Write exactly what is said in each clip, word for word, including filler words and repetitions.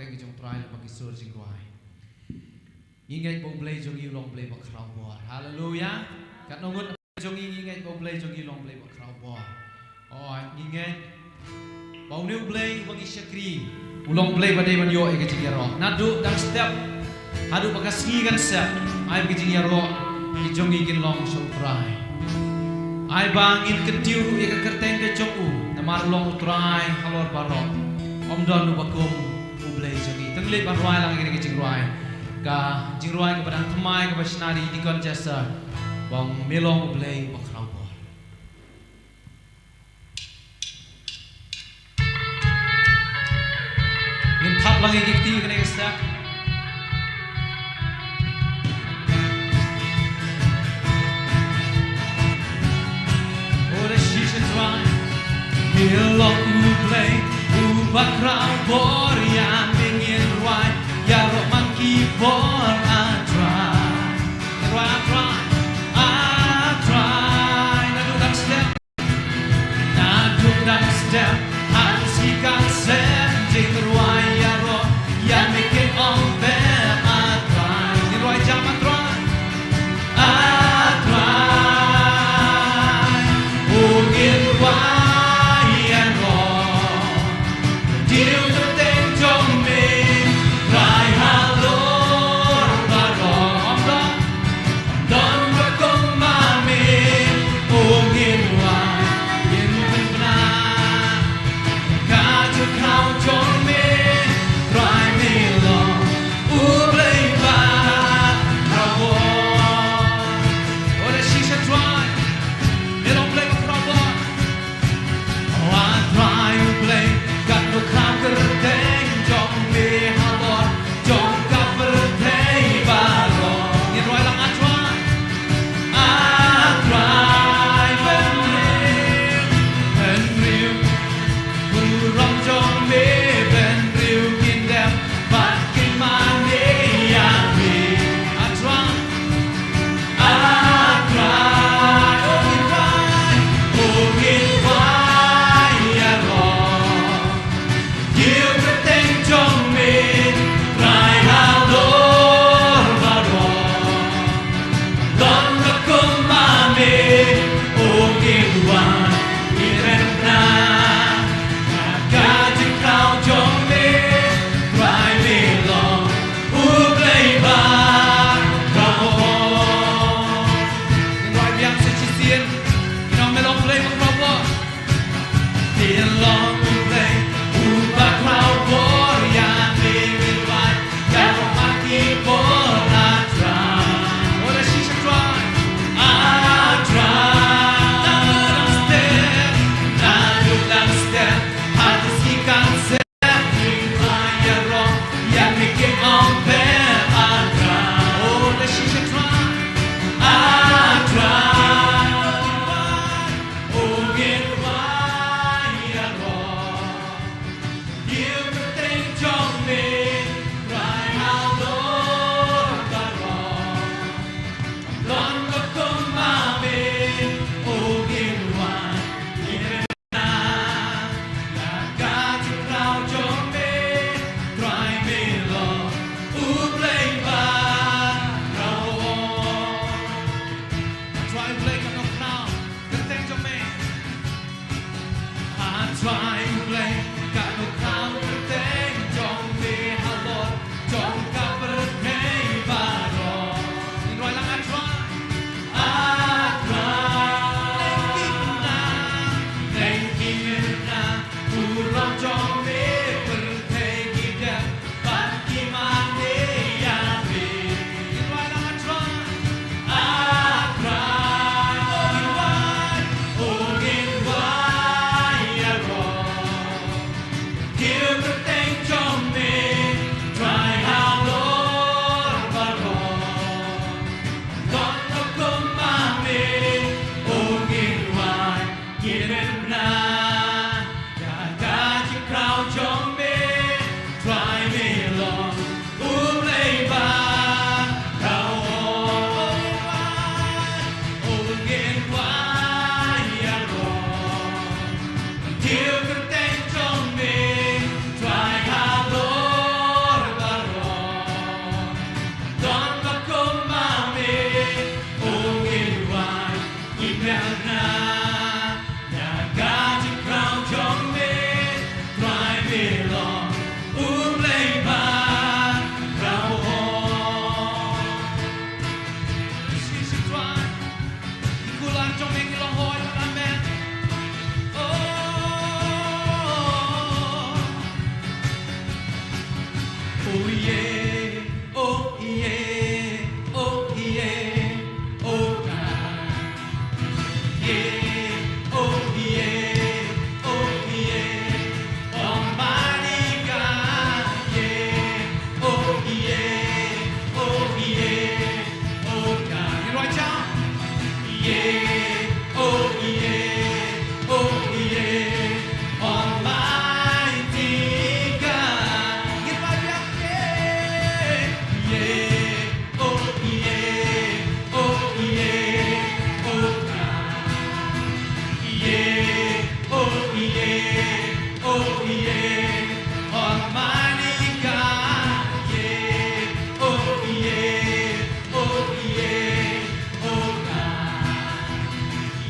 Ka jong U Trai lyngba ki sur jingrwai. Ngi ngeit ba U Blei jong ngi u long Blei ba khraw bor. Haleluya. Katno ngut jong ngi ngi ngeit ba U Blei jong ngi u long Blei ba khraw bor. O, ngi ngeit ba une U Blei uba ngi shakri u long Blei ba dei ban ïoh ïa ka jingïaroh. Naduh dang step haduh ba ka sngi kan sep, ai ba ka jingïaroh ki jong ngi kin long sha U Trai. Ai ba ngin kyntiew ruh ïa ka kyrteng ka jong u, namar u long U Trai halor baroh. Ym don uba kum U Blei jong ngi. Te ngin leit ban rwai lang ïa kane ka jingrwai. Ka jingrwai kaba dang thymmai kaba shna da i Deacon Jester. Ba me long U Blei uba khraw bor. Ngin thap lang ïa ki kti kane ka step. O da shisha Trai, me long U Blei uba khraw bor, ïa me ngin rwai ïaroh man ki bor, A Trai. Rwai, A Trai, A Trai. Naduh dang step, naduh dang step haduh sngi kan sep, jingrwai ïaroh ïa me kin ong beh, A Trai. Ngin rwai jam, A Trai. A Trai, u ngin rwai ïaroh. Dei u kyrteng jong me, Trai halor baroh. Ym don, ym don ba kum ma me, u ngin rwai, ngin pynbna. Ka jingkhraw jong me, Trai me long U Blei ba khraw bor. O da shisha Trai, me long Blei ba khraw bor. O A Trai U Blei, katno khraw kyrteng jong me halor jong ka pyrthei baroh. Ngin rwai lang, A Trai. A Trai, bynriew, bynriew, burom jong me, bynriew kin dem bad kin mane ïa me. A Trai, A Trai, u ngin rwai, u ngin rwai ïaroh. Dei u kyrteng jong me, Trai halor baroh. Don ba kum ma me, u ngin rwai, ngin pynbna. Ka jingkhraw jong me, Trai me long U Blei ba khraw bor. Ngin rwai biang sa shisien. Ngin ong me long Blei ba khraw bor. Me long U Blei uba khraw bor, ïa me ngin rwai ïaroh man ki bor, A Trai. O da shisha Trai, A Trai. Naduh dang step, naduh dang step haduh sngi kan sep, ngin rwai ïaroh ïa me kin ong beh, A Trai. O da shisha Trai, A Trai. U ngin rwai ïaroh. Dei u kyrteng jong me, Trai halor baroh. Don ba kum ma me, u ngin rwai, ngin pynbna. Ïa ka jingkhraw jong me, Trai me long U Blei ba khraw bor. Trai U Blei katno khraw kyrteng jong me. Na ka jingkhraw jong me, Trai me long U Blei ba khraw hoi. Shi shi Trai, ki kular jong me ki long hoi, amen. Oh, oh yeah. Oh yeah, oh yeah, oh God. Yeah, oh yeah, oh yeah, Almighty God. Yeah, oh yeah, oh yeah, oh God. Ngin rai cham. Yeah, oh yeah, oh yeah, Almighty God. Ngin rai biang, yeah, yeah, oh yeah, oh yeah, oh God. Yeah, oh yeah, oh yeah, Almighty God. Yeah, oh yeah, oh yeah, oh God.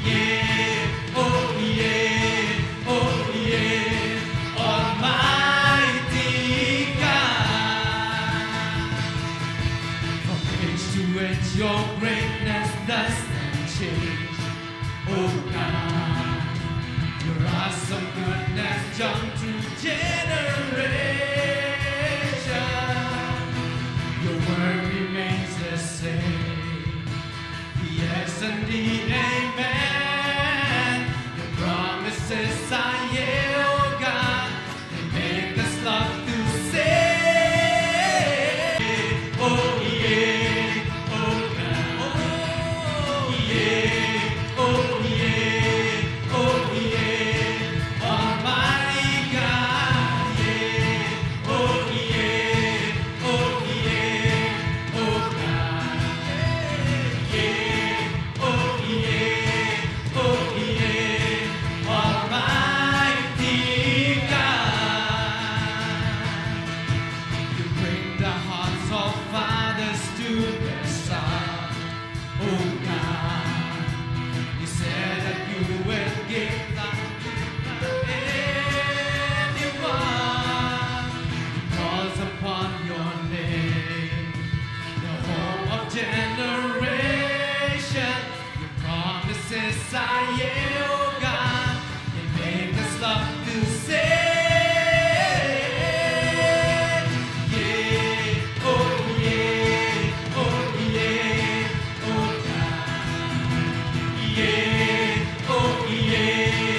Yeah, oh yeah, oh yeah, Almighty God. From age to age, your greatness doesn't change. Oh God, your awesome goodness jump through generation. Your word remains the same. Yes, indeed, amen. Your promises are yea, oh God. They make us love to say, oh yeah, oh God, oh yeah, oh yeah, oh yeah, Almighty God, yeah, oh yeah, oh yeah, oh God, yeah, oh yeah, oh yeah, Almighty God. You bring the hearts of fathers to their sons. Oh God, you said that you will give that to anyone who calls upon your name. The hope of generation, your promises are yea, oh God. They make us love to say, yeah, oh yeah, oh yeah, oh God. Yeah, oh yeah,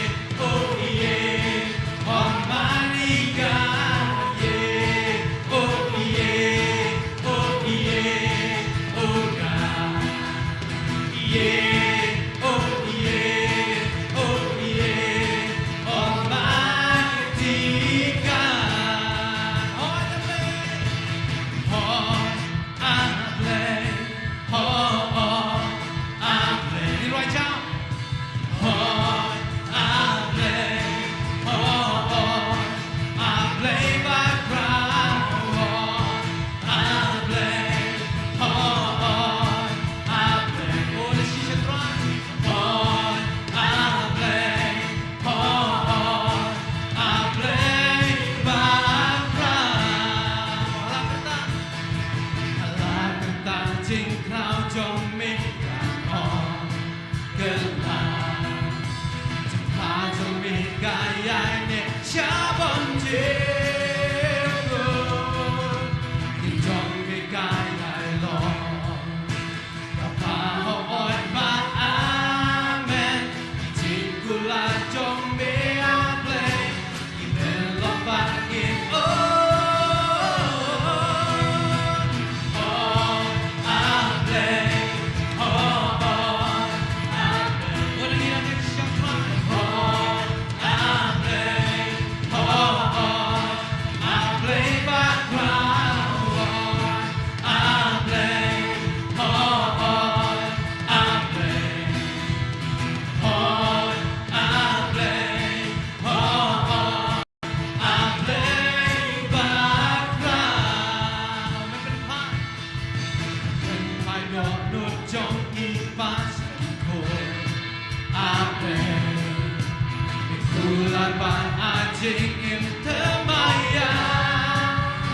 Ban ai jingim thymmai ïa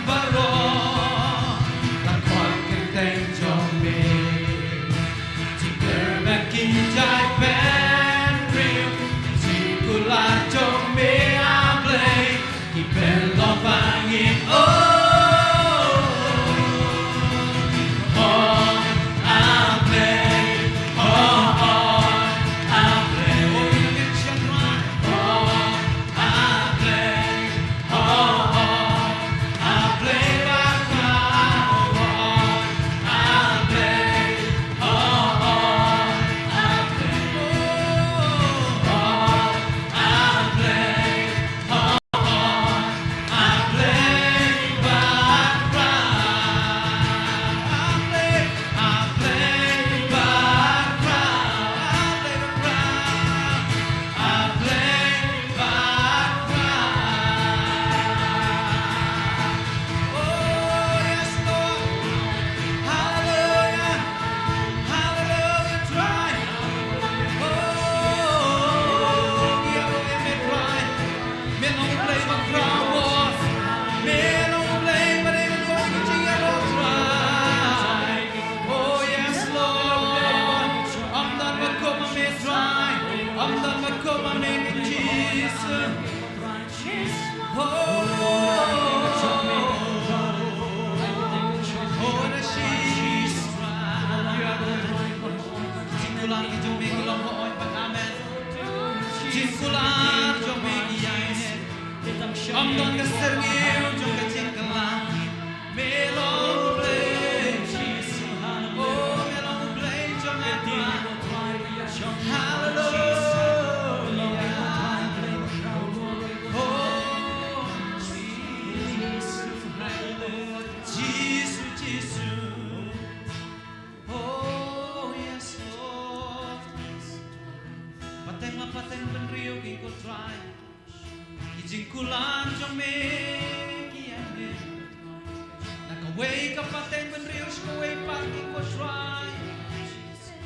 baroh, la khot kyrteng jong me. Jingkyrmen ki jait bynriew, jingkular jong me, A Blei, ki pynlong ba ngin ong, ong, A Blei, ong, ong, A Blei. Oh, yes, Lord. Hallelujah. Hallelujah, dry. Oh, yeah, yeah, yeah, dry. Me long U Blei ba khraw bor. Me long U Blei ba dei ban ïoh ïa ka jingïarap, dry. Oh, yes, Lord. Ym don ba kum ma me, dry. Ym don ba kum ma me, Jisu. Jingkular jong me ki long hooid bad amen. Jingkular jong me ki ïaineh. Ym don ka syrngiew jong ka jingkylla. Me long U Blei. Oh, me long U Blei jong nga. Hallelujah. Oh, Jisu, Jisu. Oh, yes, Lord. Pateng la pateng bynriew ki, ko Trai. Ki jingkular jong me ki ïaineh. Na kawei ka pateng bynriew sha kawei pat ki, ko Trai.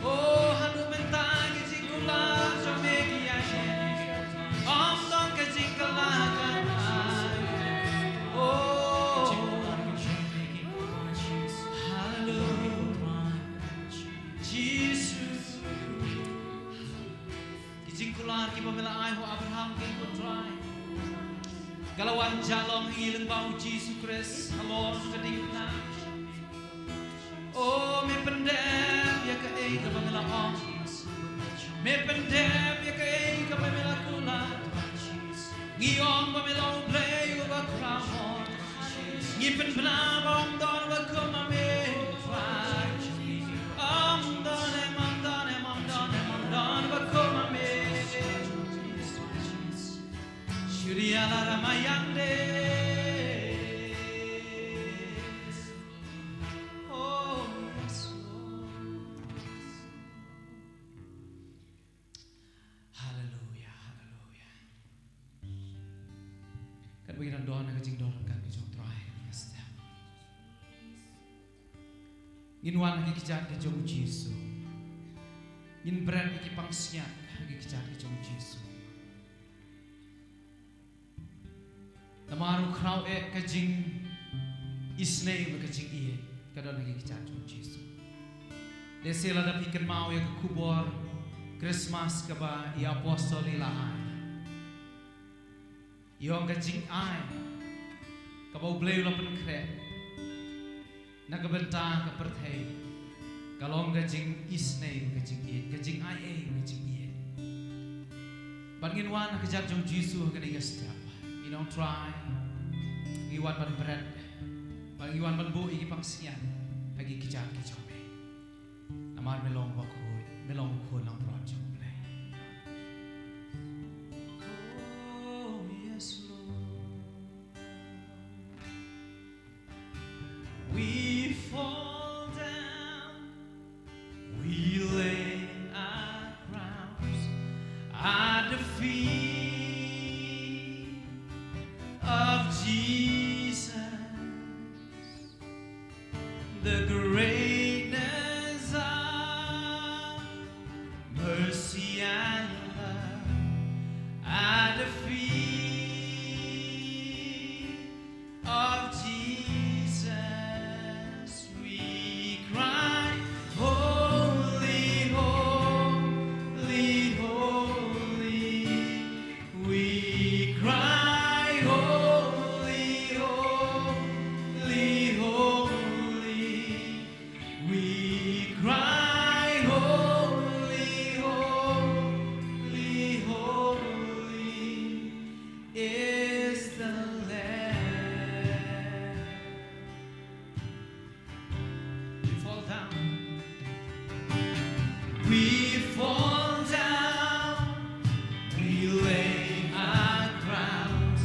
Oh, haduh mynta ki jingkular jong me ki ïaineh. Ym don ka jingkylla kane. Oh, hallelujah. Jisu. Ki jingkular kiba me la ai ha u Abraham, ko Trai, ka la wan jah long ha ngi lyngba u Jisu Khrist halor ka diengphna. Oh, me pyndep ïa kaei kaba me la ong. Me pyndep ïa kaei kaba me la kular. Ngi ong ba me long U Blei uba khraw bor. Ngi pynbna ba ym don ba kum ma me. Ym don, ym don, ym don, ym don ba kum ma me. Shuri ala ramayande. Oh, yes, Lord. Hallelujah, hallelujah. Katba ngi dang don ha ka jingdon ryngkat ka jong U Trai, yes, step. Ngin wan ha ki kjat ki jong U Jisu. Ngin bret ïa ki pansngiat ha ki kjat ki jong U Jisu. Namar u khraw eh ka jingisynei bad ka jingïeit ka don ha ki kjat jong U Jisu. Lehse lada phi kynmaw ïa ka khubor Christmas kaba i apostol i la ai. I ong ka jingai kaba U Blei u la pynkhreh na ka bynta ka pyrthei ka long ka jingisynei, ka jingïeit, ka jingai ei, ka jingïeit. Bad ngin wan ha ka kjat jong U Jisu ha kane ka step. Ngin ong Trai, ngi wan ban bret, bad ngi wan ban buh ïa ki pansngiat ha ki kjat ki jong me. Namar me long bakhuid, me long u khun langbrot jong U Blei. Oh, yes, Lord. We fall down, we lay our crowns at the feet of Jesus, the greatness of mercy and love at feet of Jesus, we cry, "Holy, holy, holy." We cry, "Holy, holy, holy." We cry, "Holy, holy, holy is the Lamb." We fall down. We fall down. We lay our crowns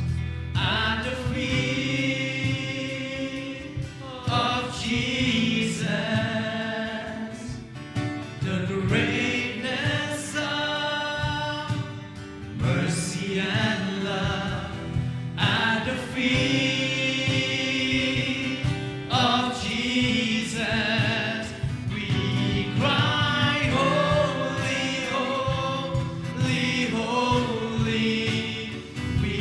at the feet of Jesus. The greatness of mercy and love at the feet of Jesus. We cry, "Holy, holy, holy." We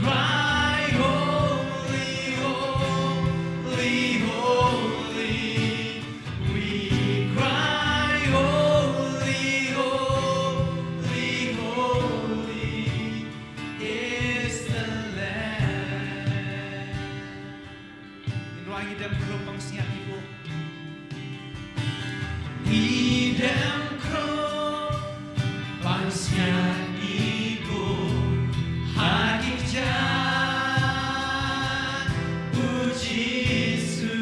cry, "Holy, holy, holy." We cry, "Holy, holy, holy is the Lamb." Ngi ruh ngi dem khrum ban sngap ïa u. Ngi dem khrum ban sngap ïa u ha ki kjat u Jisu.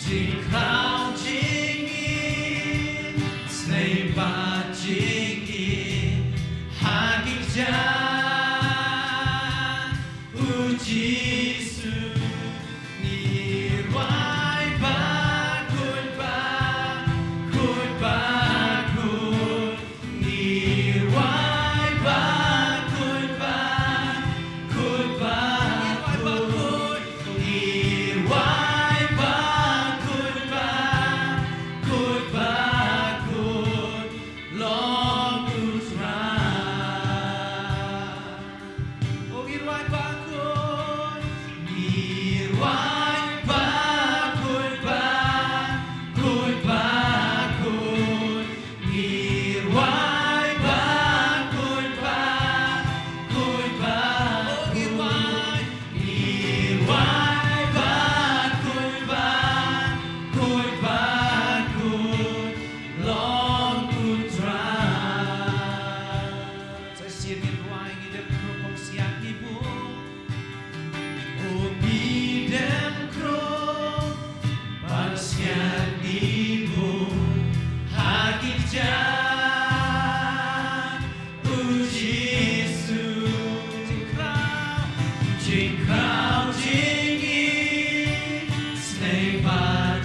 Jingkhraw jingim, sngewbha jingim, ha ki kjat u Jisu. Ngi rwai bakhuid, bakhuid, bakhuid. Ngi rwai bakhuid, bakhuid, bakhuid. Ngi rwai bakhuid, bakhuid, bakhuid. Long U Trai. O, ngi rwai bakhuid. Ngi rwai bakhuid, bakhuid, bakhuid. Ngi rwai bakhuid, bakhuid, bakhuid. O, ngi rwai. Ngi rwai bakhuid, bakhuid, bakhuid. Long U Trai. Sa shisien ngin rwai, ngi dem khrum ban sngap ïa u. O, ngi dem khrum ban sngap ïa u ha ki kjat u Jisu. Jingkhraw, jingkhraw jingim, sngewbha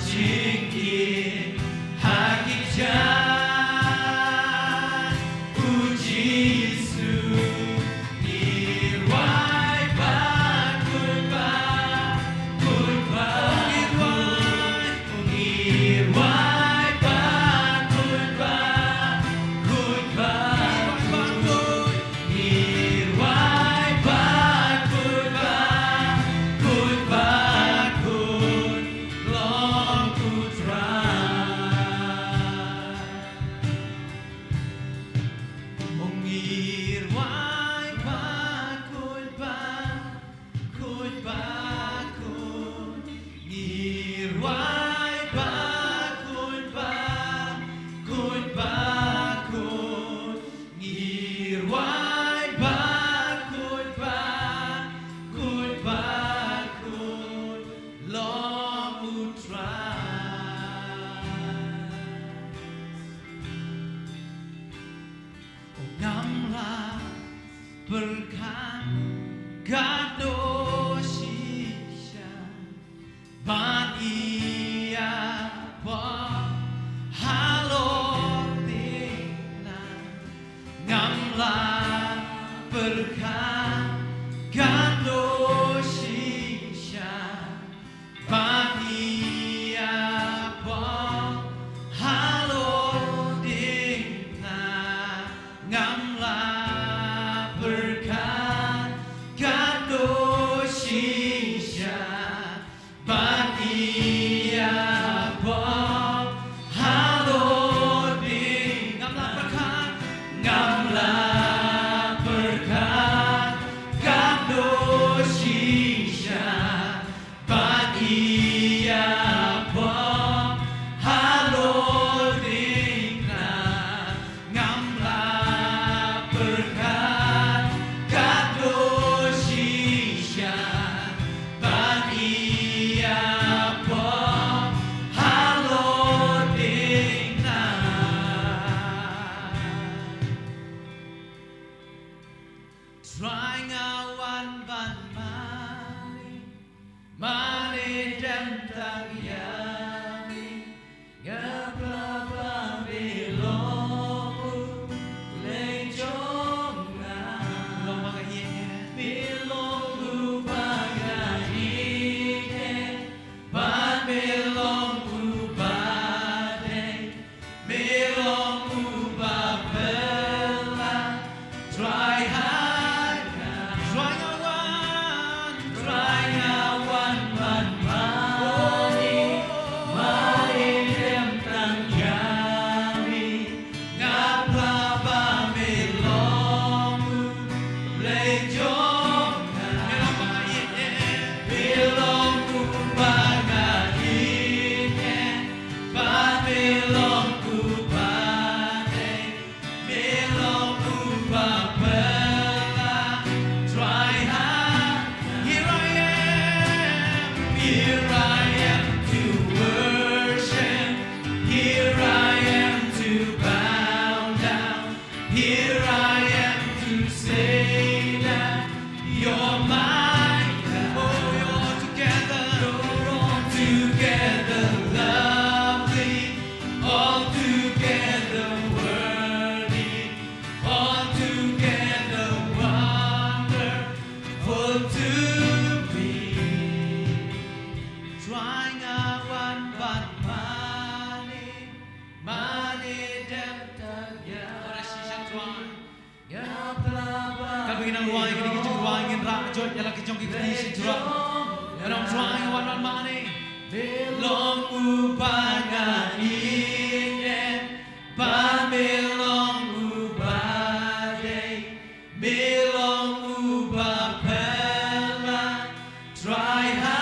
jingim, ha ki kjat u Jisu. Ngi rwai bakhuid, bakhuid, bakhuid. Ngi rwai bakhuid, bakhuid, bakhuid. Ngi rwai bakhuid, bakhuid, bakhuid. Long U Trai. O, ngi rwai bakhuid, bakhuid, bakhuid. Ngi rwai bakhuid, bakhuid, bakhuid. Ngi rwai bakhuid, bakhuid, bakhuid. Long U Trai. O, ngam lah pyrkhat katno shisha ban ïa pop halor ding na. Ngam lah pyrkhat katno shisha ban ïa pop halor ding na. Ngam lah Trai nga wan ban mane, mane dem tang ïa me. Nga pla ba me long u Blei jong nga. Long ba nga ïeit. Me long u ba nga ïeit. Ba me long u ba dei. Me long u ba pela. Trai ha nga. Trai nga wan. Trai nga wan ban mane. Mane dem tang ïa me. Nga pla ba me long u Blei jong nga. Me long ba nga ïeit. Me long u ba nga ïeit. Ba me long u ba dei. Me long u ba pela. Trai ha. Here I am. Here I am to worship. Here I am to bow down. Here I am to say that you're mine. Oh, you're altogether, you're altogether lovely, altogether worthy, altogether wonderful to me. Trai nga wan ban mane. Mane dem tang ïa. Ora shisha Trai. Ïa pla ba. Katba ngin nang rwai kine ki jingrwai ngin rah jot ïa la ki jong ki kti shisha Trai. Ïa nang Trai nga wan ban mane. Me long u ba nga ïeit. Ba me long u ba dei. Me long u ba pela. Trai ha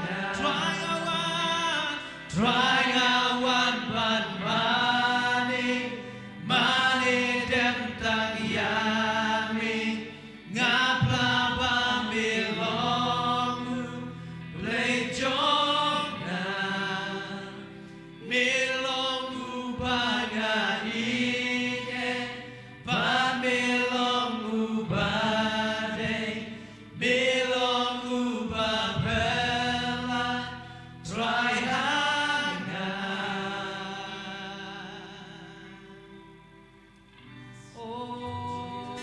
nga. Trai nga wan. Trai nga wan ban mane, mane dem tang ïa me. Nga pla ba me long u Blei jong nga. Me long u ba nga ïeit. Ba me long u ba dei. Me long u ba pela. Trai ha nga. Oh.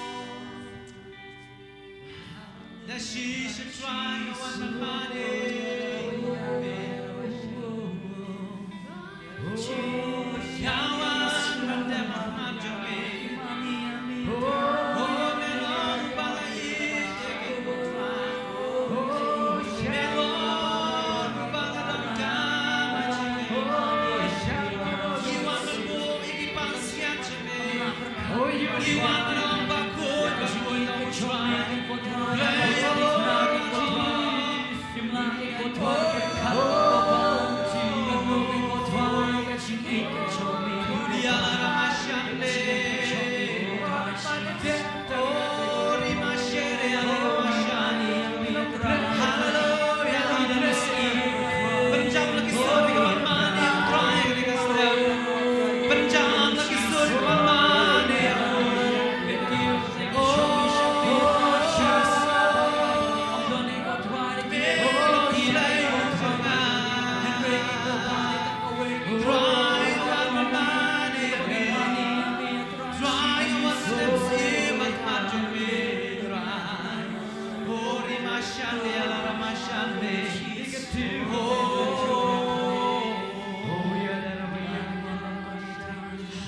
Da shisha Trai nga wan ban mane.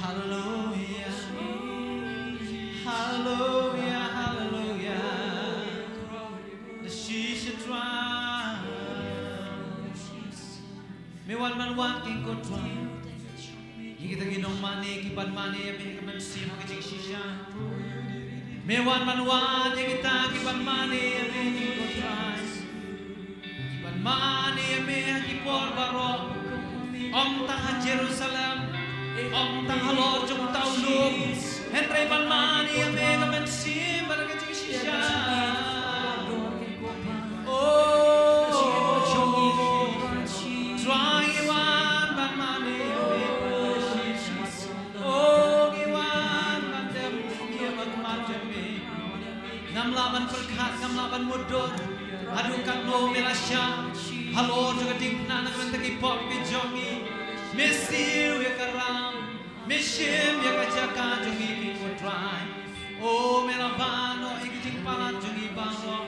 Hallelujah. Hallelujah, hallelujah. Da shisha Trai. Me wan ban wad ïa ngi ko Trai. Ïa kita ki nongmane kiban mane ïa me ha ka mynsiem ka jingshisha. Me wan ban wad ïa kita kiban mane ïa me ko Trai. Kiban mane ïa me ha ki por baroh. Ym tang ha Jerusalem, ym tang halor jong uta u lum. Hynrei ban mane ïa me ha ka mynsiem bad ka jingshisha. Oh, Trai ngi wan ban mane ïa me. Oh, ngi wan ban dem ïa ka khmat jong me. Ngam lah ban pyrkhat, ngam lah ban mutdur haduh katno me la shah halor jong ka diengphna na ka bynta ki pop ki jong ngi. Me siew ïa ka ram, me shim ïa ka jaka jong ngi, ko Trai. O me la ban noh ïa ki jingpalat jong ngi baroh.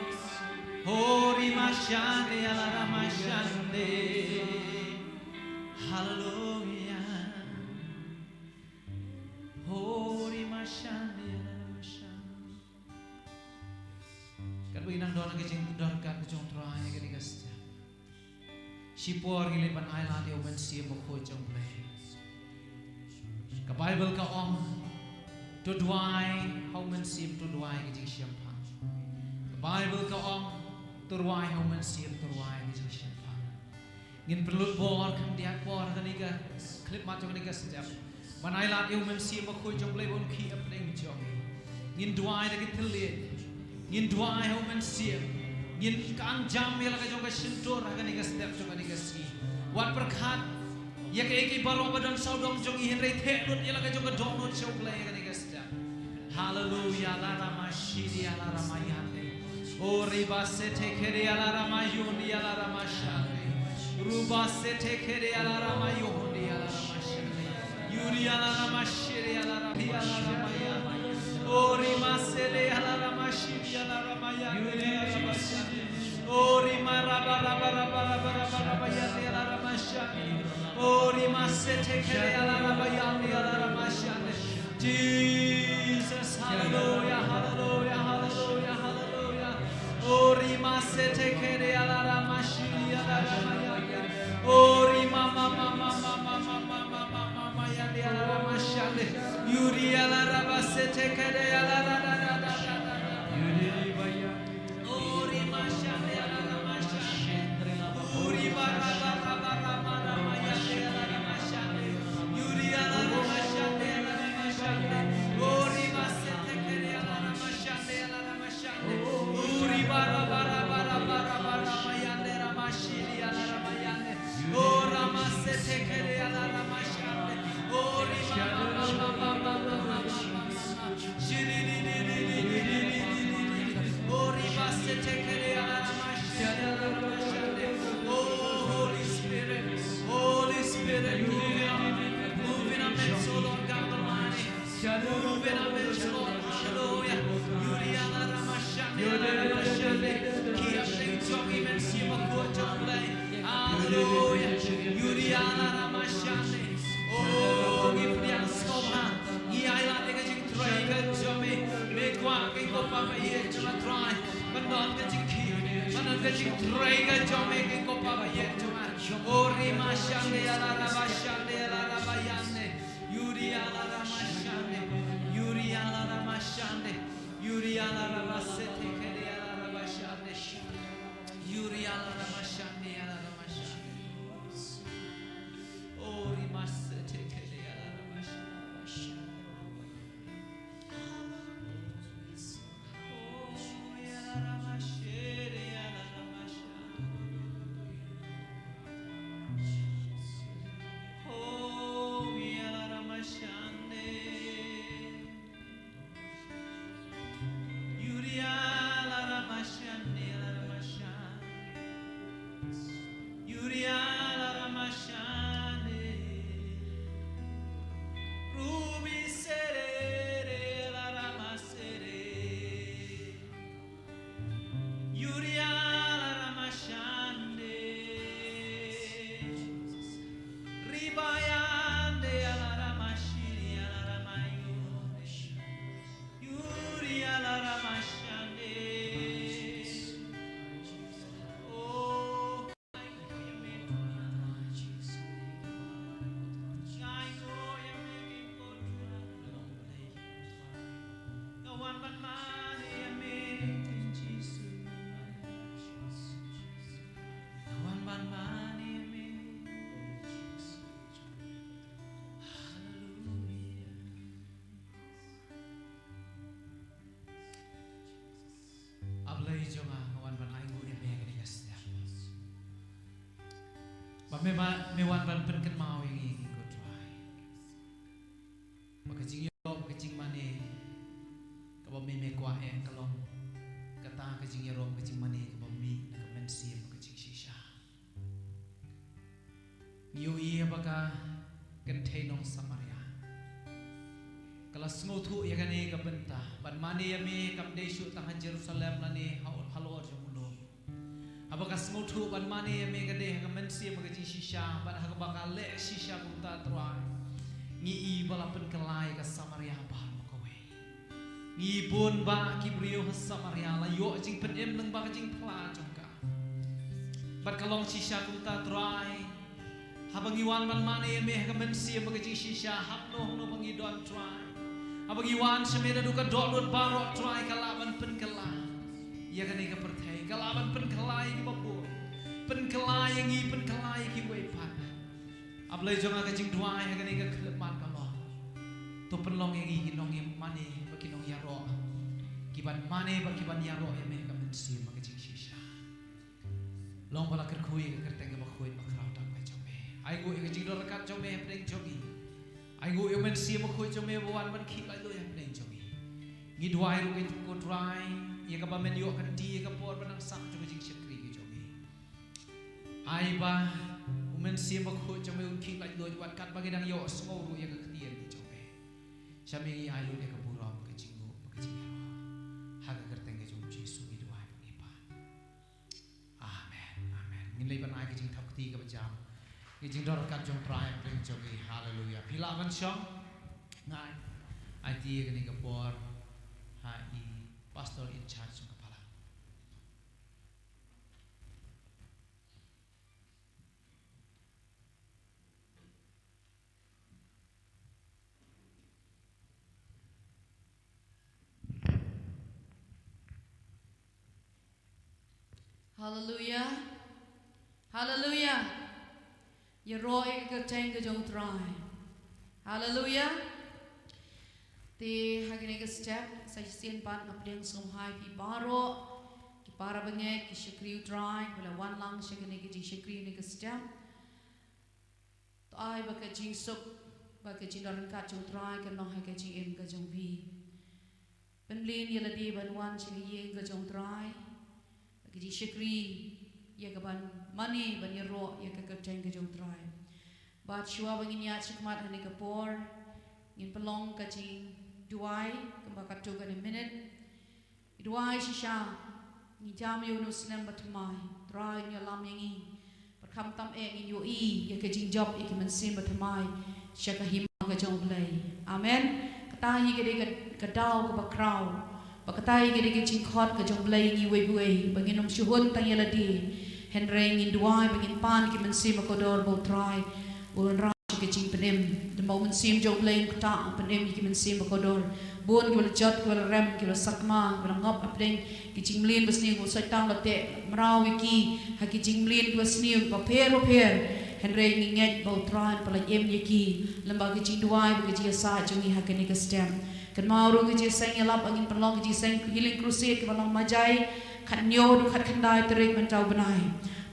Hori mashande ïa la ra mashande. Hallelujah. Hori mashande ïa la ra mashande. Katba ngi nang don ha ka jingdon ka jong Trai ha kane ka step. Shipor ngi leit ban ailad ïa u Mynsiem Bakhuid jong U Blei. Ka Baibl ka ong, to duwai ha u Mynsiem, to duwai ka jingshemphang. Ka Baibl ka ong, to rwai ha u Mynsiem, to rwai ka jingshemphang. Ngin pynlut bor khyndiat bor ha kane ka khyllipmat jong kane ka step ban ailad ïa u Mynsiem Bakhuid jong U Blei ban khih hapdeng jong ngi. Ngin duwai da ki thylliej, ngin duwai ha u Mynsiem, ngin khang jam ïa la ka jong ka shyntur ha kane ka step jong kane ka sngi. Wat pyrkhat ïa kaei kaei baroh ba don sawdong jong ngi, hynrei theh lut ïa la ka jong ka dohnud sha U Blei ha kane ka step. Hallelujah, la ra mashiri, la ra mayande. O riba sete kere, la ra mayuni, la ra mashande. Ruba sete kere, la ra mayuni, la ra mashande. Yuri, la ra mashiri, la ra, la ra mayande. O rima sele, la ra mashiri, la ra mayande, la ra mashande. O rima raba, raba, raba, yande, la ra mashande. O rima sete kere, la ra mayande, la ra mashande. Jesus, hallelujah, hallelujah, hallelujah, hallelujah. O rima sete kere, la ra mashiri, la ra mayande. O rima ma, ma, ma, yande, la ra mashande. Yuri, la ra ba sete kere, la ra, ra, ra, ra, ra, ra, ra. Yuri ba ya. Ori mashande, ala mashande. Ori bara, bara, bara, bara, mayande, ala mashande. Yuri ala mashande, ala mashande. Ori masete kere, ala mashande, ala mashande. Ori bara, bara, bara, bara, bara, mayande, ala mashiri, ala mayande. Ora masete kere, ala mashande. Ori mama, mama, mama, mama, mama. Oh, Holy Spirit, Holy Spirit, move in our, move in our midst, oh Lord God Almighty. Move in our midst, Lord. Hallelujah. Yuri ala ramashande, ala ramashande. Ki ap dei jong i men sima kuat jong lei. Hallelujah. Yuri ala ramashande. Oh, ngi pdiang sngewbha. Ngi ailad ïa ka jingtrei ka jong me. Me kwah ïa ki ko papa ïeit jong nga Trai. Ban don ka jingkhih, ban don ka jingtrei ka jong me ïa ki ko papa ïeit jong nga. Ori mashande ala rabashande ala rabayande. Yuri ala ramashande. Yuri ala ramashande. Yuri ala rabasete kede ala rabashande. Yuri ala ramashande ala ramashande. Ori masete kede ala ramashande. Yuri ala ramashande. Ruby serere la ramasere. Yuri ala ramashande. Ribayande ala ramashiri ala ramayone. Yuri ala ramashande. Oh. A Blei jong nga, nga wan ban ainguh ïa me kane ka step. Ba me ba me wan ban pynkynmaw ïa ngi ko Trai. Ba ka jingïoh, ba ka jingmane kaba me me kwah eh ka long Ta ka jingïaroh ka jingmane kaba mih na ka mynsiem ka jingshisha. Ngi ïohi ba ka kynthei nong Samaria ka la sngewthuh ïa kane ka bynta, ban mane ïa me kam dei shuh tang ha Jerusalem lane ha, halor jong u lum. Haba ka sngewthuh ban mane ïa me ka dei ha ka mynsiem ka jingshisha, bad ha kaba ka leh shisha kumta Trai. Ngi i ba la pynkylla ïa ka Samaria baroh kawei. Ngi bun ba ki briew ha Samaria la ïoh jingpynim lyngba ka jingphla jong ka. Bad ka long shisha kumta Trai. Haba ngi wan ban mane ïa me ha ka mynsiem ka jingshisha, hangno hangno ba ngi don Trai. Haba ngi wan sha me naduh ka dohnud baroh Trai, ka lah ban pynkylla ïa kane ka pyrthei, ka lah ban pynkylla ïa kiba bun, pynkylla ïa ngi, pynkylla ïa kiwei pat. A Blei jong nga, ka jingduwai ha kane ka khyllipmat ka long, to pynlong ïa ngi ki nongmane bad ki nongïaroh, kiban mane bad kiban ïaroh ïa me ha ka mynsiem ka jingshisha. Long ba la kyrkhu ïa ka kyrteng kaba khuid ba khraw tam ka jong me. Ai nguh ïa ka jingdon ryngkat jong me hapdeng jong ngi. Ai nguh ïa u Mynsiem Bakhuid jong me ba wan ban khih laitluid hapdeng jong ngi. Ngi duwai ruh ïa ka, ko Trai, ïa kaba men ïoh kynti ïa ka por ba nang sah jong ka jingshakri ka jong ngi. Ai ba u Mynsiem Bakhuid jong me un khih laitluid wat katba ngi dang ïohsngew ruh ïa ka ktien ka jong me. Sha me ngi ai lut ïa ka burom, ka jingnguh bad ka jingïaroh, ha ka kyrteng ka jong U Jisu ngi duwai bad ngi pan. Amen, amen. Ngin leit ban ai ka jingthap kti kaba jam, ka jingdon ryngkat jong Trai hapdeng jong ngi. Haleluya. Phi lah ban shong? Nga ai, aiti ïa kane ka por ha i pastor in charge jong ka Balang. Haleluya. Haleluya. Ïaroh ïa ka kyrteng ka jong U Trai. Haleluya. Te ha kane ka step sa shisien pat nga pdiang sngewbha ïa phi baroh, ki para bangeit, ki shakri U Trai kiba la wan lang sha kane ka jingshakri ha kane ka step. To ai ba ka jingsuk bad ka jingdon ryngkat jong U Trai kan long ha ka jingim ka jong phi. Pynmlien ïa lade ban wan sha ka ïing ka jong U Trai, bad ka jingshakri ïa kaban mane ban ïaroh ïa ka kyrteng ka jong U Trai. Bad shuwa ba ngin ïaid shakhmat ha kane ka por, ngin pynlong ka jingduwai kumba katto katne minit. Ngi duwai shisha, ngi jam ïa une u snem ba thymmai, Trai un ïalam ïa ngi. Bad khamtam eh ngin ïohi ïa ka jingjop ïa ka mynsiem ba thymmai sha ka hima ka jong U Blei. Amen. Kata hi ka dei ka, ka daw kaba khraw, bad kata hi ka dei ka jingkhot ka jong U Blei ïa ngi uwei pa uwei, ba ngin ym shu hun tang ïa lade, hynrei ngin duwai ba ngin pan ki mynsiem ba kordor ba U Trai un wanrah sha ka jingpynim. Te ba u Mynsiem jong U Blei un ktah, un pynim ïa ki mynsiem ba kordor. Bun kiba la jot, kiba la rem, kiba la sakma, kiba la ngop hapdeng ki jingmlien basniew, kiba u Soitan u la teh mraw ïa ki ha ki jingmlien kiba sniew, kiba pher ba pher. Hynrei ngi ngeit ba U Trai un pynlait im ïa ki lyngba ka jingduwai bad ka jingïasaid jong ngi ha kane ka step. Kynmaw ruh ka jingïaseng ïalap, ngin pynlong ka jingïaseng Healing Crusade kaba long Majai, khathynñiew haduh khatkhyndai tarik mynta u bnai.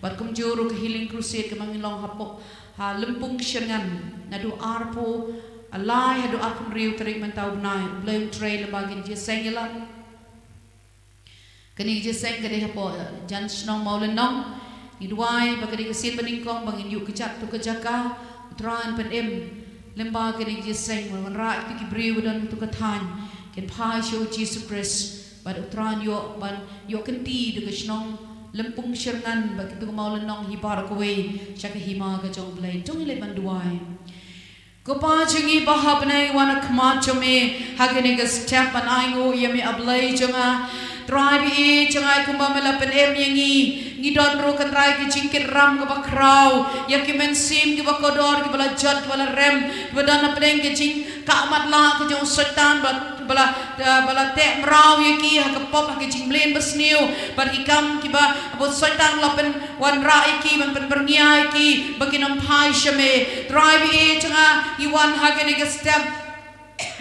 Bad kumjuh ruh ka Healing Crusade kaba ngin long hapoh ha Lympung Shyrngan, naduh arphew lai haduh arphew hynriew tarik mynta u bnai. U Blei un trei lyngba kane ka jingïaseng ïalap. Kane ka jingïaseng ka dei hapoh, eh, jan shnong Mawlynnong. Ngi duwai ba ka dei ka sien ba nyngkong ba ngin ïuh kjat tu ka jaka. U Trai un pynim lyngba kane ka jingïaseng, wanrah ïa ki briew ba don tu ka thaiñ kin phai sha U Jisu Khrist. Bad U Trai un ïoh ban ïoh kynti da ka shnong Lympung Shyrngan bad kito ka Mawlynnong hi baroh kawei sha ka hima ka jong U Blei. To ngin leit ban duwai. Ko Pa jong ngi ba ha bneng, wan ha khmat jong me ha kane ka step ban ainguh ïa me, A Blei jong nga. Trai ba ïeit jong nga, kumba me la pynim ïa ngi, ngi don ruh kynrad ka jingkit ram kaba khraw ïa ki mynsiem kiba kordor, kiba la jot, kiba la rem, kiba don hapdeng ka jingkah matlah ka jong u Soitan ba ba la, eh, ba la teh mraw ïa ki ha ka pop, ha ka jingmlien basniew, bad ki kam kiba u Soitan la pynwanrah ïa ki, ban pynbyrngia ïa ki ba kin ym phai sha me. Trai ba ïeit jong nga, ngi wan ha kane ka step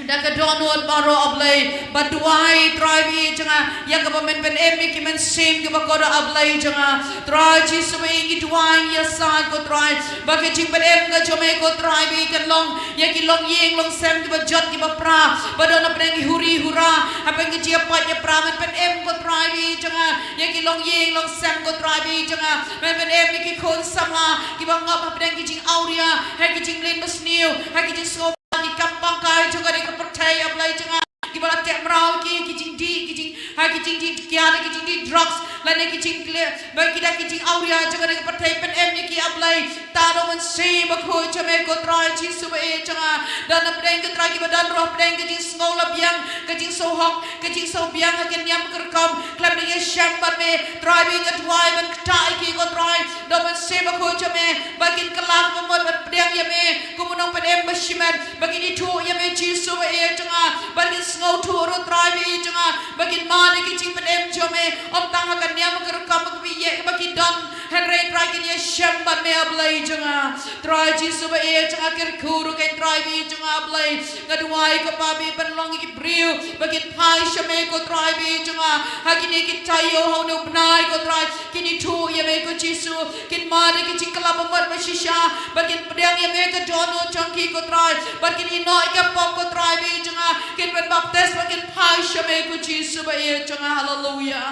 Da ka dohnud baroh, A Blei, ba duwai Trai ba ïeit jong nga, ïa kaba men pynim ïa ki mynsiem kiba kordor, A Blei jong nga. Trai Jisu ba ïeit, ngi duwai ïa sat ko Trai, ba ka jingpynim ka jong me ko Trai ba ïeit kan long ïa ki longïing longsem kiba jot kiba pra, ba don hapdeng ki huri hura, hapdeng ki jingïapait ïapra, men pynim ko Trai ba ïeit jong nga, ïa ki longïing longsem ko Trai ba ïeit jong nga, men pynim ïa ki khun samla kiba ngop hapdeng ki jingawria, ha ki jingmlien basniew, ha ki jingsngew ki kam pangkai jong kane ka pyrthei, A Blei jong nga. Kiba la teh mraw ki, ki jingdih, ki jing, ha ki jingdih kiad, ki jingdih drugs, lane ki jingkhleh, ba ki da ki jingawria jong kane ka pyrthei, pynim ïa ki, A Blei. Tad u Mynsiem Bakhuid jong me ko Trai Jisu ba ïeit jong nga. Don hapdeng ko Trai kiba don ruh hapdeng ka jingsngew la biang, ka jingsngew hok, ka jingsngew biang ha ka niam ka rukom, khlem da ïashem bad me, Trai ba ïeit, nga duwai ban ktah ïa ki ko Trai da u Mynsiem Bakhuid jong me, ba kin kylla ka bamut ban pdiang ïa me kum u nongpynim bashimet, ba kin ithuh ïa me Jisu ba ïeit jong nga, ba kin sngewthuh ruh Trai ba ïeit jong nga, ba kin mad ïa ki jingpynim jong me, ym tang ha ka niam ka rukom kaba ïeit ba ki don, hynrei Trai kin ïashem bad me, A Blei jong nga. Trai Jisu ba ïeit jong nga, kyrkhu ruh kein Trai ba ïeit jong nga, A Blei. Nga duwai ko Pa ba ïeit ban long ki briew ba kin phai sha me ko Trai ba ïeit jong nga, ha kine ki taïew ha une u bnai ko Trai, kin ithuh ïa me ko Jisu, kin mad ïa ki jingkylla bamut bashisha, bad kin pdiang ïa me ka dohnud jong ki ko Trai, bad kin ïehnoh ïa ka pop ko Trai ba ïeit jong nga, kin pynbaptis bad kin phai sha me ko Jisu ba ïeit jong nga. Haleluia.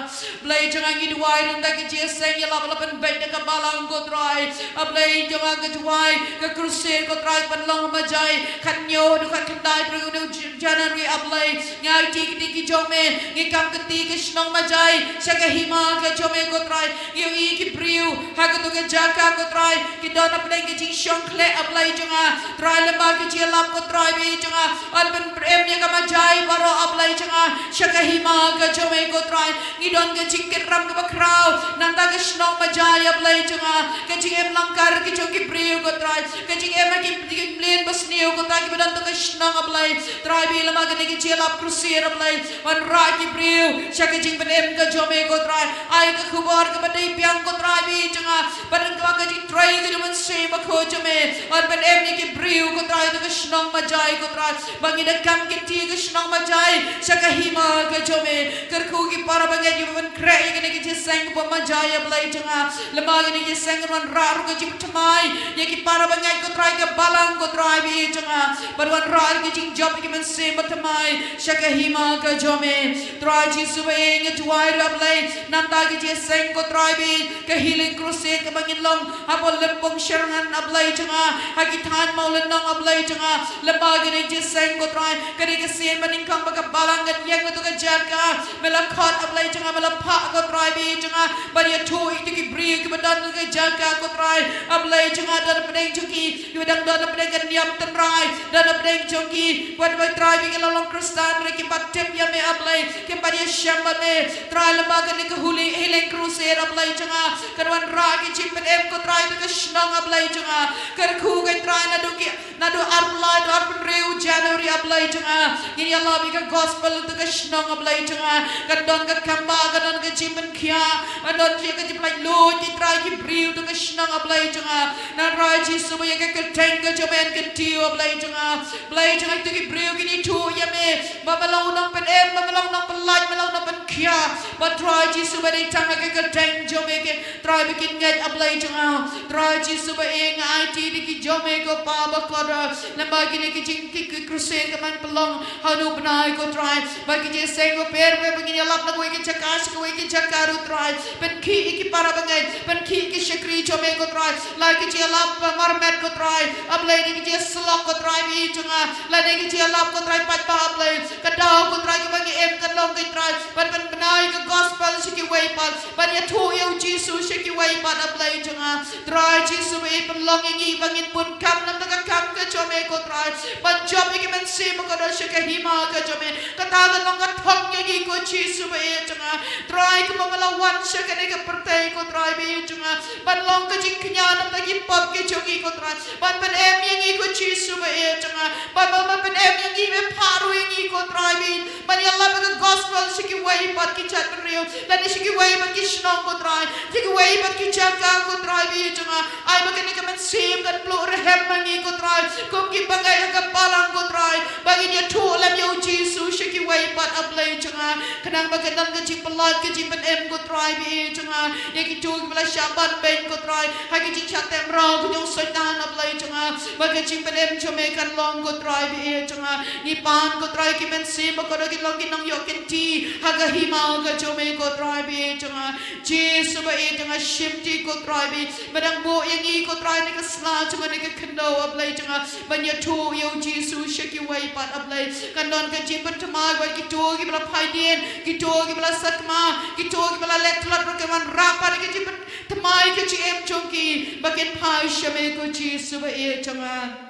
Blei jong nga, ngi duwai ruh da ka jingïaseng ïalap la pynbeit da ka balang ko Trai. A Blei jong nga, nga duwai ka crusade ko Trai ban long ha Majai, khathynñiew haduh khatkhyndai tarik une u January, A Blei. Ngi aiti kti ki jong me, ngi kam kti ka shnong Majai sha ka hima ka jong me ko Trai. Ngi ïohi ki briew ha kato ka jaka ko Trai, ki don hapdeng ka jingshongkhleh, A Blei jong nga. Trai, lyngba ka jingïalap ko Trai ba ïeit jong nga, yn pynpynim ïa ka Majai baroh, A Blei jong nga, sha ka hima ka jong me ko Trai. Ngi don ka jingkit ram kaba khraw nangta ka shnong Majai, A Blei jong nga. Ka jingim langkar ki jong ki briew ko Trai, ka jingim ha ki, ki mlien basniew ko Trai kiba don ha ka shnong, A Blei. Trai ba ïeit, lyngba kane ka jingïalap crusade, A Blei, wanrah ki briew sha ka jingpynim ka jong me ko Trai. Ai ka khubor kaba dei biang ko Trai ba ïeit jong nga, bad lyngba ka jingtrei jong u Mynsiem Bakhuid jong me, yn pynim ïa ki briew ko Trai ha ka shnong Majai ko Trai, ba ngin ïa kam kti ka shnong Majai sha ka hima ka jong me. Kyrkhu ki para bangeit kiba pynkhreh ïa kane ka jingïaseng kaba Majai, A Blei jong nga. Lyngba kane ka jingïaseng, wanrah ruh ka jingthymmai ïa ki para bangeit ko Trai, ka balang ko Trai ba ïeit jong nga, bad wanrah ruh ka jingjop ïa ki mynsiem bathymmai sha ka hima ka jong me. Trai Jisu ba ïeit, nga duwai ruh, A Blei, nangta ka jingïaseng ko Trai ba ïeit, ka healing crusade kaba ngin long hapoh Lympung Shyrngan, A Blei jong nga, ha ki thaiñ Mawlynnong, A Blei jong nga. Lyngba kane ka jingïaseng ko Trai, ka dei ka sien banyngkong ba ka balang kan ïeng ha kato ka jaka. Me la khot, A Blei jong nga, me la phah ko Trai ba ïeit jong nga, ban ïathuh ïa kito ki briew kiba don ha kato ka jaka ko Trai, A Blei jong nga. Don hapdeng jong ki kiba dang don hapdeng ka niam tynrai, don hapdeng jong ki, wat ba Trai ba ki la long Khristan hynrei kim pat tip ïa me, A Blei, kim pat ïashem bad me. Trai, lyngba kane ka healing, healing crusade, A Blei jong nga, kan wanrah ka jingpynim ko Trai ha ka shnong, A Blei jong nga. Kyrkhu ko Trai, naduh ki, naduh arphew lai haduh arphew hynriew January, A Blei jong nga, ngin ïalap ïa ka gospel ha ka shnong, A Blei jong nga. Kan don ka kam ba, kan don ka jingpynkhiah, kan don ka jingpynlait luid, ko Trai, ki briew ha ka shnong, A Blei jong nga. Ngan Trai Jisu ba ïa ka kyrteng ka jong me yn kyntiew, A Blei jong nga. Blei jong nga, kito ki briew kin ithuh ïa me ba me long u nongpynim, ba me long u nongpynlait, me long u nongpynkhiah. Ba Trai Jisu ba dei tang ha ka kyrteng jong me ko Trai ba kin ngeit, A Blei jong nga. Trai Jisu ba ïeit, nga aiti ïa ki jong me ko Pa bakordor, lyngba kine ki jing, ki, ki crusade ka ban pynlong ha une u bnai ko Trai. Ba ki jingïaseng bapher bapher ba ngin ïalap na kawei ka jaka sha kawei ka jaka ruh Trai, pynkhih ïa ki para bangeit, pynkhih ïa ki shakri jong me ko Trai. La ki jingïalap ba marmet ko Trai, A Blei, na ki jingïasyllok ko Trai ba ïeit jong nga, lane ki jingïalap ko Trai paidbah, A Blei, ka daw ko Trai kaba ngi im kan long ko Trai ban pynbna ïa ka gospel sha kiwei pat, ban ïathuh ïa u Jisu sha kiwei pat, A Blei jong nga. Trai Jisu ba ïeit, pynlong ïa ngi ba ngin bun kam na ka kam ka jong me ko Trai, ban jop ïa ki mynsiem bakordor sha ka hima ka jong me. Kata kan long ka thong ïa ngi ko Jisu ba ïeit jong nga. Trai, kumba me la wan sha kane ka pyrthei ko Trai ba ïeit jong nga, ban long ka jingkñia na ki pop ki jong ngi ko Trai, ban pynim ïa ngi ko Jisu ba ïeit jong nga. Ban, ban, ban pynim ïa ngi, me phah ruh ïa ngi ko Trai ba ïeit, ban ïalap ïa ka gospel sha ki Wei pat ki jaitbynriew, lane sha kiwei pat ki shnong, ko Trai, sha kiwei pat ki jaka, ko Trai, bad ïa jong nga. Ai ba kane ka mynsiem kan pynrhem ma ngi, ko Trai, kum ki bangeit ha ka balang, ko Trai, ba ngin ïathuh lem ïa u Jisu sha kiwei pat, A Blei jong nga. Khnang ba kan don ka jingpyllait, ka jingpynim, ko Trai, bad ïa jong nga. Ïa kito kiba la shah ban beiñ, ko Trai, ha ka jingshah teh mraw ka jong u Soitan, A Blei jong nga. Ba ka jingpynim jong me kan long, ko Trai, bad ïa jong nga. Ngi pan, ko Trai, ki mynsiem ba kordor ki long ki nongïoh kynti ha ka hima ka jong me, ko Trai, bad ïa jong nga. Jisu bad ïa jong nga, shimti, ko Trai, bad ba dang buh ïa ngi, ko Trai, na ka sla jong me, na ka khyndew, A Blei jong nga, ban ïathuh ïa u Jisu sha kiwei pat, A Blei. Kan don ka jingpynthymmai bad kito kiba la phai dien, kito kiba la sakma, kito kiba la leh tlot, ruh kan wanrah pat ka jingpynthymmai, ka jingim jong ki ba kin phai sha me, ko Jisu bad ïa jong nga.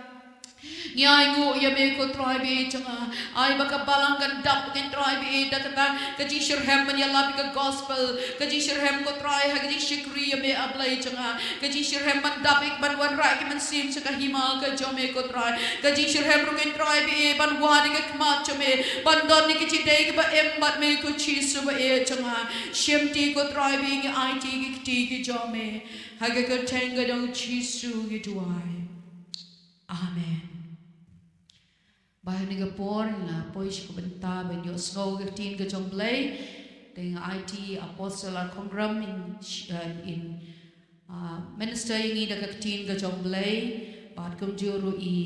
Ngi ainguh ïa me, ko Trai, bad ïa jong nga. Ai ba ka balang kan dap, ko Trai, bad ïa da kata ka jingshitrhem ban ïalap ïa ka gospel, ka jingshitrhem, ko Trai, ha ka jingshakri ïa me, A Blei jong nga. Ka jingshitrhem ban dap, ban wanrah ki mynsiem sha ka hima ka jong me, ko Trai. Ka jingshitrhem ruh, ko Trai, bad ïa ban wad ïa ka khmat jong me, ban don ïa ka jingdei kaba im bad me, ko Jisu bad ïa jong nga. Shimti, ko Trai, bad ïa ngi aiti ïa ki kti ki jong me ha ka kyrteng ka jong u Jisu ngi duwai. Amen. Bad ha kane ka por ngi la poi sha ka bynta ban ïohsngew ka ktien ka jong U Blei. Te nga aiti Apostle Arkhongram in, uh, in, uh, minister ïa ngi da ka ktien ka jong U Blei. Bad kumjuh ruh i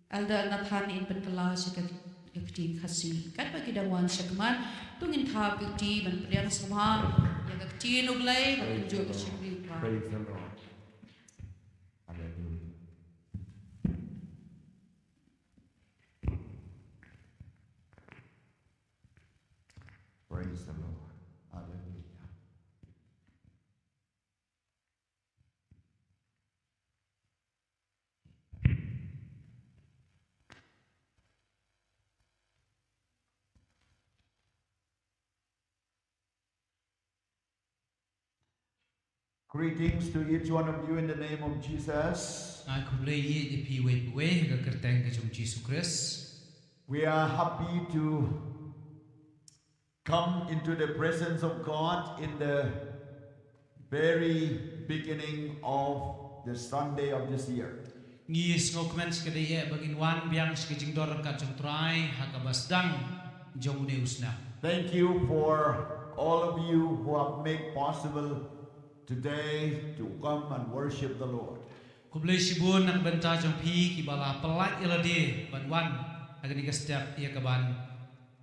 Elder Nathan in pynkylla sha ka, ka ktien Khasi. Katba ki dang wan shakhmat, to ngin thap ka kti ban pdiang sngewbha ïa ka ktien U Blei, bad kumjuh ka shakri U Trai. Praise the Lord. Hallelujah. Praise the Lord. Hallelujah. Greetings to each one of you in the name of Jesus. Nga khublei ïa phi uwei pa uwei ha ka kyrteng ka jong U Jisu Khrist. We are happy to come into the presence of God in the very beginning of the Sunday of this year. Ngi sngewkmen shikatdei ba ngin wan biang sha ka jingdon ryngkat jong U Trai ha kaba sdang jong une u snem. Thank you for all of you who have made possible today to come and worship the Lord. Khublei shibun na ka bynta jong phi kiba la pyllait ïa lade ban wan ha kane ka step ïa kaban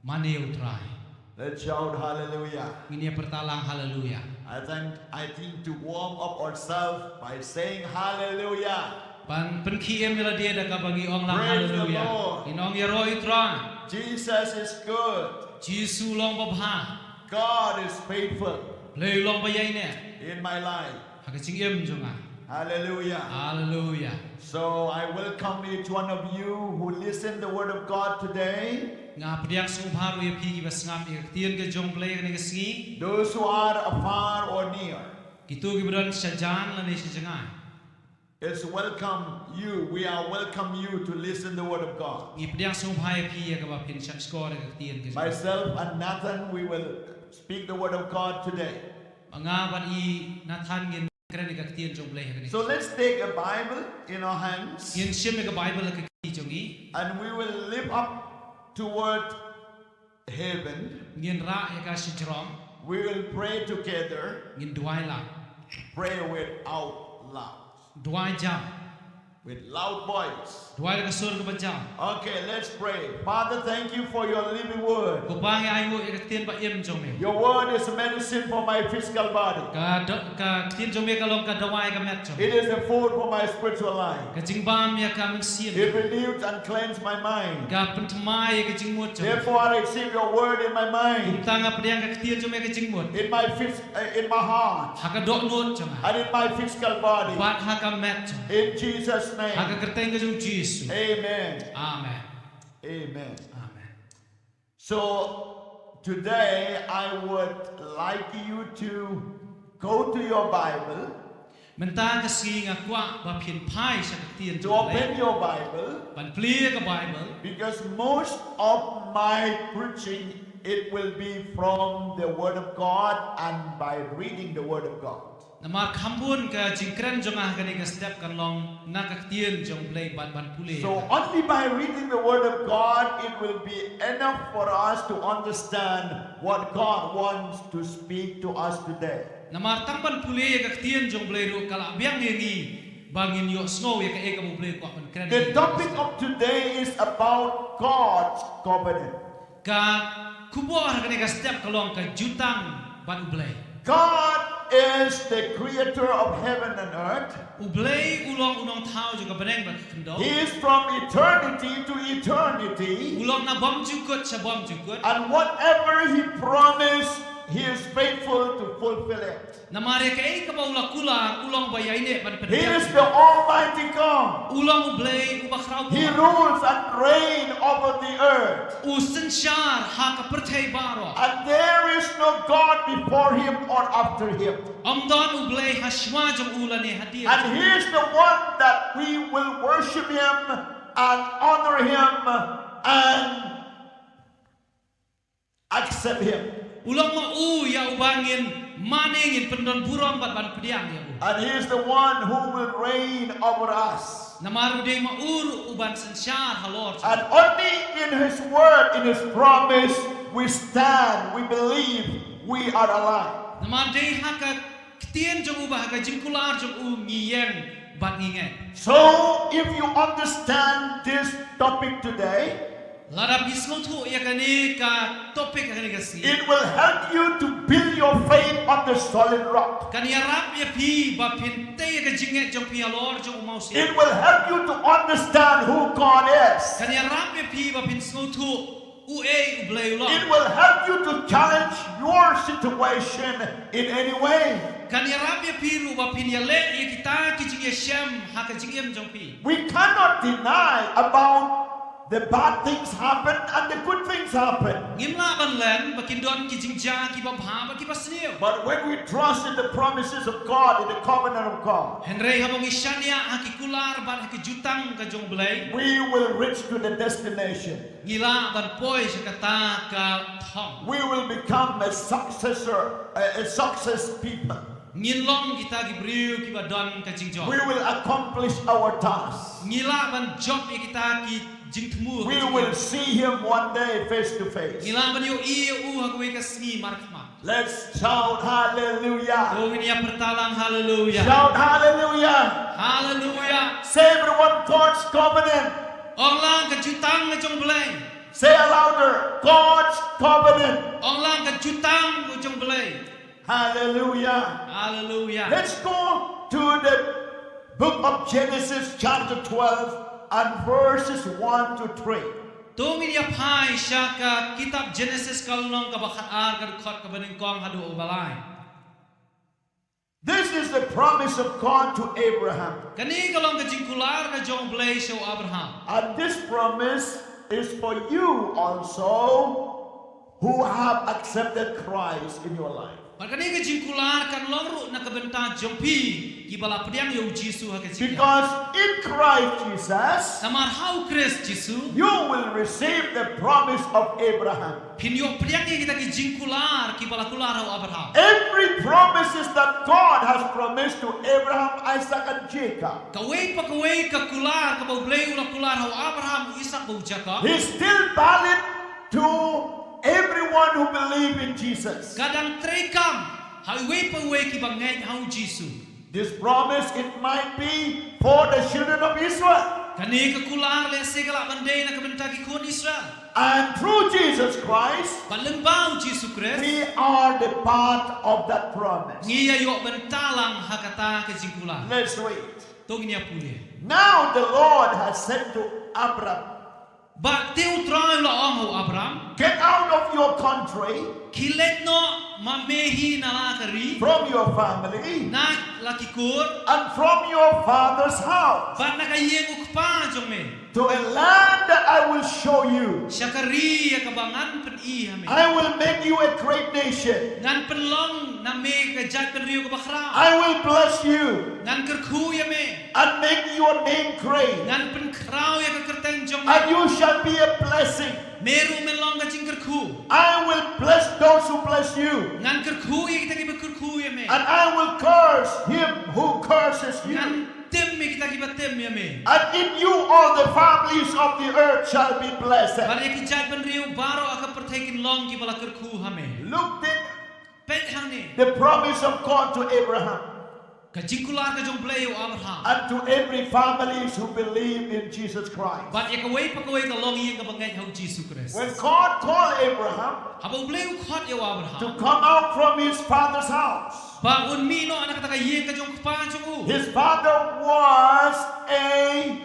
mane ïa U Trai. Let's shout hallelujah. Ngin ïa pyrta lang haleluya. I think, I think to warm up ourselves by saying hallelujah. Ban pynkhie im ïa lade da kaba ngi ong lang haleluya. Praise the Lord. Ngin ong ïaroh ïa U Trai. Jesus is good. Jisu u long babha. God is faithful. Blei u long baïaineh. In my life. Ha ka jingim jong nga. Hallelujah. Haleluya. So I welcome each one of you who listen the word of God today. Nga pdiang sngewbha ruh ïa phi kiba sngap ïa ka ktien ka jong U Blei ha kane ka sngi. Those who are afar or near. Kito kiba don shajan lane shajngai. It's welcome you. We are welcome you to listen the word of God. Ngi pdiang sngewbha ïa phi ïa kaba phin shah shkor ïa ka ktien ka jong. Myself and Nathan, we will speak the word of God today. Nga bad i Nathan ngin kren ïa ka ktien jong U Blei ha kane. So let's take a Bible in our hands. Ngin shim ïa ka Bible ha ka kti jong ngi. And we will lift up toward heaven. Ngin rah ïa ka shajrong. We will pray together. Ngin duwai lang. Pray without loud. Duwai jam. With loud voice. Duwai da ka sur kaba jam. Okay, let's pray. Father, thank you for your living word. Ko Pa, ngi ainguh ïa ka ktien ba im jong me. Your word is a medicine for my physical body. Ka do-, ka ktien jong me ka long ka dawai ka met jong me. It is a food for my spiritual life. Ka jingbam ïa ka mynsiem. It renews and cleanses my mind. Ka pynthymmai ïa ka jingmut jong me. Therefore, I receive your word in my mind. Kumta nga pdiang ka ktien jong me ha ka jingmut. In my phys-, uh, in my heart. Ha ka dohnud jong nga. And in my physical body. Bad ha ka met jong nga. In Jesus' name. Ha ka kyrteng ka jong U Jisu. Amen. Amen. Amen. Amen. So today I would like you to go to your Bible. Mynta ka sngi nga kwah ba phin phai sha ka ktien jong U Blei. To open your Bible. Ban plie ka Bible. Because most of my preaching It will be from the Word of God and by reading the Word of God. Namar kham bun ka jingkren jong nga ha kane ka step kan long na ka ktien jong U Blei bad ban pule. So only by reading the Word of God, it will be enough for us to understand what God wants to speak to us today. Namar tang ban pule ïa ka ktien jong U Blei ruh ka la biang ïa ngi ba ngin ïohsngew ïa kaei kaba U Blei u kwah ban kren. The topic of today is about God's covenant. Ka khubor ha kane ka step ka long ka jutang bad U Blei. God is the creator of heaven and earth. U Blei u long u nongthaw jong ka bneng bad ka khyndew. He is from eternity to eternity. U long na bymjukut sha bymjukut. And whatever He promised, He is faithful to fulfill it. Namar ïa kaei kaba u la kular u long ba ïaineh ban He is pynbiang. The Almighty God. U long U Blei uba khraw. He rules and reigns over the earth. U synshar ha ka pyrthei baroh. And there is no God before Him or after Him. Ym don U Blei ha shuwa jong u lane hadien. And He is the one that we will worship Him and honor Him and accept Him. U long ma u ïa uba ngin mane, ngin pyndon burom bad ban pdiang ïa u. And He is the one who will reign over us. Namar u dei ma u ruh uban synshar halor. And only in His word, in His promise, we stand, we believe, we are alive. Namar dei ha ka ktien jong u bad ha ka jingkular jong u ngi ïeng bad ngi ngeit. So, if you understand this topic today, Lada phi sngewthuh ïa kane ka topic ha kane ka sngi, it will help you to build your faith on the solid rock. Kan ïarap ïa phi ba phin tei ïa ka jingngeit jong phi halor jong u mawsiang. It will help you to understand who God is. Kan ïarap ïa phi ba phin sngewthuh uei U Blei u long. It will help you to challenge your situation in any way. Kan ïarap ïa phi ruh ba phin ïaleh ïa kita ki jingïashem ha ka jingim jong phi. We cannot deny about the bad things happen and the good things happen. Ngim lah ban len ba kin don ki jingjia kiba bha bad kiba sniew. But when we trust in the promises of God, in the covenant of God, Hynrei haba ngi shaniah ha ki kular bad ha ki jutang ka jong U Blei, we will reach to the destination. ngi lah ban poi sha kata ka thong. We will become a successor, a, a success people. Ngin long kita ki briew kiba don ka jingjop. We will accomplish our task. Ngi lah ban jop ïa kita ki jingthmu. We will see Him one day face to face. Ngi lah ban ïohi ïa u ha kawei ka sngi markhmat. Let's shout hallelujah. To ngin ïa pyrta lang haleluya. Shout hallelujah. Haleluya. Say everyone, God's covenant. Ong lang ka jutang ka jong U Blei. Say louder, God's covenant. Ong lang ka jutang ka jong U Blei. Hallelujah. Haleluya. Let's go to the book of Genesis, chapter twelve, and verses one to three. To ngin ïa phai sha ka kitab Genesis ka lynnong kaba khatar, ka dkhot kaba nyngkong haduh kaba lai. This is the promise of God to Abraham. Kane ka long ka jingkular ka jong U Blei sha u Abraham. And this promise is for you also who have accepted Christ in your life. Bad kane ka jingkular kan long ruh na ka bynta jong phi kiba la pdiang ïa u Jisu ha ka jingim. Because in Christ Jesus, Namar ha u Khrist Jisu, you will receive the promise of Abraham. Phin ïoh pdiang ïa kita ki jingkular kiba la kular ha u Abraham. Every promises that God has promised to Abraham, Isaac, and Jacob, Kawei pa kawei ka kular kaba U Blei u la kular ha u Abraham, u Isaak bad u Jakob, is still valid to everyone who believe in Jesus. Ka dang treikam ha uwei pa uwei kiba ngeit ha u Jisu. This promise, it might be for the children of Israel. Kane ka kular lehse ka lah ban dei na ka bynta ki khun Israel. And through Jesus Christ, Bad lyngba u Jisu Khrist, we are the part of that promise. Ngi ïa ïoh bynta lang ha kata ka jingkular. Let's read. To ngin ïa pule. Now the Lord has said to Abram, Bad te U Trai u la ong ha u Abraham, Get out of your country, khie leit noh ma me hi na la ka ri, from your family, na la ki kur, and from your father's house, bad na ka ïing u kpa jong me, to a land that I will show you. Sha ka ri ïa kaba ngan pyni ha me. I will make you a great nation. Ngan pynlong na me ka jaitbynriew kaba khraw. I will bless you Ngan kyrkhu ïa me. and make your name great. Ngan pynkhraw ïa ka kyrteng jong me. And you shall be a blessing. Me ruh men long ka jingkyrkhu. I will who bless you. Ngan kyrkhu ïa kita kiba kyrkhu ïa me. And I will curse him who curses you. Ngan tim ïa kita kiba tim ïa me. And in you all the families of the earth shall be blessed. Bad ïa ki jaitbynriew baroh ha ka pyrthei kin long kiba la kyrkhu ha me. Look then Peit hangne. The promise of God to Abraham. Ka jingkular ka jong U Blei ïa u Abraham. And to every families who believe in Jesus Christ. Bad ïa kawei pa kawei ka longïing kaba ngeit ha u Jisu Khrist. When God called Abraham. Haba U Blei u khot ïa u Abraham. To come out from his father's house. Ba un mih noh na kata ka ïing ka jong u kpa jong u. His father was a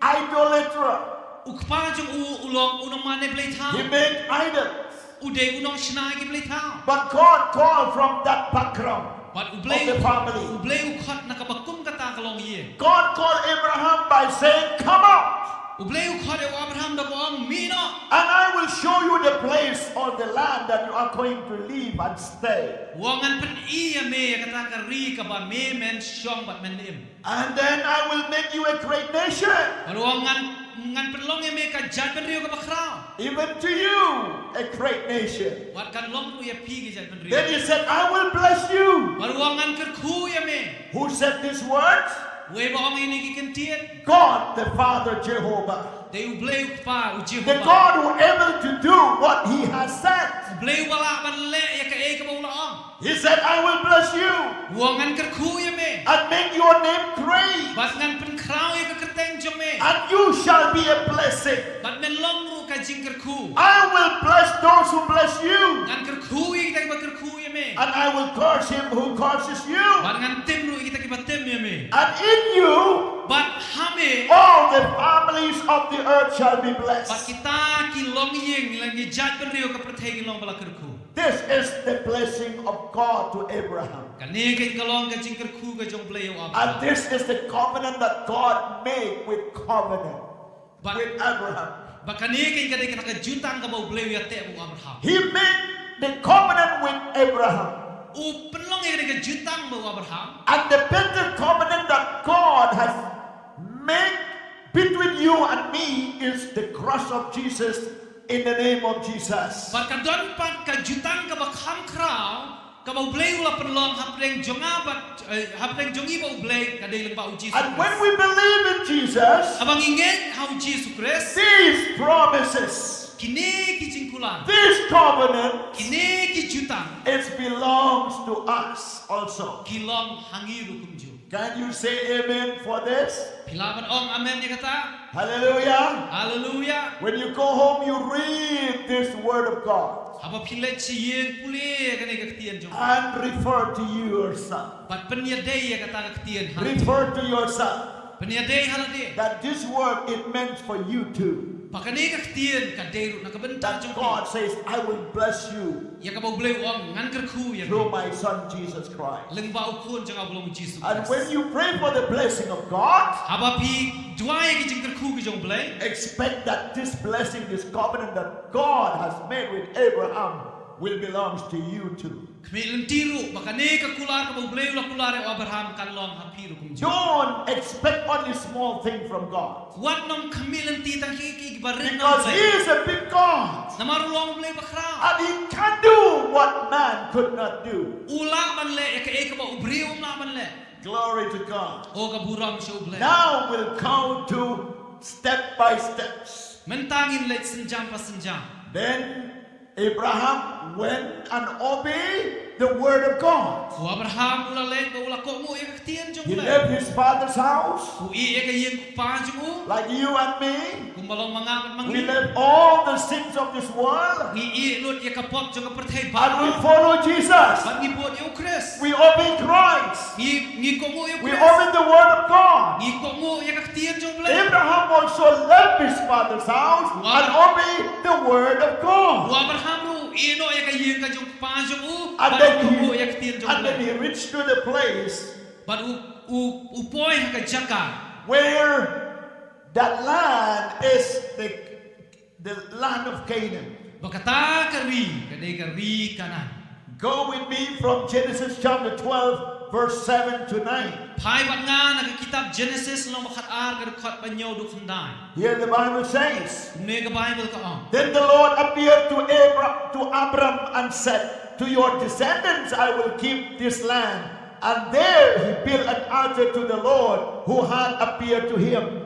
idolater. U kpa jong u u long u nongmane blei thaw. He made idols. U dei u nongshna ki blei thaw. But God called from that background. Bad U Blei, U Blei u khot na kaba kum kata ka longïing. God called Abraham by saying, come out. U Blei u khot ïa u Abraham da ka ong mih noh. And I will show you the place or the land that you are going to live and stay. U ong ngan pyni ïa me ïa kata ka ri kaba me men shong bad men im. And then I will make you a great nation. Bad u ong ngan ngan pynlong ïa me ka jaitbynriew kaba khraw. Even to you a great nation. Wat kan long ruh ïa phi ki jaitbynriew. Then he said, I will bless you. Bad u ong ngan kyrkhu ïa me. Who said these words? Uei ba ong ïa kine ki ktien? God the Father Jehovah. Dei U Blei U Kpa U Jehovah. The God who able to do what he has said. U Blei uba lah ban leh ïa kaei kaba u la ong. He said, I will bless you. U ong ngan kyrkhu ïa me. And make your name great. Bad ngan pynkhraw ïa ka kyrteng jong me. And you shall be a blessing. Bad men long ruh ka jingkyrkhu. I will bless those who bless you. Ngan kyrkhu ïa kita kiba kyrkhu ïa me. And I will curse him who curses you. Bad ngan tim ruh ïa kita kiba tim ïa me. And in you Bad ha me. All the families of the earth shall be blessed. Bad kita ki longïing lane ki jaitbynriew ka pyrthei kin long ba la kyrkhu. This is the blessing of God to Abraham. Kane ka long ka jingkyrkhu ka jong U Blei ïa u Abraham. And this is the covenant that God made with covenant with Abraham. Bad kane ka dei kata ka jutang kaba U Blei u ïateh bad u Abraham. He made the covenant with Abraham. U pynlong ïa kane ka jutang bad u Abraham. And the better covenant that God has made between you and me is the cross of Jesus. In the name of Jesus. Bad ka don pat ka jutang kaba kham khraw kaba U Blei u la pynlong hapdeng jong nga bad, eh, hapdeng jong ngi bad U Blei ka dei lyngba U Jisu Khrist. And when we believe in Jesus, haba ngi ngeit ha U Jisu Khrist, these promises, kine ki jingkular, this covenant, kine ki jutang, it belongs to us also. Ki long ha ngi ruh kumjuh. Can you say amen for this? Phi lah ban ong amen ïa kata? Hallelujah. Hallelujah. When you go home, you read this word of God. Haba phi leit sha ïing, pule ïa kane ka ktien jong. And refer to yourself. Bad pynïadei ïa kata ka ktien ha. Refer to yourself. Pynïadei ha lade. That this word, it meant for you too. Ba kane ka ktien ka dei ruh na ka bynta jong phi. That God says, I will bless you. Ïa kaba U Blei u ong ngan kyrkhu ïa me. Through my son Jesus Christ. Lyngba u khun jong nga uba long u Jisu Khrist. And when you pray for the blessing of God, haba phi duwai ïa ki jingkyrkhu ki jong U Blei, expect that this blessing, this covenant that God has made with Abraham will belongs to you too. Khmih lynti ruh ba kane ka kular kaba U Blei u la kular ïa u Abraham kan long ha phi ruh kumjuh. Don't expect only small thing from God. Wat nym khmih lynti tang ïa kiei kiei kiba rit na U Blei. Because he is a big God. Namar u long U Blei bakhraw. And he can do what man could not do. U lah ban leh ïa kaei kaba u briew um lah ban leh. Glory to God. O ka burom sha U Blei. Now we'll come to step by steps. Mynta ngin leit synjam pa synjam. Then Abraham went and obeyed the word of God. U Abraham u la leit bad u la kohnguh ïa ka ktien jong U Blei. He left his father's house. U ïeh ïa ka ïing kpa jong u. Like you and me. Kumba long ma nga bad ma ngi. We left all the sins of this world. Ngi ïeh lut ïa ka pop jong ka pyrthei baroh. And we follow Jesus. Bad ngi bud ïa u Khrist. We obey Christ. Ngi, ngi kohnguh ïa u Khrist. We obey the word of God. Ngi kohnguh ïa ka ktien jong U Blei. Abraham also left his father's house and obeyed the word of God. U Abraham ruh u ïeh noh ïa ka ïing ka jong u kpa jong u bad u kohnguh ïa ka ktien jong U Blei. And then he reached to the place. Bad u, u, u poi ha ka jaka. Where that land is the The land of Canaan. Ba kata ka ri ka dei ka ri Kanaan. Go with me from Genesis chapter twelve, verse seven to nine. Phai bad nga na ka kitab Genesis lynnong ba khatar ka dkhot ba hynñiew haduh khyndai. Here the Bible says, Kumne ka Baibl ka ong. Then the Lord appeared to Abra-, to Abram and said, To your descendants I will give this land. And there he built an altar to the Lord who had appeared to him.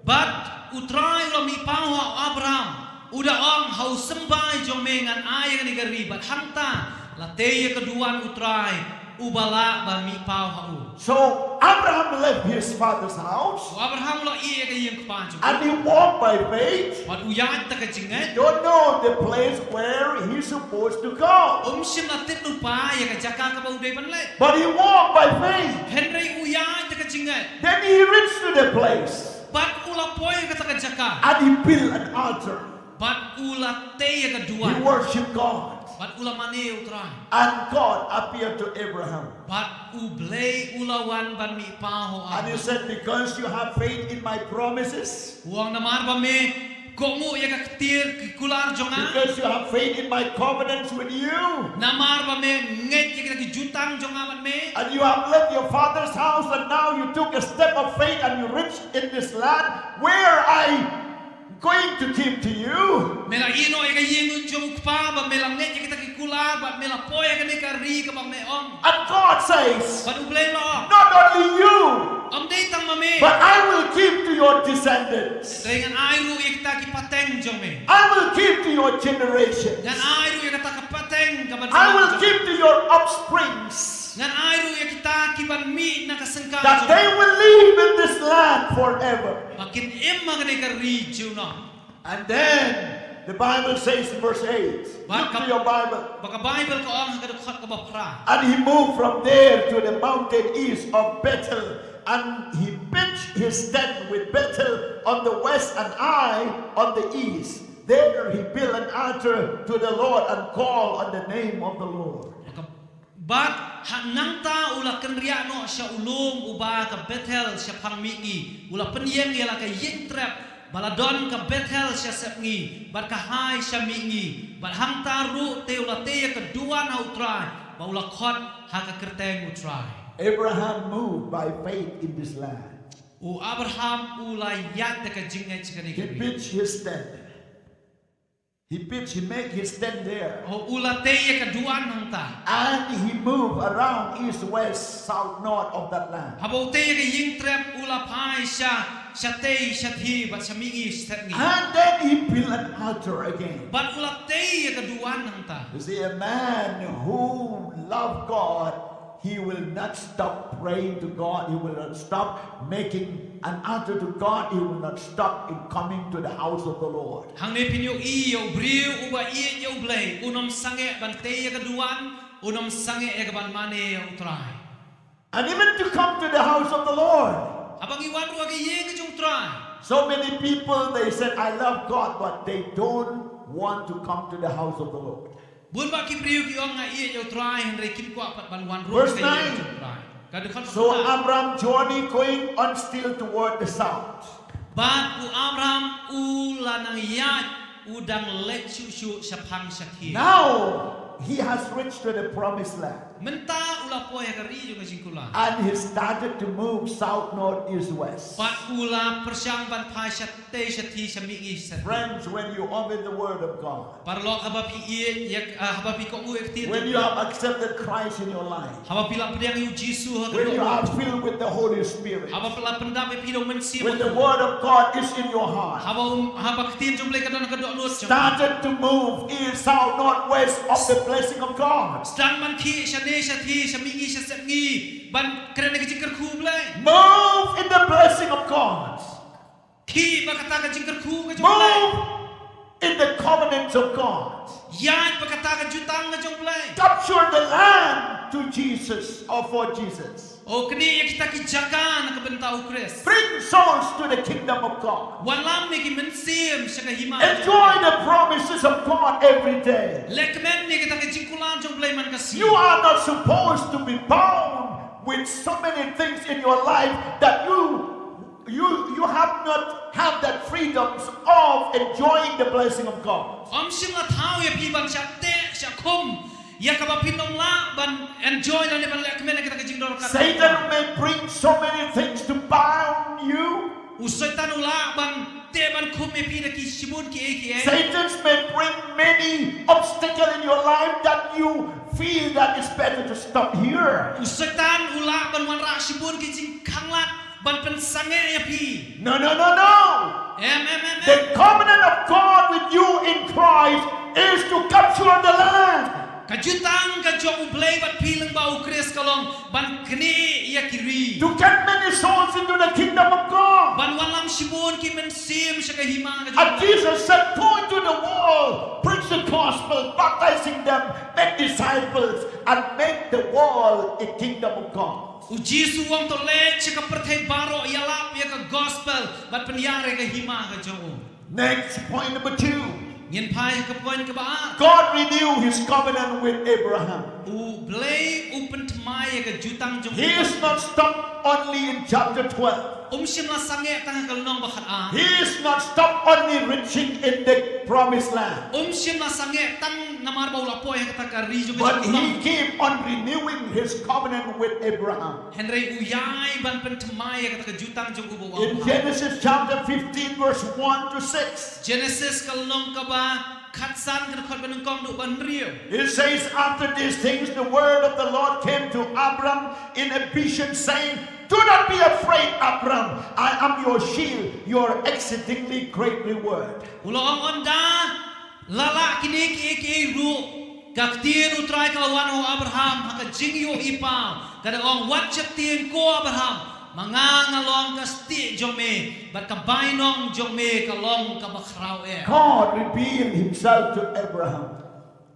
Bad U Trai u la mih paw ha u Abraham, u da ong, ha u symbai jong me ngan ai ïa kane ka ri, bad hangta la tei ïa ka duwan U Trai uba lah ban mih paw ha u. So Abraham left his father's house. U Abraham u la ïeh ïa ka ïing kpa jong u. And he walked by faith. Bad u ïaid da ka jingngeit. He don't know the place where he's supposed to go. Um shym la tip lypa ïa ka jaka kaba u dei ban leit. But he walked by faith. Hynrei u ïaid da ka jingngeit. Then he reached to the place. Bad u la poi ha kata ka jaka. And he built an altar. Bad u la tei ïa ka duwan. He worshiped God. Bad u la mane U Trai. And God appeared to Abraham. Bad U Blei u la wan ban mih paw ha u Abraham. And he said, because you have faith in my promises. U ong, namar ba me kohnguh ïa ka ktien ki kular jong nga. Because you have faith in my covenants with you. Namar ba me ngeit ïa kita ki jutang jong nga bad me. And you have left your father's house and now you took a step of faith and you reached in this land where I going to give to you. Me la ïeh noh ïa ka ïing jong u kpa, bad me la ngeit ïa kita ki kular, bad me la poi ha kane ka ri kaba me ong. And God says, bad U Blei u la ong, not only you, ym dei tang ma me, but I will give to your descendants. Hynrei ngan ai ruh ïa kita ki pateng jong me. I will give to your generation. Ngan ai ruh ïa kata ka pateng kaba. I will give to your offsprings. Ngan ai ruh ïa kita ki ban mih na ka syngkar jong me. That they will live in this land forever. Ba kin im ha kane ka ri junom. And then the Bible says in verse eight. Look to your Bible. Bad ka Baibl ka ong ha ka dkhot kaba phra. And he moved from there to the mountain east of Bethel, and he pitched his tent with Bethel on the west and Ai on the east. There he built an altar to the Lord and called on the name of the Lord. Bad ha nangta u la kynriah noh sha u lum uba ka Bethel shaphang mihngi, u la pynïeng ïa la ka ïing trep ba la don ka Bethel sha sepngi, bad ka Hai sha mihngi, bad hangta ruh te u la tei ïa ka duwan ha U Trai, bad u la khot ha ka kyrteng U Trai. Abraham moved by faith in this land. U Abraham u la ïaid da ka jingngeit sha kane ka ri. He pitched his tent. He pitched, he made his tent there. U la tei ïa ka duwan hangta. And he moved around east, west, south, north of that land. Haba u tei ïa ka ïing trep u la phai sha, shatei, shathie, bad sha mihngi, shatngi. And then he built an altar again. Bad u la tei ïa ka duwan hangta. You see, a man who loved God, he will not stop praying to God. He will not stop making an altar to God. He will not stop in coming to the house of the Lord. Hangne phin ïohi ïa u briew uba ïeit ïa U Blei, un ym sangeh ban tei ïa ka duwan, un ym sangeh ïa ka ban mane ïa U Trai. And even to come to the house of the Lord. Haba ngi wan ruh ha ka ïing jong U Trai. So many people, they said, I love God, but they don't want to come to the house of the Lord. Bun bah ki briew ki ong nga ïeit ïa U Trai, hynrei kim kwah pat ban wan ruh ha ka ïing jong U Trai. Ka dkhot kaba khyndai. So Abram journey going on still toward the south. Bad u Abram u la nang ïaid, u dang leit shuh shuh shaphang shathie. Now he has reached to the promised land. Mynta u la poi ha ka ri jong ka jingkular. And he started to move south, north, east, west. Bad u la pyrshang ban phai shatei, shathie, shamihngi, shatei. Friends, when you obey the word of God, Paralok, haba phi ïeit ïa, ah, haba phi kohnguh ïa ka ktien. When you have accepted Christ in your life, haba phi la pdiang ïa U Jisu ha ka dohnud. When you are filled with the Holy Spirit, haba phi la pyndap ïa phi da U Mynsiem Bakhuid. When the word of God is in your heart, haba, um, haba ka ktien jong U Blei ka don ha ka dohnud jong phi. Started to move east, south, north, west of the blessing of God. Sdang ban khie shane shathie, shamihngi shasepngi, ban kren ïa ka jingkyrkhu U Blei. Move in the blessing of God. Khie bad kata ka jingkyrkhu ka jong U Blei. Move in the covenants of God. Ïaid bad kata ka jutang ka jong U Blei. Capture the land to Jesus or for Jesus. Oh, knieh ïa kita ki jaka na ka bynta U Khrist. Bring souls to the kingdom of God. Wanlam ïa ki mynsiem sha ka hima. Enjoy the promises of God every day. Lehkmen ïa kita ki jingkular jong U Blei man ka sngi. You are not supposed to be bound with so many things in your life that you You, you have not had that freedoms of enjoying the blessing of God. Ym shym la thaw ïa phi ban shah teh shah khum ïa kaba phin ym lah ban enjoy lane ban lehkmen ïa kata ka jingdonkam. Satan may bring so many things to bound you. U Soitan u lah ban te ban khum ïa phi da ki shibun kiei kiei. Satan may bring many obstacles in your life that you feel that it's better to stop here. U Soitan u lah ban wanrah shibun ki jingkhanglad ban pynsangeh ïa phi. No, no, no, no. Em, em, em, em. The covenant of God with you in Christ is to capture the land, Ka jutang ka jong U Blei bad phi lyngba U Khrist ka long ban knieh ïa ki ri. To get many souls into the kingdom of God. Ban wanlam shibun ki mynsiem sha ka hima ka jong U And Blei. Jesus said, "Go into the world, preach the gospel, baptizing them, make disciples, and make the world a kingdom of God." U Jisu u ong to leit sha ka pyrthei baroh, ïalap ïa ka gospel bad pynïar ïa ka hima ka jong u. Next point number two. Ngin phai ha ka point kaba ar. God renew his covenant with Abraham. U Blei u pynthymmai ïa ka jutang jong u. He is not stopped only in chapter twelve. Um shym la sangeh tang ha ka lynnong ba khatar. He is not stopped only reaching in the promised land. Um shym la sangeh tang namar ba u la poi ha kata ka ri jong ka But jingkyrkhu. He keep on renewing his covenant with Abraham. Hynrei u ïai ban pynthymmai ïa kata ka jutang jong u bad u In Abraham. Genesis chapter fifteen, verse one to six. Genesis ka lynnong kaba khatsan, ka dkhot ba nyngkong haduh ba hynriew. It says, "After these things, the word of the Lord came to Abram in a vision, saying, 'Do not be afraid, Abram. I am your shield, your exceedingly great reward.'" U la ong, ynda la lah kine kiei kiei ruh, ka ktien U Trai ka la wan ha u Abraham ha ka jingïohi paw, ka da ong, wat sheptieng ko Abraham, ma nga nga long ka stieh jong me, bad ka bainong jong me ka long kaba khraw eh. God revealed himself to Abraham.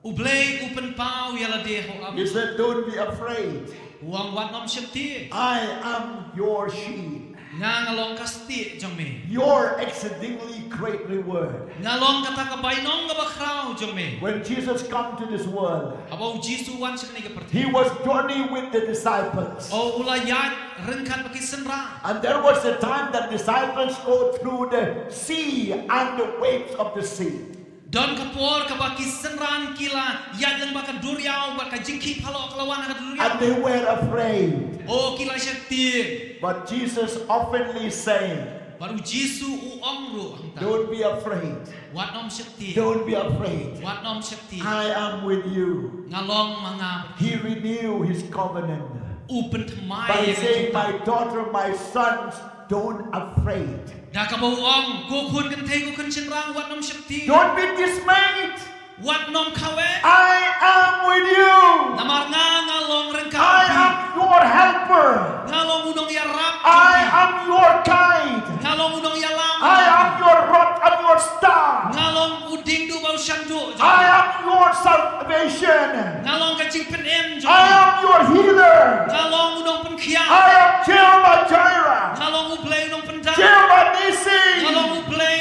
U Blei u pynpaw ïa lade ha u Abraham. He said, "Don't be afraid. U ong, wat nym sheptieng. I am your shield. Nga nga long ka stieh jong me. Your exceedingly great reward." Nga long kata ka bainong kaba khraw jong me. When Jesus come to this world, haba u Jisu u wan sha kane ka pyrthei, he was journey with the disciples. Oh, u la ïaid ryngkat bad ki synran. And there was a time that disciples go through the sea and the waves of the sea. Don ka por kaba ki synran ki la ïaid lyngba ka duriaw, bad ka jingkhih phalok ka la wan ha ka duriaw. And they were afraid. Oh, ki la sheptieng. But Jesus oftenly saying, bad u Jisu u ong ruh hangta, "Don't be afraid. Wat nym sheptieng. Don't be afraid. Wat nym sheptieng. I am with you." Nga long ma nga. He renew his covenant. U pynthmai ïa ka jutang. By saying, "My daughter, my sons, don't afraid." Da kaba u ong, ko khun kynthei, ko khun shynrang, wat nym sheptieng. Don't be dismayed. Wat nym khaweh. I am with you. Namar nga nga long ryngkat bad phi. I am your helper. Nga long u nongïarap jong phi. I am your guide. Nga long u nongïalam jong phi. I am your rod and your staff. Nga long u diengduh bad u shanduh jong phi. I am your salvation. Nga long ka jingpynim jong phi. I am your healer. Nga long u nongpynkhiah. I am Jehovah Jireh. Nga long u Blei u nongpyndap. Jehovah Nissi. Nga long u Blei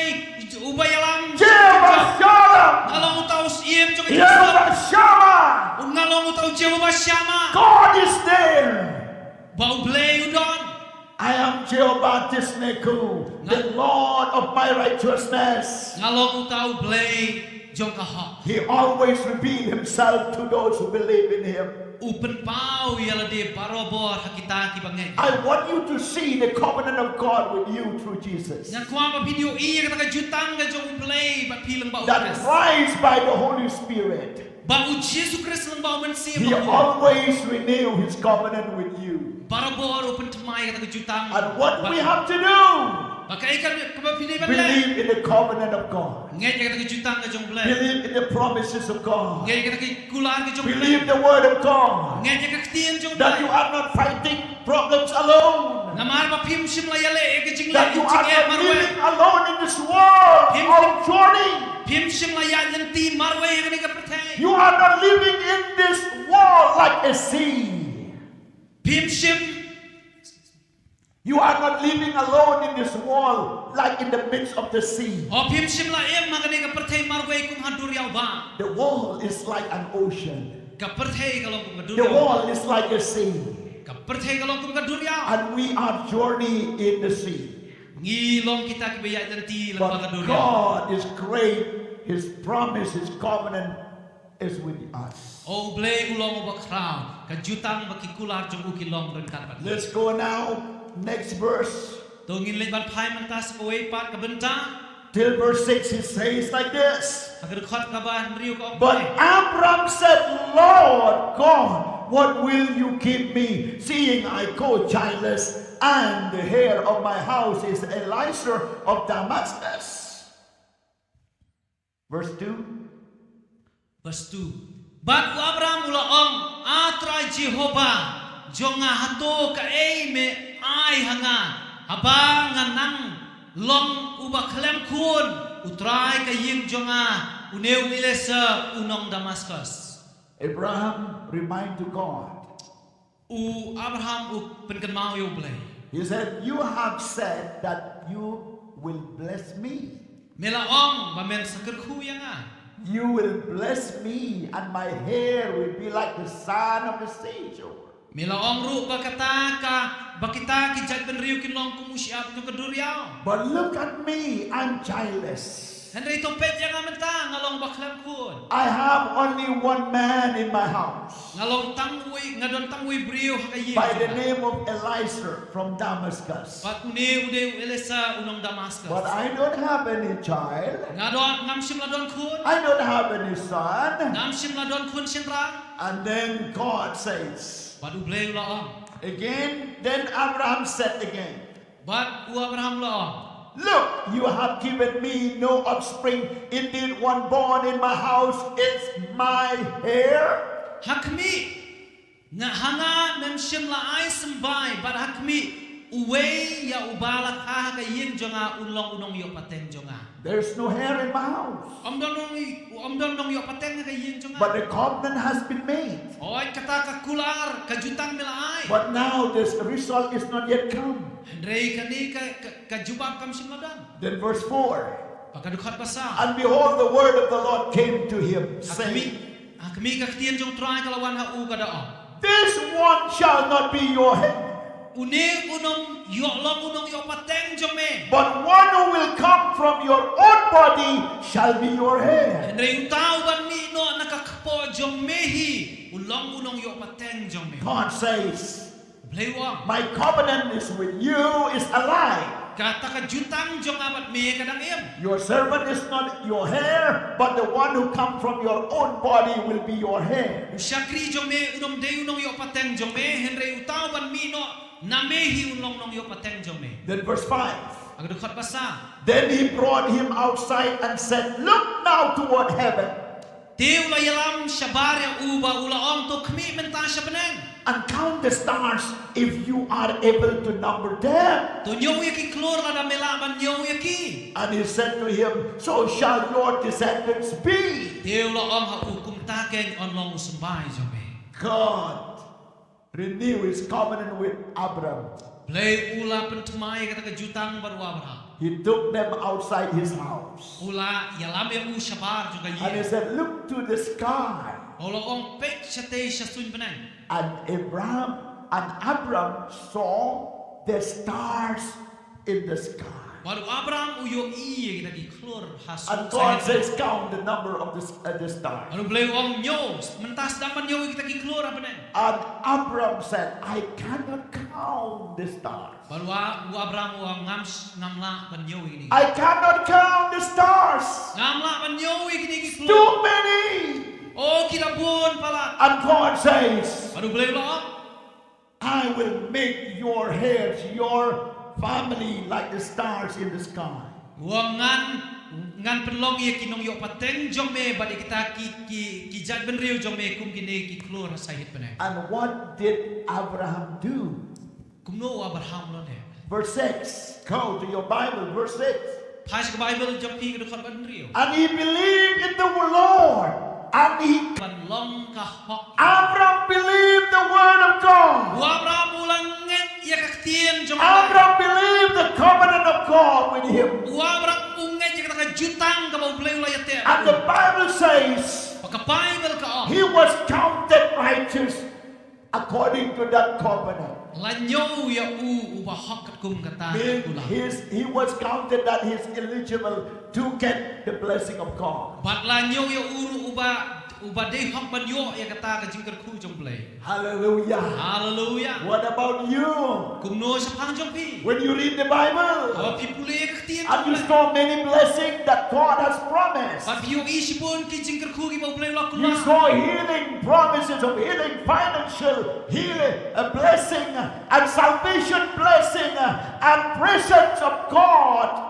uba ïalam. Jehovah Shalom. Nga long uta u Syiem jong ka jingsuk. Jehovah Shammah. Nga long uta u Jehovah Shammah. God is there. Ba U Blei u don. I am Jehovah Tsidkenu, the Lord of my righteousness. Nga long uta U Blei jong ka hok. He always reveal himself to those who believe in him. U pynpaw ïa lade barabor ha kita kiba ngeit. I want you to see the covenant of God with you through Jesus. Nga kwah ba phin ïohi ïa kata ka jutang ka jong U Blei bad phi lyngba U Khrist. That rise by the Holy Spirit. Ba U Jisu Khrist lyngba U Mynsiem Bakhuid. He always renew his covenant with you. Barabor u pynthmai kata ka jutang. And what we have to do? Ba kaei kaba phi dei ban leh? Believe in the covenant of God. Ngeit ïa kata ka jutang ka jong U Blei. Believe in the promises of God. Ngeit ïa kata ka kular ka jong U Blei. Believe the word of God. Ngeit ïa ka ktien jong U Blei. That you are not fighting problems alone. Namar ba phim shym la ïaleh ïa ka jingleh jingeh marwei. That you are not living alone in this world, our journey. Phim shym la ïaid lynti marwei ha kane ka pyrthei. You are not living in this world like a sea. Phim shym You are not living alone in this world, like in the midst of the sea. Oh, phim shym la im ha kane ka pyrthei marwei kum ha duriaw bah. The world is like an ocean. Ka pyrthei ka long kum ka duriaw. The world is like a sea. Ka pyrthei ka long kum ka duriaw. And we are journey in the sea. Ngi long kita kiba ïaid lynti lyngba ka duriaw. But God is great. His promise, his covenant is with us. Oh, U Blei u long uba khraw, ka jutang bad ki kular jong u ki long ryngkat bad ngi. Let's go now, next verse. To ngin leit ban phai mynta sa kawei pat ka bynta. Till verse six, he says like this. Ha ka dkhot kaba hynriew ka ong But kumne. Abram said, Lord God, what will you give me, seeing I go childless, and the heir of my house is Eliezer of Damascus? Verse two. Verse two. Bad u Abram u la ong, A Trai Jehobah jong nga, hato kaei me ai ha nga haba nga nang long uba khlem khun? U trai ka ïing jong nga une u Eliezer u nong Damaskus. Abraham remind to God. U Abraham u pynkynmaw ïa U Blei. He said, You have said that you will bless me. Me la ong ba men sa kyrkhu ïa nga. You will bless me, and my heir will be like the sand of the seashore. Me la ong ruh ba kata ka, ba kita ki jaitbynriew kin long kum u shyiap jong ka duriaw. But look at me, I'm childless. Hynrei to peit ïa nga mynta, nga long ba khlem khun. I have only one man in my house. Nga long tang uwei, nga don tang uwei briew ha ka ïing jong nga. By the name of Eliezer from Damascus. Bad une u dei u Eliezer u nong Damaskus. But I don't have any child. Nga don, ngam shym la don khun. I don't have any son. Ngam shym la don khun shynrang. And then God says. Bad U Blei u la ong. Again, then Abraham said again. Bad u Abraham u la ong. Look, you have given me no offspring. Indeed, one born in my house is my heir. Ha khmih, nga, ha nga mem shym la ai symbai, bad ha khmih, uwei ïa uba la kha ha ka ïing jong nga un long u nongïoh pateng jong nga. There's no heir in my house. Ym don nong, ym don nongïoh pateng ha ka ïing jong nga. But the covenant has been made. Hooid, kata ka kular, ka jutang me la ai. But now this result is not yet come. Hynrei kane ka, ka, ka jubab kam shym la don. Then verse four. Bad ka dkhot ba saw. And behold, the word of the Lord came to him, saying, Ha khmih, ha khmih ka ktien jong U Trai ka la wan ha u ka da ong. This one shall not be your heir. Une un ym ïoh long u nongïoh pateng jong me. But one who will come from your own body shall be your heir. Hynrei uta u ban mih noh na ka kpoh jong me hi, un long u nongïoh pateng jong me. God says, U Blei u ong, My covenant is with you is alive. Kata ka jutang jong nga bad me ka dang im. Your servant is not your heir, but the one who comes from your own body will be your heir. U shakri jong me un ym dei u nongïoh pateng jong me, hynrei uta u ban mih noh na me hi un long nongïoh pateng jong me. Then verse five. Ha ka dkhot ba saw. Then he brought him outside and said, Look now toward heaven. Te u la ïalam shabar ïa u bad u la ong, To khmih mynta sha bneng. And count the stars if you are able to number them. To ñiew ïa ki klur lada me lah ban ñiew ïa ki. And he said to him, So shall your descendants be. Te u la ong ha u, Kumta keiñ yn long u symbai jong me. God renew his covenant with Abram. Blei u la pynthymmai ïa kata ka jutang bad u Abraham. He took them outside his house. U la ïalam ïa u shabar jong ka ïing. And he said, Look to the sky. Bad u la ong, Peit shatei sha suiñ bneng. And Abraham and Abram saw the stars in the sky. Bad u Abraham u ïohi ïa kita ki klur ha suiñ. And God says, Count the number of the, uh, the stars. Bad u Blei u ong, Ñiew, mynta sdang ban ñiew ïa kita ki klur ha bneng. And Abram said, I cannot count the stars. Bad u Abraham u ong, Ngam, ngam lah ban ñiew ïa kine. I cannot count the stars. Ngam lah ban ñiew ïa kine ki klur. Too many. O, ki da bun palat. And God says, Bad u Blei u la ong, I will make your heirs, your family, like the stars in the sky. U ong, ngan, ngan pynlong ïa ki nongïoh pateng jong me bad ïa kita ki, ki, ki jaitbynriew jong me kum kine ki klur ha sahit bneng. And what did Abraham do? Kumno u Abraham u la leh? Verse six. Go to your Bible, verse six. Phai sha ka Baibl jong phi ka dkhot ba hynriew. And he believed in the Lord. And he Ban long ka hok. Abraham believed the word of God. U Abraham u la ngeit ïa ka ktien jong U Blei. Abraham believed the covenant of God with him. U Abraham u ngeit ïa kata ka jutang kaba U Blei u la ïateh. And the Bible says, Bad ka Baibl ka ong, he was counted righteous according to that covenant. La ñiew ïa u uba hok katkum kata ka kular. Mean his, he was counted that he is eligible to get the blessing of God. Bad la ñiew ïa u ruh uba, uba dei hok ban ïoh ïa kata ka jingkyrkhu jong U Blei. Hallelujah. Haleluya. What about you? Kumno shaphang jong phi? When you read the Bible Haba phi pule ïa ka ktien and jong U you Blei, saw many blessings that God has promised. bad phi ïohi shibun ki jingkyrkhu kiba U Blei u la You kular. saw healing, promises of healing, financial healing, a blessing, and salvation blessing, and presence of God.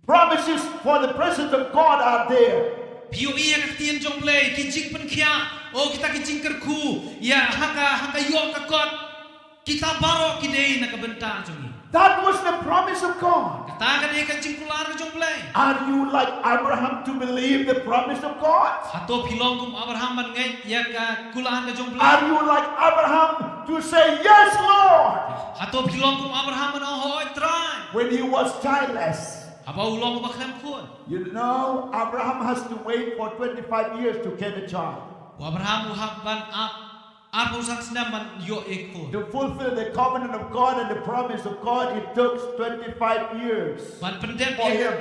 Promises for the presence of God are there. Phi ïohi ïa ka ktien jong U Blei, ki jingpynkhiah, o kita ki jingkyrkhu ïa ha ka, ha ka ïoh ka kot, kita baroh ki dei na ka bynta jong ngi. That was the promise of God. Kata ka dei ka jingkular ka jong U Blei. Are you like Abraham to believe the promise of God? Hato phi long kum Abraham ban ngeit ïa ka kular ka jong U Blei? Are you like Abraham to say, "Yes, Lord"? Hato phi long kum Abraham ban ong, "Hooid Trai"? When he was childless, Haba u long uba khlem khun. You know, Abraham has to wait for twenty-five years to get a child. U Abraham u hap ban ap arphew san snem ban ïoh ïa i khun. To fulfill the covenant of God and the promise of God, it took twenty-five years Ban pyndep for ïa him.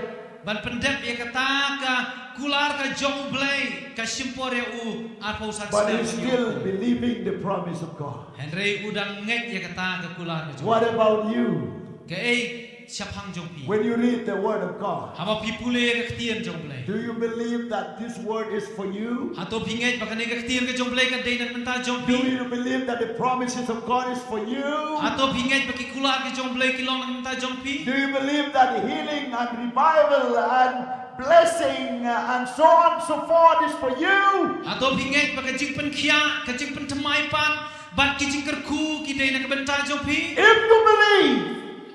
Ban pyndep ïa kata ka kular ka jong U Blei ka shim por ïa u arphew san snem. But he's still believing the promise of God. Hynrei u dang ngeit ïa kata ka kular ka jong. What about you? Kaei shaphang jong phi? When you read the word of God, Haba phi pule ïa ka ktien jong U Blei, do you believe that this word is for you? Hato phi ngeit ba kane ka ktien ka jong U Blei ka dei na ka bynta jong phi? Do you believe that the promises of God is for you? Hato phi ngeit ba ki kular ka jong U Blei ki long na ka bynta jong phi? Do you believe that healing and revival and blessing and so on and so forth is for you? Hato phi ngeit ba ka jingpynkhiah, ka jingpynthymmai pat, bad ki jingkyrkhu ki dei na ka bynta jong phi? If you believe,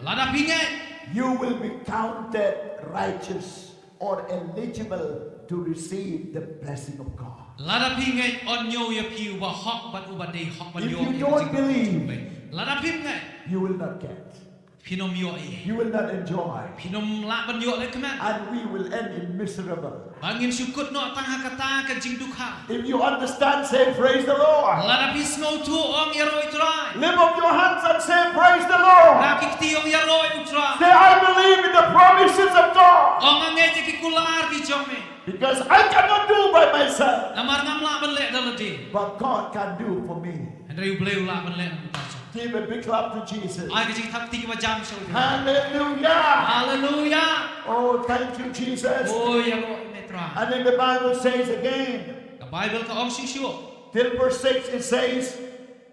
Lada phi ngeit, you will be counted righteous or eligible to receive the blessing of God. Lada phi ngeit, yn ñiew ïa phi uba hok bad uba dei hok ban ïoh ïa ka jingkyrkhu jong U Blei. If you don't believe, lada phim ngeit, you will not get. Phin ym ïoh ei. You will not enjoy. Phin ym lah ban ïoh lehkmen. And we will end in miserable. Bad ngin shu kut noh tang ha kata ka jingdukha. If you understand, say, "Praise the Lord." Lada phi sngewthuh, ong, "Ïaroh ïa U Trai." Lift up your hands and say, "Praise the Lord." Rah ki kti, ong, "Ïaroh ïa U Trai." Say, "I believe in the promises of God." Ong, "Nga ngeit ïa ki kular ki jong me." Because I cannot do by myself. Namar ngam lah ban leh da lade. But God can do for me. Hynrei U Blei u lah ban leh na ka bynta jong. Give a big clap to Jesus. Ai ka jingthap kti kaba jam sha U Blei. Hallelujah. Hallelujah. Oh, thank you, Jesus. Oh, ïaroh ïa me Trai. And then the Bible says again, ka Baibl ka ong shuh shuh. Till verse six it says,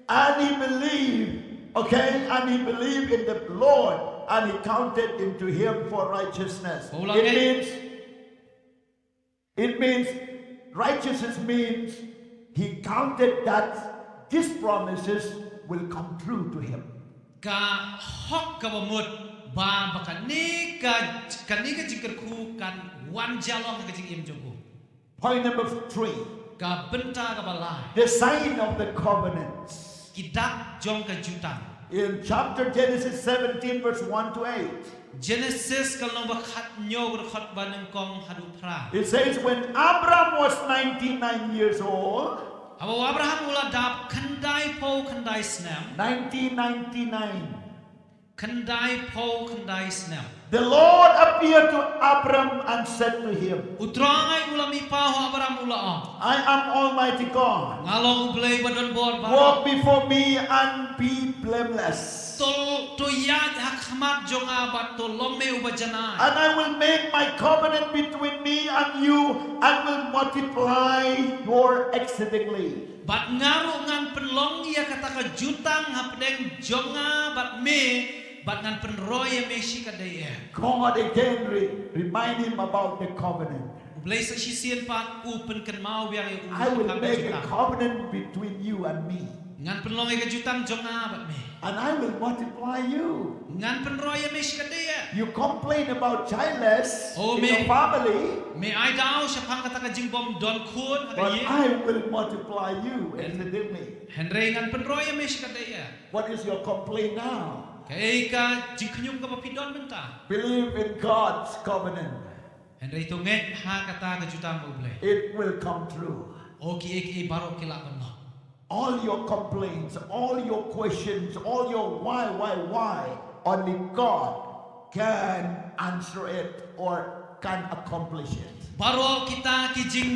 "And he believed," okay, "and he believed in the Lord, and he counted it to him for righteousness." It means, it means righteousness means he counted that these promises will come true to him. Ka hok kaba mut ba, ba kane ka, kane ka jingkyrkhu kan wan jia long ha ka jingim jong u. Point number three. Ka bynta kaba lai. The sign of the covenants. Ki dak jong ka jutang. In chapter Genesis seventeen, verse one to eight. Genesis ka lynnong ba khathynñiew, ka dkhot ba nyngkong haduh phra. It says, "When Abram was ninety-nine years old," Haba u Abraham u la dap khyndaiphew khyndai snem. Nineteen ninety-nine. Khyndaiphew khyndai snem. "The Lord appeared to Abram and said to him," U Trai u la mihpat ha u Abraham, u la ong, "I am Almighty God. Nga long U Blei ba don bor baroh. Walk before me and be blameless. To, to ïaid ha khmat jong nga bad to long me uba janai. And I will make my covenant between me and you and will multiply your exceedingly." Bad nga ruh ngan pynlong ïa kata ka jutang hapdeng jong nga bad me, bad ngan pynroi ïa me shikatdei eh. God again re-, remind him about the covenant. U Blei sa shisien pat u pynkynmaw biang ïa u. "I will make a covenant between you and me." Ngan pynlong ïa ka jutang jong nga bad me. "And I will multiply you." Ngan pynroi ïa me shikatdei eh. You complain about childless in your family. Oh, me, me ai daw shaphang kata ka jingbym don khun ha ka ïing. "But I will multiply you exceedingly." Hynrei ngan pynroi ïa me shikatdei eh. What is your complaint now? Kaei ka jingkhñium kaba phi don mynta? Believe in God's covenant. Hynrei to ngeit ha kata ka jutang U Blei. It will come true. Oh, kiei kiei baroh ki lah ban long. All your complaints, all your questions, all your why, why, why, only God can answer it or can accomplish it. Baroh kita ki jing,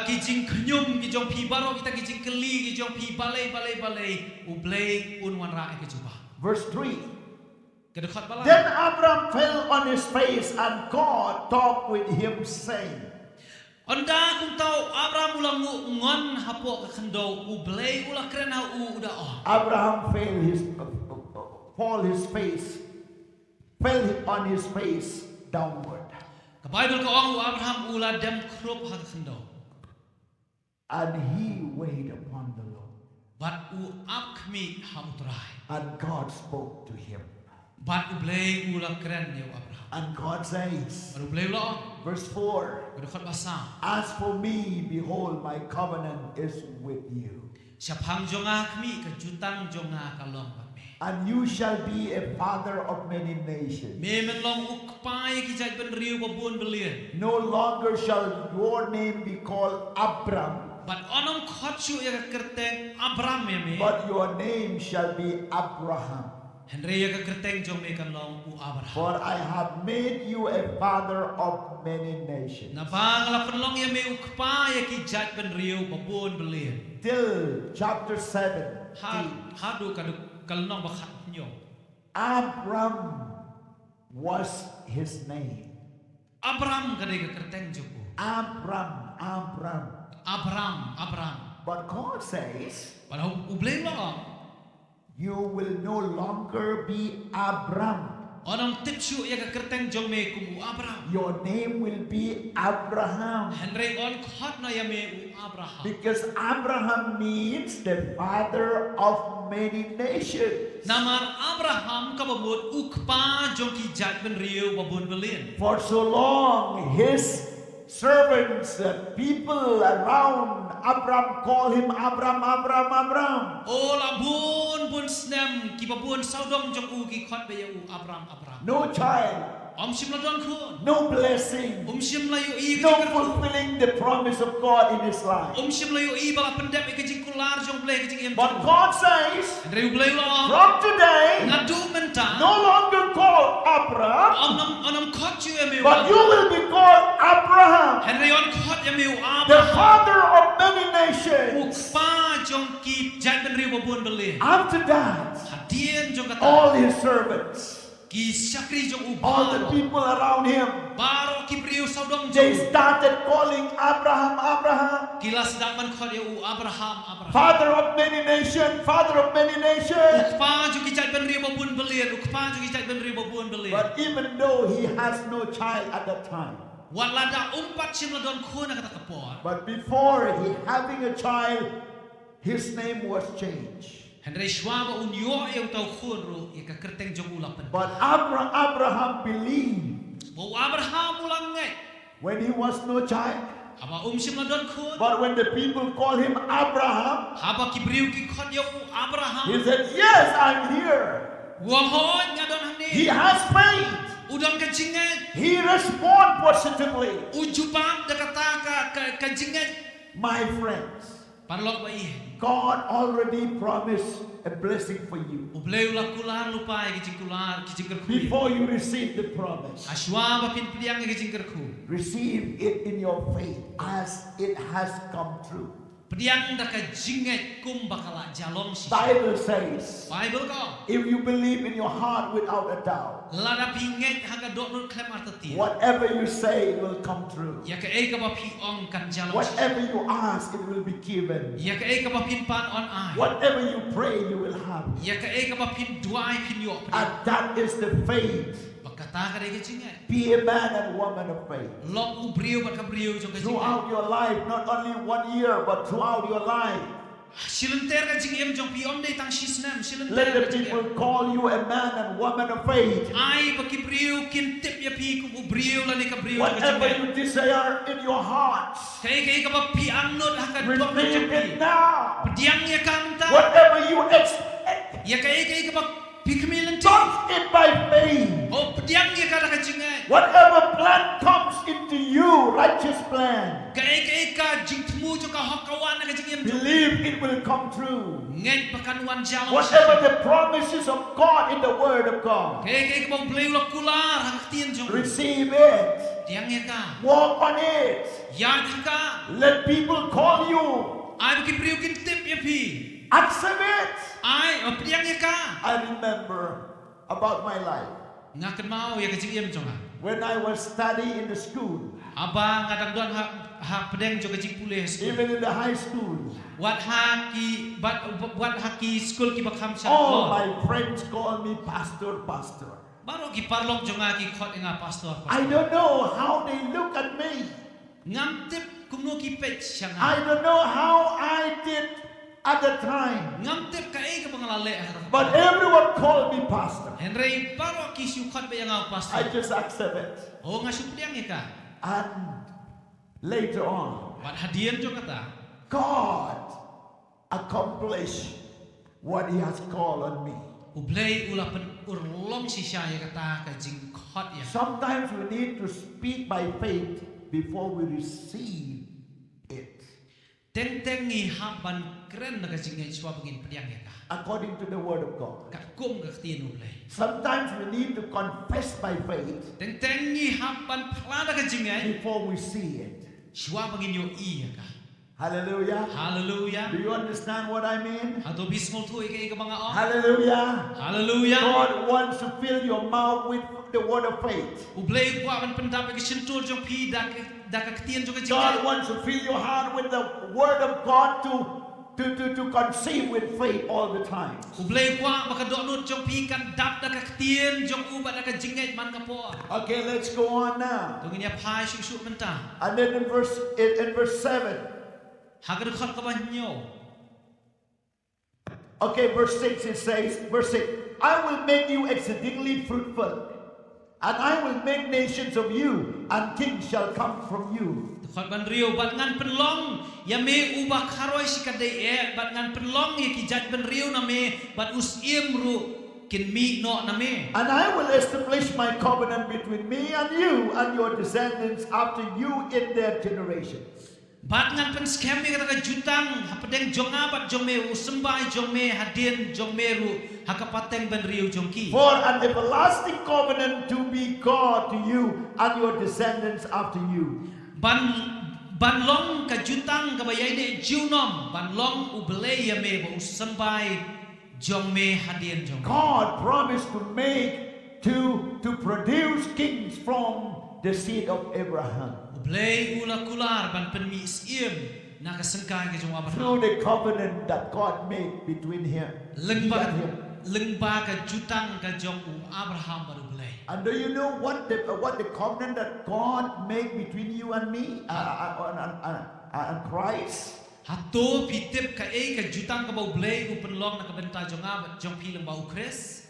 ki jingkhñium ki jong phi baroh, kita ki jingkylli ki jong phi balei, balei, balei, U Blei un wanrah ïa ka jubab. Verse three. Ka dkhot ba lai. Then Abram fell on his face, and God talked with him, saying, Ynda kumta u Abram u la nguh ngon hapoh ka khyndew, U Blei u la kren ha u, u da ong. Abraham fell his fall his face, fell on his face downward. Ka Baibl ka ong u Abraham u la dem khrup ha ka khyndew. And he waited upon the Lord. Bad u ap khmih ha U Trai. And God spoke to him. Bad U Blei u la kren ïa u Abraham. And God says, Bad U Blei u la ong. Verse four. Ka dkhot ba saw. As for me, behold, my covenant is with you. Shaphang jong nga khmih, ka jutang jong nga ka long bad me. And you shall be a father of many nations. Me men long u kpa ïa ki jaitbynriew babun byllian. No longer shall your name be called Abram. Bad yn ym khot shuh ïa ka kyrteng Abram ïa me. But your name shall be Abraham. Hynrei ïa ka kyrteng jong me kan long u Abraham. For I have made you a father of many nations. Naba nga la pynlong ïa me u kpa ïa ki jaitbynriew babun byllian. Till chapter seven. Ha, haduh ka, ka lynnong ba khathynñiew. Abram was his name. Abram ka dei ka kyrteng jong u. Abram, Abram. Abram, Abram. But God says, Bad U Blei u la ong. You will no longer be Abram. Yn ym tip shuh ïa ka kyrteng jong me kum u Abram. Your name will be Abraham. Hynrei yn khot noh ïa me u Abraham. Because Abraham means the father of many nations. Namar Abraham kaba mut u kpa jong ki jaitbynriew babun byllian. For so long his servants and people around Abram call him Abram, Abram, Abram. Oh la bun bun snem ki babun sawdong jong u ki khot beit ïa u Abram, Abram. No child. Um shym la don khun. No blessing. Um shym la ïohi ïa ka No jingkyrkhu. Fulfilling the promise of God in his life. Um shym la ïohi ba la pyndep ïa ka jingkular jong U Blei ha ka jingim. But God says, Hynrei U Blei u la ong. From today, Naduh mynta. No longer call Abram, Yn ym, yn ym khot shuh ïa me u but you Abram. Will be called Abraham. Hynrei yn khot ïa me u The Abraham. Father of many U nations. Kpa jong ki jaitbynriew babun byllian. After that, Hadien jong kata. All his servants. Ki shakri jong u. All the people around him. Baroh ki briew sawdong jong u. They started calling Abraham, Abraham. Ki la sdang ban khot ïa u Abraham, Abraham. Father of many nations, father of many nations. U kpa jong ki jaitbynriew babun byllian, u kpa jong ki jaitbynriew babun byllian. But even though he has no child at that time. Wat lada um pat shym la don khun ha kata ka por. But before he having a child, his name was changed. Hynrei shwa ba un ïoh ïa uta u khun ruh ïa ka kyrteng jong u la pynkylla. But Abra- Abraham believed. Ba u Abraham u la ngeit. When he was no child. Haba um shym la don khun. But when the people call him Abraham. Haba ki briew ki khot ïa u Abraham. He said, yes, I'm here. U ong hooid nga don hangne. He has faith. U don ka jingngeit. He respond positively. U jubab da kata ka, ka, ka jingngeit. My friends. Paralok ba ïeit. God already promised a blessing for you. U Blei u la kular lypa ïa ki jingkular, ki jingkyrkhu. Before you receive the promise. Ha shwa ba phin pdiang ïa ki jingkyrkhu. Receive it in your faith as it has come true. Pdiang da ka jingngeit kumba ka la jia long shisha. Bible says, Bible ka ong. If you believe in your heart without a doubt, Lada phi ngeit ha ka dohnud khlem artatien. Whatever you say will come true. Ïa kaei kaba phi ong kan jia long shisha. Whatever you ask, it will be given. Ïa kaei kaba phin pan yn ai. Whatever you pray, you will have. Ïa kaei kaba phin duwai phin ïoh. And that is the faith. Bad kata ka dei ka jingngeit. Be a man and woman of faith. Long u briew bad ka briew jong ka jingngeit. Throughout your life, not only one year, but throughout your life. Shilynter ka jingim jong phi, ym dei tang shi snem, shilynter ka jingim. Let the people call you a man and woman of faith. Ai ba ki briew kin tip ïa phi kum u briew lane ka briew jong ka jingngeit. Whatever you desire in your hearts. Kaei kaei kaba phi angnud ha ka dohnud jong phi. Receive it now. Pdiang ïa ka mynta. Whatever you expect. Ïa kaei kaei kaba phi khmih lynti. Touch it by faith. Oh, pdiang ïa ka da ka jingngeit. Whatever plan comes into you, righteous plan. Kaei kaei ka jingthmu jong ka hok ka wan na ka jingim jong phi. Believe it will come true. Ngeit ba kan wan jia long shisha. Whatever the promises of God in the word of God. Kaei kaei kaba u Blei u la kular ha ka ktien jong u. Receive it. Pdiang ïa ka. Walk on it. Ïaid ha ka. Let people call you. Ai ba ki briew kin tip ïa phi. Accept it. Ai, pdiang ïa ka. I remember about my life. Nga kynmaw ïa ka jingim jong nga. When I was studying in the school, Haba nga dang don ha, ha pdeng jong ka jingpule ha skul. Even in the high school, Wat ha ki, wat, wat ha ki skul kiba kham sha all lor. My friends call me pastor, pastor. Baroh ki paralok jong nga ki khot ïa nga pastor, I pastor. Don't know how they look at me. Ngam tip kumno ki peit sha nga. I don't know how I did at the time. Ngam tip kaei kaba nga la leh ha kata. But everyone called me pastor. Hynrei baroh ki shu khot beit ïa nga pastor. I just accept it. Oh, nga shu pdiang ïa ka. And later on, Bad hadien jong kata, God accomplished what He has called on me. U Blei u la pynurlong shisha ïa kata ka jingkhot ïa nga. Sometimes we need to speak by faith before we receive it. Teng teng ngi hap ban kren da ka jingngeit shuwa ba ngin pdiang ïa ka. According to the word of God. Katkum ka ktien U Blei. Sometimes we need to confess by faith Teng teng ngi hap ban phla da ka jingngeit before we see it. Shuwa ba ngin ïohi ïa ka. Hallelujah. Haleluya. Do you understand what I mean? Hato phi sngewthuh ïa kaei kaba nga ong? Hallelujah. Haleluya. God wants to fill your mouth with the word of faith. U Blei u kwah ban pyndap ïa ka shyntur jong phi da ka, da ka ktien jong ka jingngeit. God wants to fill your heart with the word of God to, to, to, to conceive with faith all the time. U Blei u kwah ba ka dohnud jong phi kan dap da ka ktien jong u bad da ka jingngeit man ka por. Okay, let's go on now. To ngin ïa phai shuh shuh mynta. And then in verse in, in verse seven. Ha ka dkhot kaba hynñiew. Okay, verse six it says, verse six, "I will make you exceedingly fruitful, and I will make nations of you, and kings shall come from you." Dkhot ba hynriew, bad ngan pynlong ïa me uba kharoi shikatdei eh, bad ngan pynlong ïa ki jaitbynriew na me, bad u syiem ruh kin mih noh na me. And I will establish my covenant between me and you and your descendants after you in their generations. Bad ngan pynskhem ïa kata ka jutang hapdeng jong nga bad jong me, u symbai jong me hadien jong me ruh ha ka pateng bynriew jong ki. For an everlasting covenant to be God to you and your descendants after you. Ban, ban long ka jutang kaba ïaineh junom, ban long U Blei ïa me bad u symbai jong me hadien jong me. God promised to make, to, to produce kings from the seed of Abraham. U Blei u la kular ban pynmih syiem na ka syngkai ka jong u Abraham. Through the covenant that God made between him, he Lyngba, and him. Lyngba ka jutang ka jong u Abraham bad U Blei. And do you know what the, what the covenant that God made between you and me, uh, uh, and, and, and, and Christ? Hato phi tip kaei ka jutang kaba U Blei u pynlong na ka bynta jong nga bad jong phi lyngba U Khrist?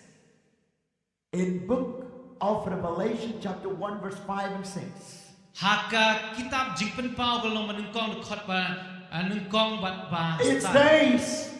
In book of Revelation chapter one verse five and six. Ha ka kitab Jingpynpaw ka lynnong ba nyngkong, dkhot ba, ah, nyngkong bad ba It stad. Says,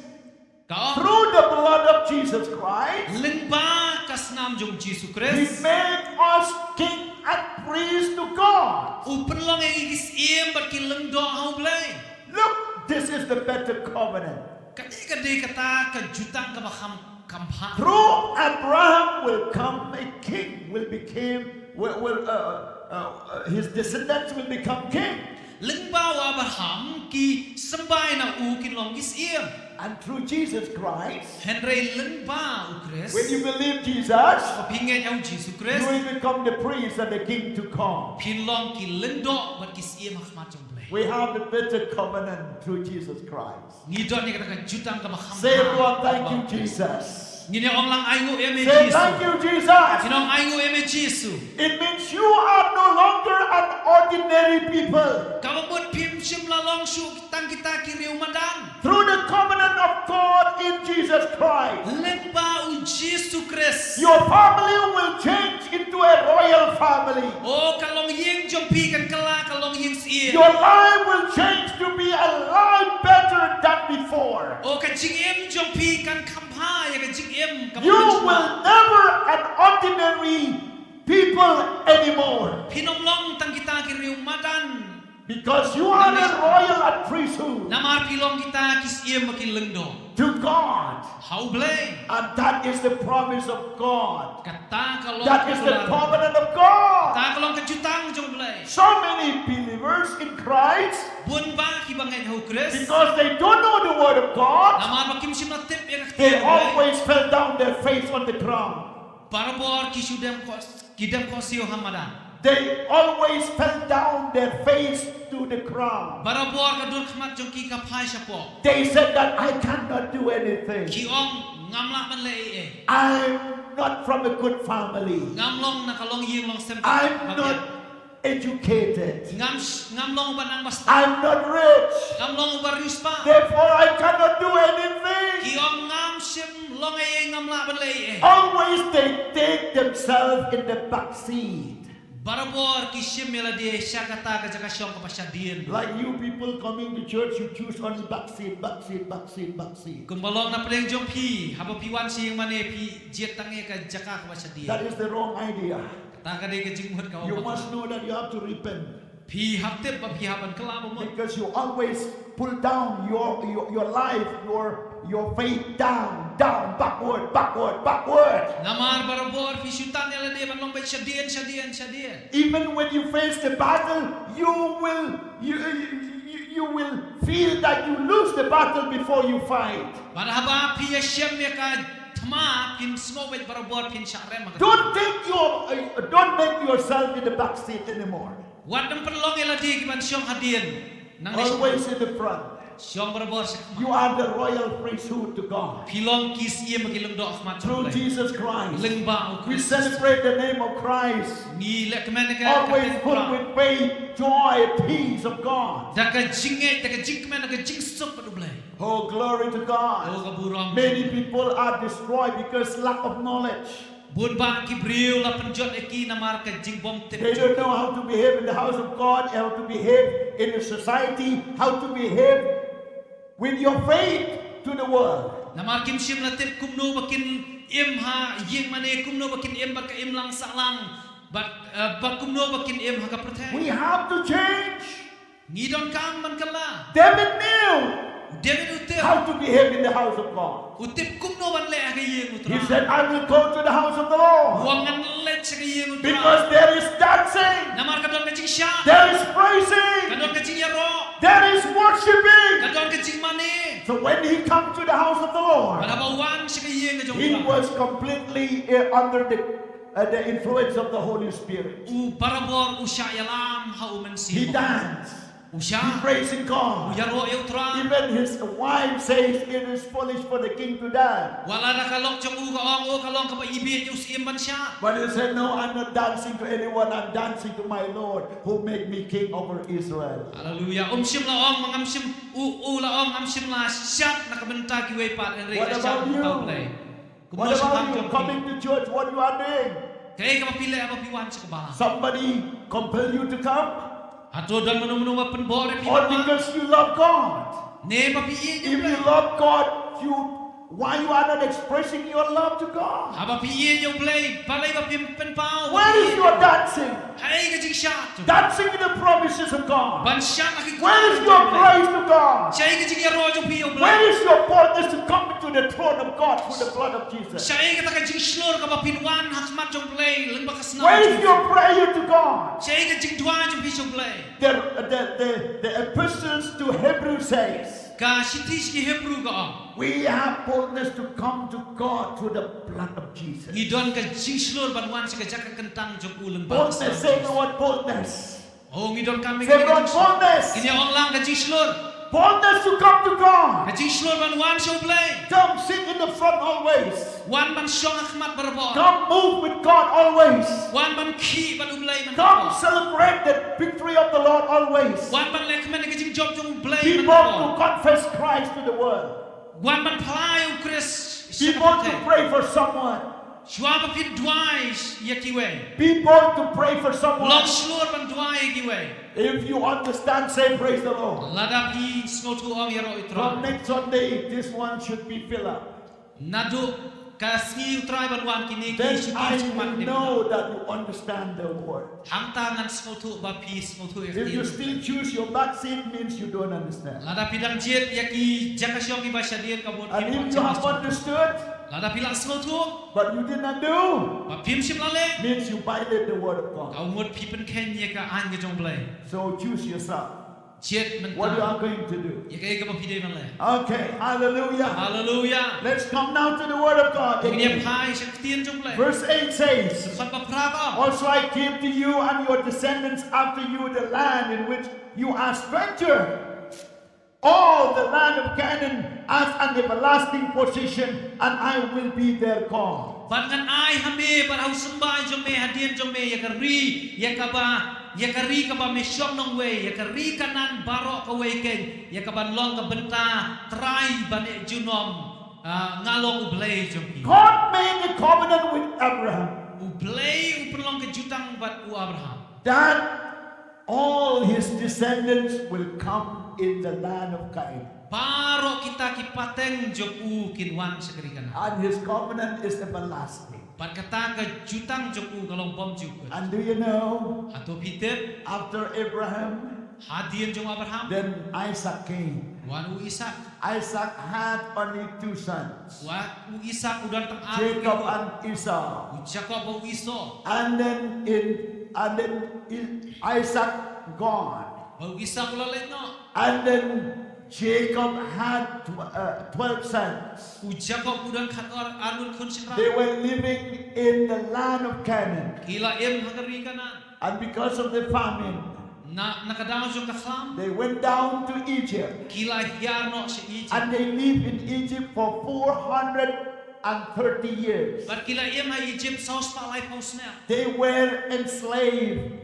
Ka ong, through the blood of Jesus Christ, lyngba ka snam jong Jisu He Khrist, made us king and priest to God. U pynlong ïa ngi ki syiem bad ki lyngdoh ha U Blei. Look, this is the better covenant. Kane ka dei kata ka jutang kaba kham, kham bha. Through Abraham will come a king, will become, will, will, uh, uh, uh, his descendants will become king. Lyngba u Abraham ki symbai na u kin long ki syiem. And through Jesus Christ, Hynrei lyngba U Khrist, when you believe Jesus, haba phi ngeit ha U Jisu you Khrist, will become the priest and the king to come. Phin long ki lyngdoh bad ki syiem ha khmat jong U Blei. We have the better covenant through Jesus Christ. Ngi don ïa kata ka jutang kaba kham bha. Say, Lord, thank you, Jesus. Ngin ïa ong lang, ainguh ïa me Say, Jisu. Thank you, Jesus. Ngin ong ainguh ïa me Jisu. It means you are no longer an ordinary people. Kaba mut phim shym la long shuh tang kita ki riew madan. Through the covenant of God in Jesus Christ, Lyngba U Jisu Khrist, your family will change into a royal family. O ka longïing jong phi kan kylla ka longïing syiem. Your life will change to be a life better than before. O ka jingim jong phi kan kham bha ïa ka jingim kaba You mynjur. Will never an ordinary people anymore. Phin ym long tang kita ki riew madan. Because you are a Namar- royal and priesthood Namar phi long kita ki syiem ba ki lyngdoh. to God. Ha U Blei. And that is the promise of God. Kata ka long That is the ka- covenant of God. Kata ka long ka jutang jong U Blei. So many believers in Christ, Bun ba ki bangeit ha U Khrist. because they don't know the word of God, Namar ba kim shym la tip ïa ka they ktien U Blei. always fell down their face on the ground. Barabor ki shu dem khoh ki dem khohsiew ha madan. They always fell down their face to the ground. Barabor ka dur khmat jong ki ka phai shapoh. They said that I cannot do anything. Ki ong ngam lah ban leh ei ei. I'm not from a good family. Ngam long na ka longïing longsem. I'm not educated. Ngam sh- ngam long ba nang basta. I'm not rich. Ngam long ba riewspah. Therefore, I cannot do anything. Ki ong ngam shym long ei ei, ngam lah ban leh ei ei. Always they take themselves in the back seat. Barabor ki shim ïa lade sha kata ka jaka shong kaba shadien. Like you people coming to church, you choose only back seat, back seat, back seat, back seat. Kumba long na pdeng jong phi, haba phi wan sha ïingmane phi jied tang ïa ka jaka kaba shadien. That is the wrong idea. Kata ka dei ka jingmut kaba You bakla. Must know that you have to repent. Phi hap tip ba phi hap ban kylla bamut. Because you always pull down your, your, your life, your, your faith down, down, backward, backward, backward. Namar barabor phi shu tan ïa lade ban long beit shadien, shadien, shadien. Even when you face the battle, you will you, you, you, you will feel that you lose the battle before you fight. Bad haba phi ïashem ïa ka thma phin sngewbha barabor phin shah rem ha ka. Don't think you uh, don't make yourself in the back seat anymore. Wat dang pynlong ïa lade ki ban shong hadien. Nang ne shong. Always in the front. Shong barabor sha khmat. You are the royal priesthood to God. Phi long ki syiem ba ki lyngdoh khmat. Through Jesus Christ. Lyngba U Khrist. We celebrate the name of Christ. Ngi leh kmen ka. Always full with faith, joy, peace of God. Da ka jingngeit, da ka jingkmen, da ka jingsuk bad U Blei. Oh, glory to God. Oh, ka burom. Many people are destroyed because lack of knowledge. Bun ba ki briew la pynjot ïa ki namar ka jingbym tip. They don't know how to behave in the house of God, how to behave in the society, how to behave with your faith to the world. Namar kim shym la tip kumno ba kin im ha ïingmane, kumno ba kin im bad ka imlang sahlang, bad, eh, bad kumno ba kin im ha ka pyrthei. We have to change. Ngi donkam ban kylla. David knew David u tip. How to behave in the house of God. U tip kumno ban leh ha ka ïing U Trai. He said, I will go to the house of the Lord. U ong ngan leit sha ka ïing U Trai. Because there is dancing, Namar ka don ka jingshah. There is praising, Ka don ka jingïaroh. There is worshiping. Ka don ka jingmane. So when he comes to the house of the Lord, Bad haba u wan sha ka ïing ka jong U He Trai. Was completely uh, under the, uh, the influence of the Holy Spirit. U barabor u shah ïalam ha U Mynsiem. He danced. U shah. He praising God. U ïaroh ïa U Trai. Even his wife says it is foolish for the king to dance. Wat la ka lok jong u ka ong, oh, ka long kaba ibieit ïa u syiem ban shah. But he said, no, I'm not dancing to anyone. I'm dancing to my Lord who made me king over Israel. Haleluia. Um shym la ong, ngam shym, u, u la ong, ngam shym la shad na ka bynta kiwei pat, hynrei nga shad na ka bynta U Blei. Kumno shym la ong jong phi. What about you coming to church? What you are doing? Kaei kaba phi leh haba phi wan sha ka balang? Somebody compel you to come? Hato don mano mano ba pynbor ïa phi? Or because you love God? Ne ba phi ïeit ïa U Blei? If you love God, you, why you are not expressing your love to God? Haba phi ïeit ïa U Blei, balei ba phim pynpaw? Where is your dancing? Haei ka jingshad? Dancing in the promises of God. Ban shad ha ki. Where is your praise to God? Shaei ka jingïaroh jong phi ïa U Blei? Where is your boldness to come to the throne of God through the blood of Jesus? Shaei kata ka jingshlur kaba phin wan ha khmat jong U Blei lyngba ka snam jong U Blei? Where is your prayer to God? Shaei ka jingduwai jong phi sha U Blei? The, the, the, the epistles to Hebrew says, ka shithi sha ki Hebru ka ong, we have boldness to come to God through the blood of Jesus. Ngi don ka jingshlur ban wan sha ka jaka kyntang jong u lyngba ka snam. Boldness, say the word boldness. Oh, ngi donkam ïa ka jingshlur. Say the word boldness. Ngin ïa ong lang ka jingshlur. Boldness to come to God. Ka jingshlur ban wan sha U Blei. Come sit in the front always. Wan ban shong ha khmat barabor. Come move with God always. Wan ban khih bad U Blei man. Come celebrate the victory of the Lord always. Wan ban leh kmen ïa ka jingjop jong U Blei man. People to confess Christ to the world. Wan ban phla ïa U Khrist. People to pray for someone. Shuwa ba phin duwai ïa kiwei. People to pray for someone. Long shlur ban duwai ïa kiwei. If you understand, say, praise the Lord. Lada phi sngewthuh, ong, ïaroh ïa U Trai. From next Sunday, this one should be filled up. Naduh Ka sngi U Trai ban wan kine ki Then shu I ki khmat will ne. know that you understand the word. Hangta ngan sngewthuh ba phi sngewthuh ïa ka If you ktien. Still choose your back seat means you don't understand. Lada phi dang jied ïa ki jaka shong kiba shadien ka mut And phim if pat you have sngewthuh. Understood, Lada phi la sngewthuh but you did not do, ba phim shym la leh, means you violate the word of God. ka mut phi pynkheiñ ïa ka aiñ ka jong U Blei. So choose yourself. Jied mynta. What you are going to do. Ïa kaei kaba phi dei ban leh. Okay, hallelujah. Haleluya. Let's come now to the word of God. Ngin ïa phai sha ka ktien jong U Blei. Verse eight says, Dkhot ba phra ka ong. Also I give to you and your descendants after you the land in which you are stranger, all the land of Canaan, as an everlasting possession, and I will be their God. Bad ngan ai ha me bad ha u symbai jong me hadien jong me ïa ka ri, ïa kaba, ïa ka ri kaba me shong nongwei, ïa ka ri Kanaan baroh kawei keiñ, ïa kaban long ka bynta trai bad eh junom. Ah, nga long U Blei jong phi. God made a covenant with Abraham. U Blei u pynlong ka jutang bad u Abraham. That all his descendants will come in the land of Canaan. Baroh kita ki pateng jong u kin wan sha ka ri Kanaan. And his covenant is everlasting. Bad kata ka jutang jong u ka long bymjukut. And do you know? Hato phi tip? After Abraham, hadien jong u Abraham, then Isaac came. Wan u Isak. Isaac had only two sons. Wat u Isak u don tang ar ki kynrad. Jacob and Esau. U Jakob bad u Esau. And then in and then I- Isaac gone. Bad u Isak u la leit noh. And then Jacob had tw- uh, twelve sons. U Jakob u don khatar arngut khun shynrang. They were living in the land of Canaan. Ki la im ha ka ri Kanaan. And because of the famine, na na ka daw jong ka khlam, they went down to Egypt. Ki la hiar noh sha Egypt. And they lived in Egypt for four hundred and thirty years. Bad ki la im ha Egypt saw spah laiphew snem. They were enslaved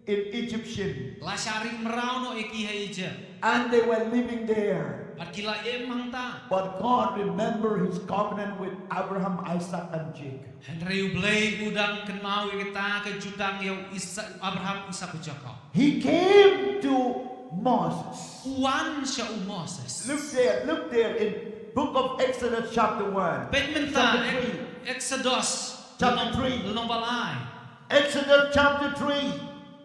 in Egyptian. La shah ring mraw noh ïa ki ha Egypt. And they were living there. Bad ki la im hangta. But God remembered his covenant with Abraham, Isaac, and Jacob. Hynrei U Blei u dang kynmaw ïa kata ka jutang ïa u Isak, Abraham, Isak, u Jakob. He came to Moses. U wan sha u Moses. Look there, look there in book of Exodus chapter one. Peit mynta, chapter three. Exodus chapter three. Lynnong ba lai. Exodus chapter three.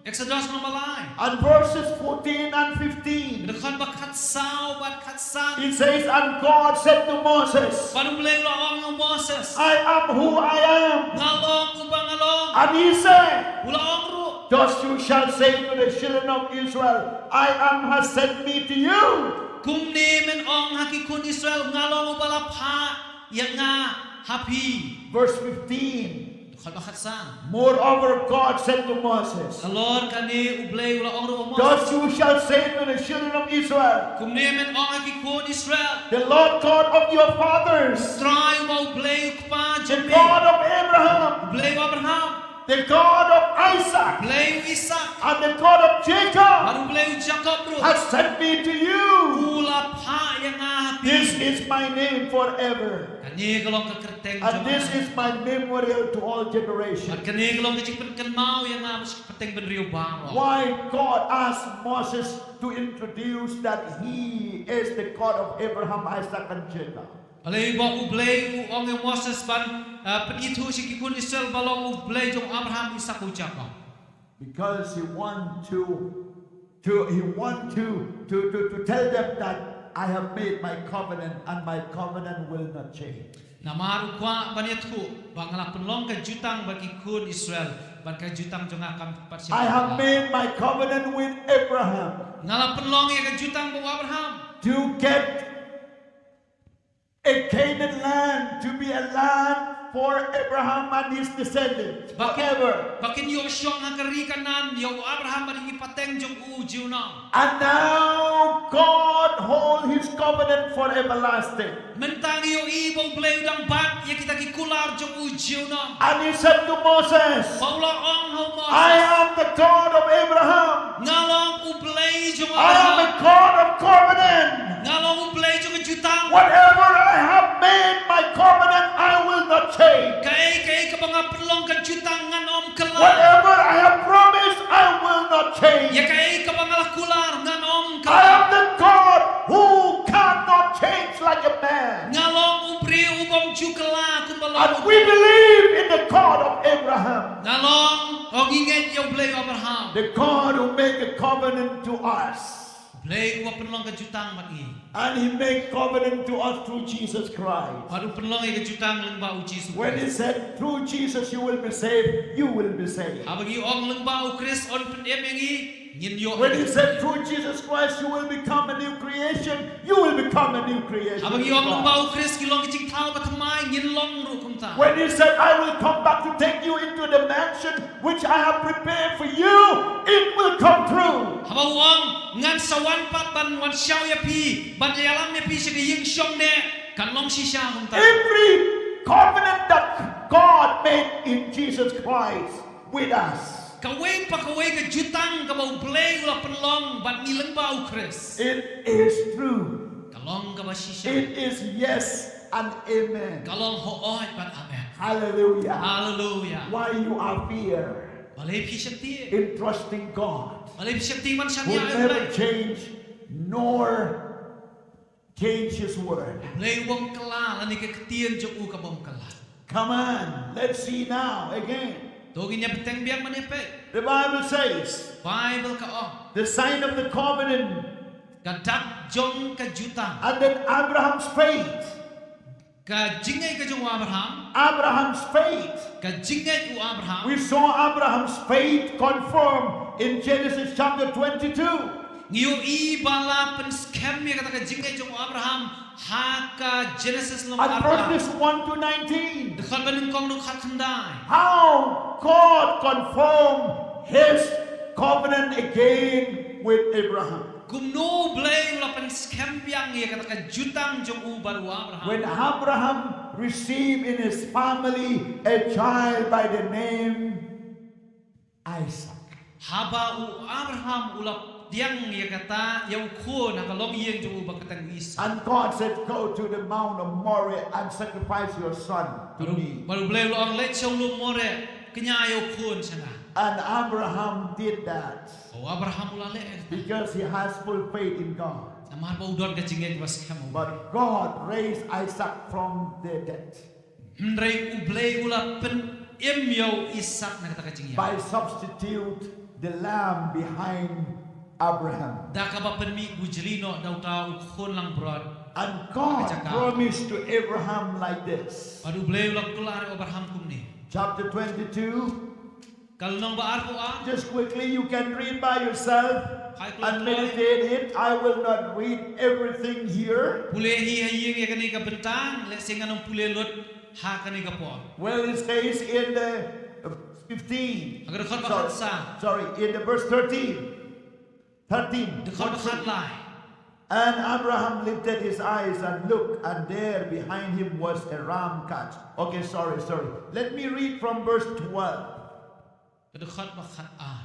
Exodus lynnong ba lai. And verses fourteen and fifteen. Dkhot ba khatsaw bad khatsan. It says, and God said to Moses, bad U Blei u la ong ïa u Moses, I am who I am. Nga long uba nga long. And he said, u la ong ruh, thus you shall say to the children of Israel, I am has sent me to you. Kumne men ong ha ki khun Israel, nga long uba la phah ïa nga ha phi. Verse fifteen. Dkhot ba khatsan. Moreover, God said to Moses, halor kane U Blei u la ong ruh ïa u Moses, thus you shall say to the children of Israel, kumne men ong ha ki khun Israel, the Lord God of your fathers, Trai uba U Blei u kpa jong me, the God of Abraham, U Blei u Abraham, the God of Isaac, Blei u Isak, and the God of Jacob, bad U Blei u Jakob ruh, has sent me to you. U la phah ïa nga ha phi. This is my name forever. Kane ka long ka kyrteng jong nga. And this is my memorial to all generations. Bad kane ka long ka jingpynkynmaw ïa nga bad sha ki pateng bynriew baroh. Why God asked Moses to introduce that he is the God of Abraham, Isaac, and Jacob? Balei ba U Blei u ong ïa u Moses ban, ah, pynithuh sha ki khun Israel ba long U Blei jong Abraham, Isak, u Jakob? Because he want to, to he want to, to, to, to tell them that I have made my covenant and my covenant will not change. Namar u kwah ban ïathuh ba nga la pynlong ka jutang bad ki khun Israel, bad ka jutang jong nga kam pat shym. I have made my covenant with Abraham. Nga la pynlong ïa ka jutang bad u Abraham. To get a Canaan land to be a land for Abraham and his descendants forever. Ba kin ïoh shong ha ka ri Kanaan ïa u Abraham bad ïa ki pateng jong u junom. And now God hold his covenant for everlasting. Mynta ngi ïohi ba U Blei u dang bat ïa kita ki kular jong u junom. And he said to Moses, ba u la ong ha u Moses, I am the God of Abraham. Nga long U Blei jong u Abraham. I am a God of covenant. Nga long U Blei jong ka jutang. Whatever I have made my covenant, I will not change. Kaei kaei kaba nga pynlong ka jutang ngan ym kylla. Whatever I have promised, I will not change. Ïa kaei kaba nga la kular ngan ym kylla. I am the God who cannot change like a man. Nga long u briew uba Ju kylla kumba long. And we believe in the God of Abraham, Nga long, o ngi ngeit ïa U Blei u Abraham. The God who made a covenant to us. Blei uba pynlong ka jutang bad ngi. And he made covenant to us through Jesus Christ. Bad u pynlong ïa ka jutang lyngba u Jisu. When he said, "Through Jesus you will be saved," you will be saved. Haba ngi ong lyngba u Khrist yn pynim ïa ngi, ngin ïoh. When he said, "Through Jesus Christ you will become a new creation," you will become a new creation. Haba ngi ong lyngba u Khrist ngi long ki jingthaw bathymmai, ngin long ruh kumta. When he said, "I will come back to take you into the mansion which I have prepared for you," it will come true. Haba u ong ngan sa wan pat ban wan shaw ïa phi, ban ïalam ïa phi sha ka ïing shong neh, kan long shisha kumta. Every covenant that God made in Jesus Christ with us, Kawei pa kawei ka jutang kaba U Blei u la pynlong bad ngi lyngba u Khrist, it is true. Ka long kaba shisha. It is yes and amen. Ka long hooid bad amen. Hallelujah. Haleluya. Why you are fear Balei phi sheptieng? In trusting God, Balei phi sheptieng ban shaniah who ïa U never Blei? change nor change his word. Blei u bym kylla lane ka ktien jong u ka bym kylla. Come on, let's see now again. To ngin ïa bteng biang ban ïa peit. The Bible says, Bible ka ong, the sign of the covenant, ka dak jong ka jutang. And then Abraham's faith. Ka jingngeit ka jong u Abraham. Abraham's faith. Ka jingngeit u Abraham. We saw Abraham's faith confirmed in Genesis chapter twenty-two. Ngi ïohi ba la pynskhem ïa kata ka jingngeit jong u Abraham ha ka Genesis lynnong At arphew. Verses one to nineteen. Dkhot ba nyngkong ruh khatkhyndai. How God confirmed his covenant again with Abraham. Kumno Blei u la pynskhem biang ïa kata ka jutang jong u bad u Abraham. When Abraham received in his family a child by the name Isaac. Haba u Abraham u la pdiang ïa kata ïa u khun ha ka longïing jong u ba kyrteng u Isaak. And God said, "Go to the mount of Moriah and sacrifice your son to me." Bad u Blei u la ong, leit sha u lum Moriah, kñia ïa u khun sha nga. And Abraham did that U Abraham u la leh ïa kata. Because he has full faith in God. Namar ba u don ka jingngeit ba skhem. But God raised Isaac from the dead. Hynrei u Blei u la pynim ïa u Isaak na kata ka jingïap. By substitute the lamb behind Abraham. Da kaba pynmih bujli noh da uta u khun langbrot. And God promised to Abraham like this. Bad u Blei u la kular ïa u Abraham kumne. Chapter twenty-two. Ka lynnong ba arphew ar. Just quickly, you can read by yourself and meditate it. I will not read everything here. Pule hi ha ïing ïa kane ka bynta, lehse ngan ym pule lut ha kane ka por. Well, it says in the uh, fifteen. Ha ka dkhot ba khatsan. Sorry, in the verse thirteen. Thirteen. Dkhot ba khatlai. And Abraham lifted his eyes and looked, and there behind him was a ram cart. Okay, sorry, sorry. Let me read from verse twelve. Ka dkhot ba khatar.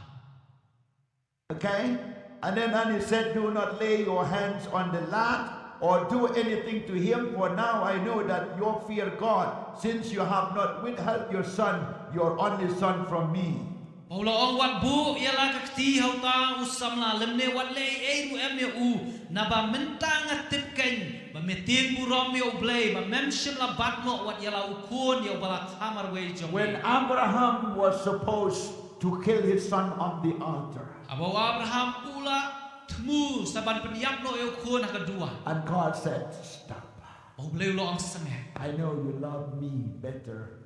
Okay? And then and he said, "Do not lay your hands on the lad or do anything to him, for now I know that you fear God, since you have not withheld your son, your only son, from me." Bad u la ong, wat buh ïa la ka kti ha uta u samla, lymne wat leh ei ei ruh em ïa u, naba mynta nga tip keiñ ba me tieng burom ïa U Blei, ba mem shym la bat noh wat ïa la u khun ïa uba la kha marwei jong me. When Abraham was supposed to kill his son on the altar. Haba u Abraham u la thmu sa ban pynïap noh ïa u khun ha ka duwan. And God said, "Stop." Bad U Blei u la ong, sangeh. "I know you love me better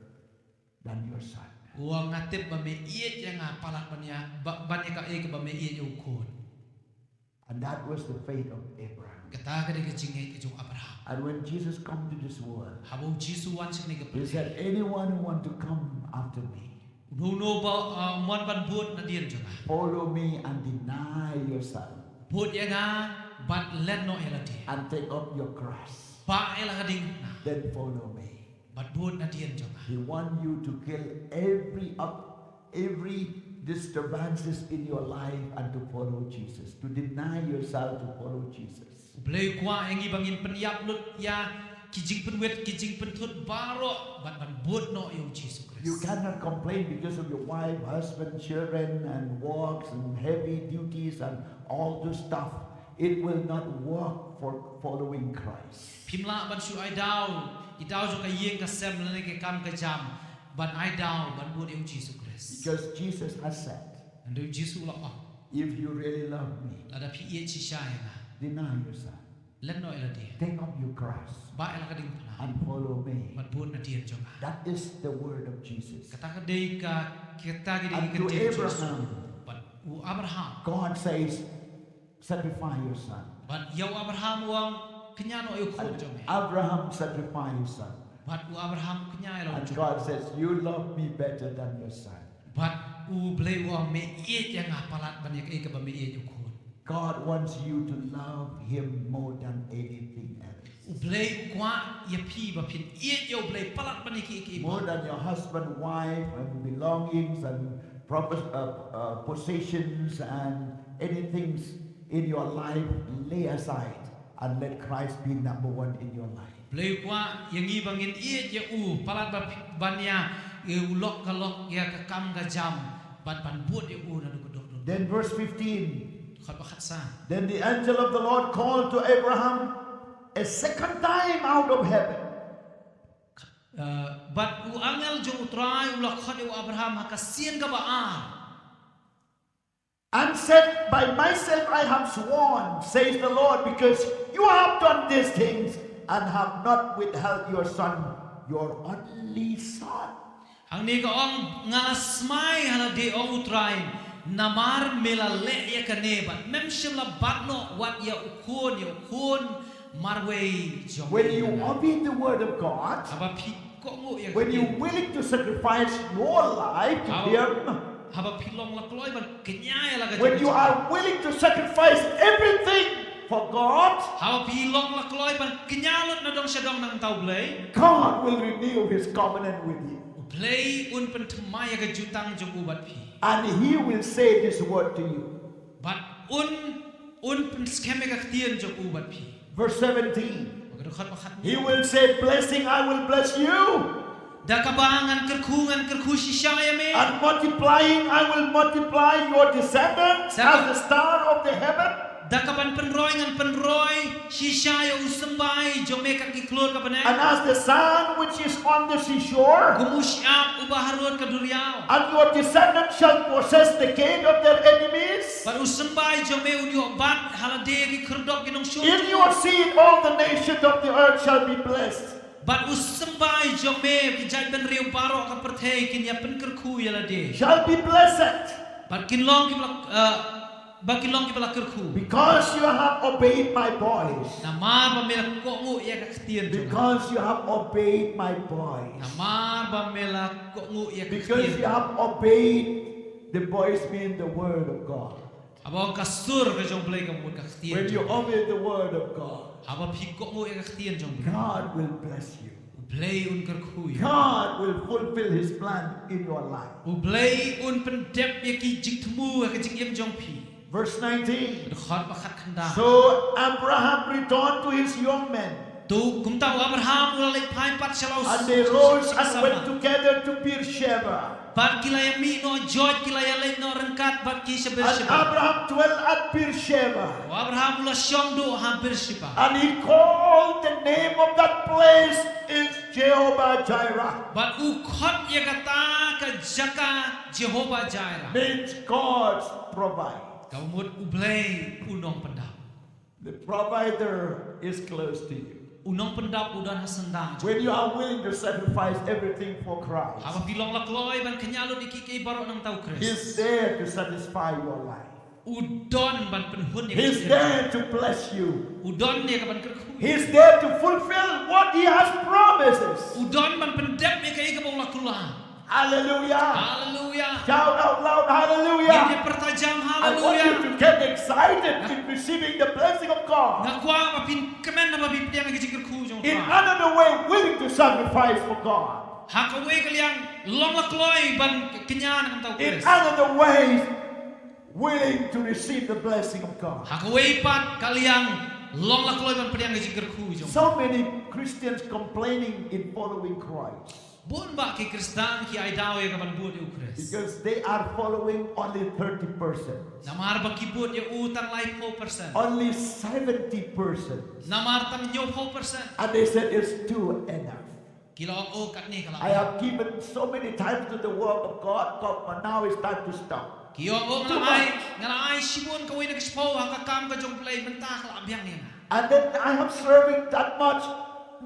than your son." U ong, nga tip ba me ïeit ïa nga palat ban ïa, ba, ban ïa kaei kaba me ïeit ïa u khun. And that was the faith of Abraham. Kata ka dei ka jingngeit ka jong u Abraham. And when Jesus come to this world, haba u Jisu u wan sha kane ka pyrthei, he said, "Anyone who want to come after me, uno uno ba, uh, mon ban bud nadien jong nga, follow me and deny yourself, bud ïa nga bad len noh ïa lade, and take up your cross, bah ïa la ka diengphna, then follow me." Bad bud nadien jong nga. He want you to kill every up, every disturbances in your life and to follow Jesus, to deny yourself to follow Jesus. U Blei u kwah ïa ngi ba ngin pynïap lut ïa ki jingpynwit, ki jingpynthut baroh bad ban bud noh ïa u Jisu Khrist. You cannot complain because of your wife, husband, children, and works and heavy duties and all this stuff. It will not work for following Christ. Phim lah ban shu ai daw, i daw jong ka ïing ka sem lane ka kam ka jam, ban ai daw ban bud ïa u Jisu Khrist. Because Jesus has said, and u Jisu u la ong, if you really love me, lada phi ïeit shisha ïa nga, deny yourself. Lehnoh ïa lade. Take up your cross. Bah ïa la ka diengphna. And follow me. Bad bud nadien jong nga. That is the word of Jesus. Kata ka dei ka, kata ka dei ka ktien jong u Jisu. And to Abraham, bad u Abraham, God says, sacrifice your son. Bad ïa u Abraham u ong, kñia noh ïa u khun jong me. And Abraham sacrificed his son. Bad u Abraham kñia ïa la u khun jong u. And God says, you love me better than your son. Bad u Blei u ong, me ïeit ïa nga palat ban ïa kaei kaba me ïeit ïa u khun. God wants you to love him more than anything else. U Blei u kwah ïa phi ba phin ïeit ïa u Blei palat ban ïa kiei kiei. More than your husband, wife, and belongings and proper, uh, uh, possessions and anything in your life, lay aside and let Christ be number one in your life. Blei u kwah ïa ngi ba ngin ïeit ïa u palat ba phi-, ban ïa, eh, u lok ka lok ïa ka kam ka jam, bad ban bud ïa u naduh ka dohnud. Then verse fifteen. Khot ba khatsan. Then the angel of the Lord called to Abraham a second time out of heaven. Eh, bad u angel jong u Trai u la khot ïa u Abraham ha ka sien kaba ar. And said, by myself I have sworn, says the Lord, because you have done these things and have not withheld your son, your only son. Hangne ka ong, nga la smai ha lade, ong u Trai, namar me la leh ïa kane bad mem shym la bat noh wat ïa u khun, ïa u khun marwei jong me. When you obey the word of God, haba phi kohnguh ïa ka ktien. When you're willing to sacrifice your life to Him, haba phi long la kloi ban kñia ïa la ka jong u Trai. When you are willing to sacrifice everything for God, haba phi long la kloi ban kñia lut nadong shadong nangta u Blei, God will renew His covenant with you. U Blei un pynthymmai ïa ka jutang jong u bad phi. And He will say this word to you. Bad un, un pynskhem ïa ka ktien jong u bad phi. Verse seventeen. Ba ka dkhot ba khatnïa. He will say, blessing, I will bless you. Da kaba ngan kyrkhu, ngan kyrkhu shisha ïa me. And multiplying, I will multiply your descendants as the star of the heaven. Da kaban pynroi, ngan pynroi shisha ïa u symbai jong me kat ki khlur ka bneng. And as the sand which is on the seashore. Kum u shyiap uba harud ka duriaw. And your descendants shall possess the gate of their enemies. Bad u symbai jong me un ïoh bat ha lade ki khyrdop ki nongshun. In your seed all the nations of the earth shall be blessed. Bad u symbai jong me ki jaitbynriew baroh ka pyrthei kin ïa pynkyrkhu ïa lade. Shall be blessed. Bad kin long kiba la, eh, bad kin long kiba la kyrkhu. Because you have obeyed my voice. Namar ba me la kohnguh ïa ka ktien jong nga. Because you have obeyed my voice. Namar ba me la kohnguh ïa ka ktien. Because you have obeyed the voice, mean the word of God. Haba ong ka sur ka jong u Blei ka mut ka ktien jong u Blei. When you obey the word of God, haba phi kohnguh ïa ka ktien jong u Blei, God will bless you. U Blei un kyrkhu ïa phi. God will fulfill His plan in your life. U Blei un pyndep ïa ki jingthmu ha ka jingim jong phi. Verse nineteen. Dkhot ba khatkhyndai. So Abraham returned to his young men. To kumta u Abraham u la leit phai pat sha la u samla. And they rose and went together to Beersheba. Bad ki la ïa mih noh joit, ki la ïa leit noh ryngkat bad ki sha Beersheba. And Abraham dwelt at Beersheba. U Abraham u la shong duh ha Beersheba. And he called the name of that place is Jehovah Jireh. Bad u khot ïa kata ka jaka Jehovah Jireh. Means God provides. Ka mut u Blei u nongpyndap. The provider is close to you. U nongpyndap u don ha syndah. When you are willing to sacrifice everything for Christ, haba phi long la kloi ban kñia lut ïa kiei kiei baroh nangta u Khrist. He's there to satisfy your life. U don ban pynhun ïa ka jingim. He's there to bless you. U don ïa ka ban kyrkhu. He's there to fulfill what He has promises. U don ban pyndep ïa kaei kaba u la kular. Hallelujah. Hallelujah. Shout out loud, hallelujah. Ngin ïa pyrta jam, hallelujah. I want you to get excited in receiving the blessing of God. Nga kwah ba phin kmen haba phi pdiang ïa ka jingkyrkhu jong u Trai. In another way, willing to sacrifice for God. Ha kawei ka liang long la kloi ban kñia na ka bynta u Khrist. In another way, willing to receive the blessing of God. Ha kawei pat ka liang long la kloi ban pdiang ïa ka jingkyrkhu jong u Trai. So many Christians complaining in following Christ. Bun bah ki Khristan ki ai daw ïa ka ban bud ïa u Khrist. Because they are following only thirty percent. Namar ba ki bud ïa u tang laiphew percent. Only seventy percent. Namar tang hynñiewphew percent. And they said it's too enough. Ki la ong, oh, katne ka la. I have given so many times to the work of God, God, but now it's time to stop. Ki ong, oh, nga la ai, nga la ai shibun kawei na ka shiphew ha ka kam ka jong U Blei, mynta ka la biang ïa nga. And then I have serving that much,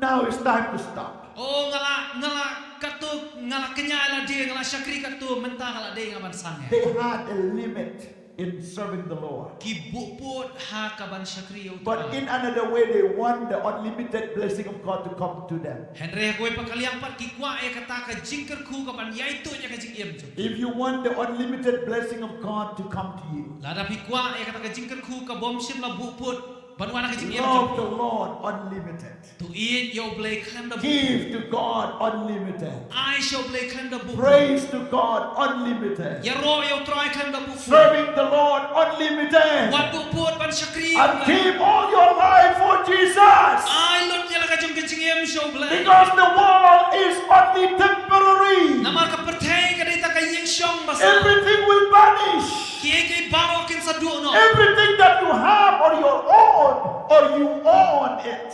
now it's time to stop. Oh, nga la, nga la katto, nga la kñia la dei, nga la shakri katto, mynta ka la dei nga ban sangeh. They had a limit in serving the Lord. Ki buh pud ha ka ban shakri ïa u Trai. But in another way, they want the unlimited blessing of God to come to them. Hynrei ha kawei pat ka liang pat ki kwah ïa kata ka jingkyrkhu ka ban ïai tuid ïa ka jingim jong. If you want the unlimited blessing of God to come to you, lada phi kwah ïa kata ka jingkyrkhu ka bym shym la buh pud ban wan ha ka jingim jong, love the Lord unlimited. To ïeit ïa U Blei khlem da buh. Give to God unlimited. Ai sha U Blei khlem da buh. Praise to God unlimited. Ïaroh ïa U Trai khlem da buh. Serving the Lord unlimited. Wat buh pud ban shakri. And give all your life for Jesus. Ai lut ïa la ka jong ka jingim sha U Blei. Because the world is only temporary. Namar ka pyrthei ka dei tang ka ïing shong ba sah. Everything will vanish. Kiei kiei baroh kin sa duh noh. Everything that you have on your own, or you own it,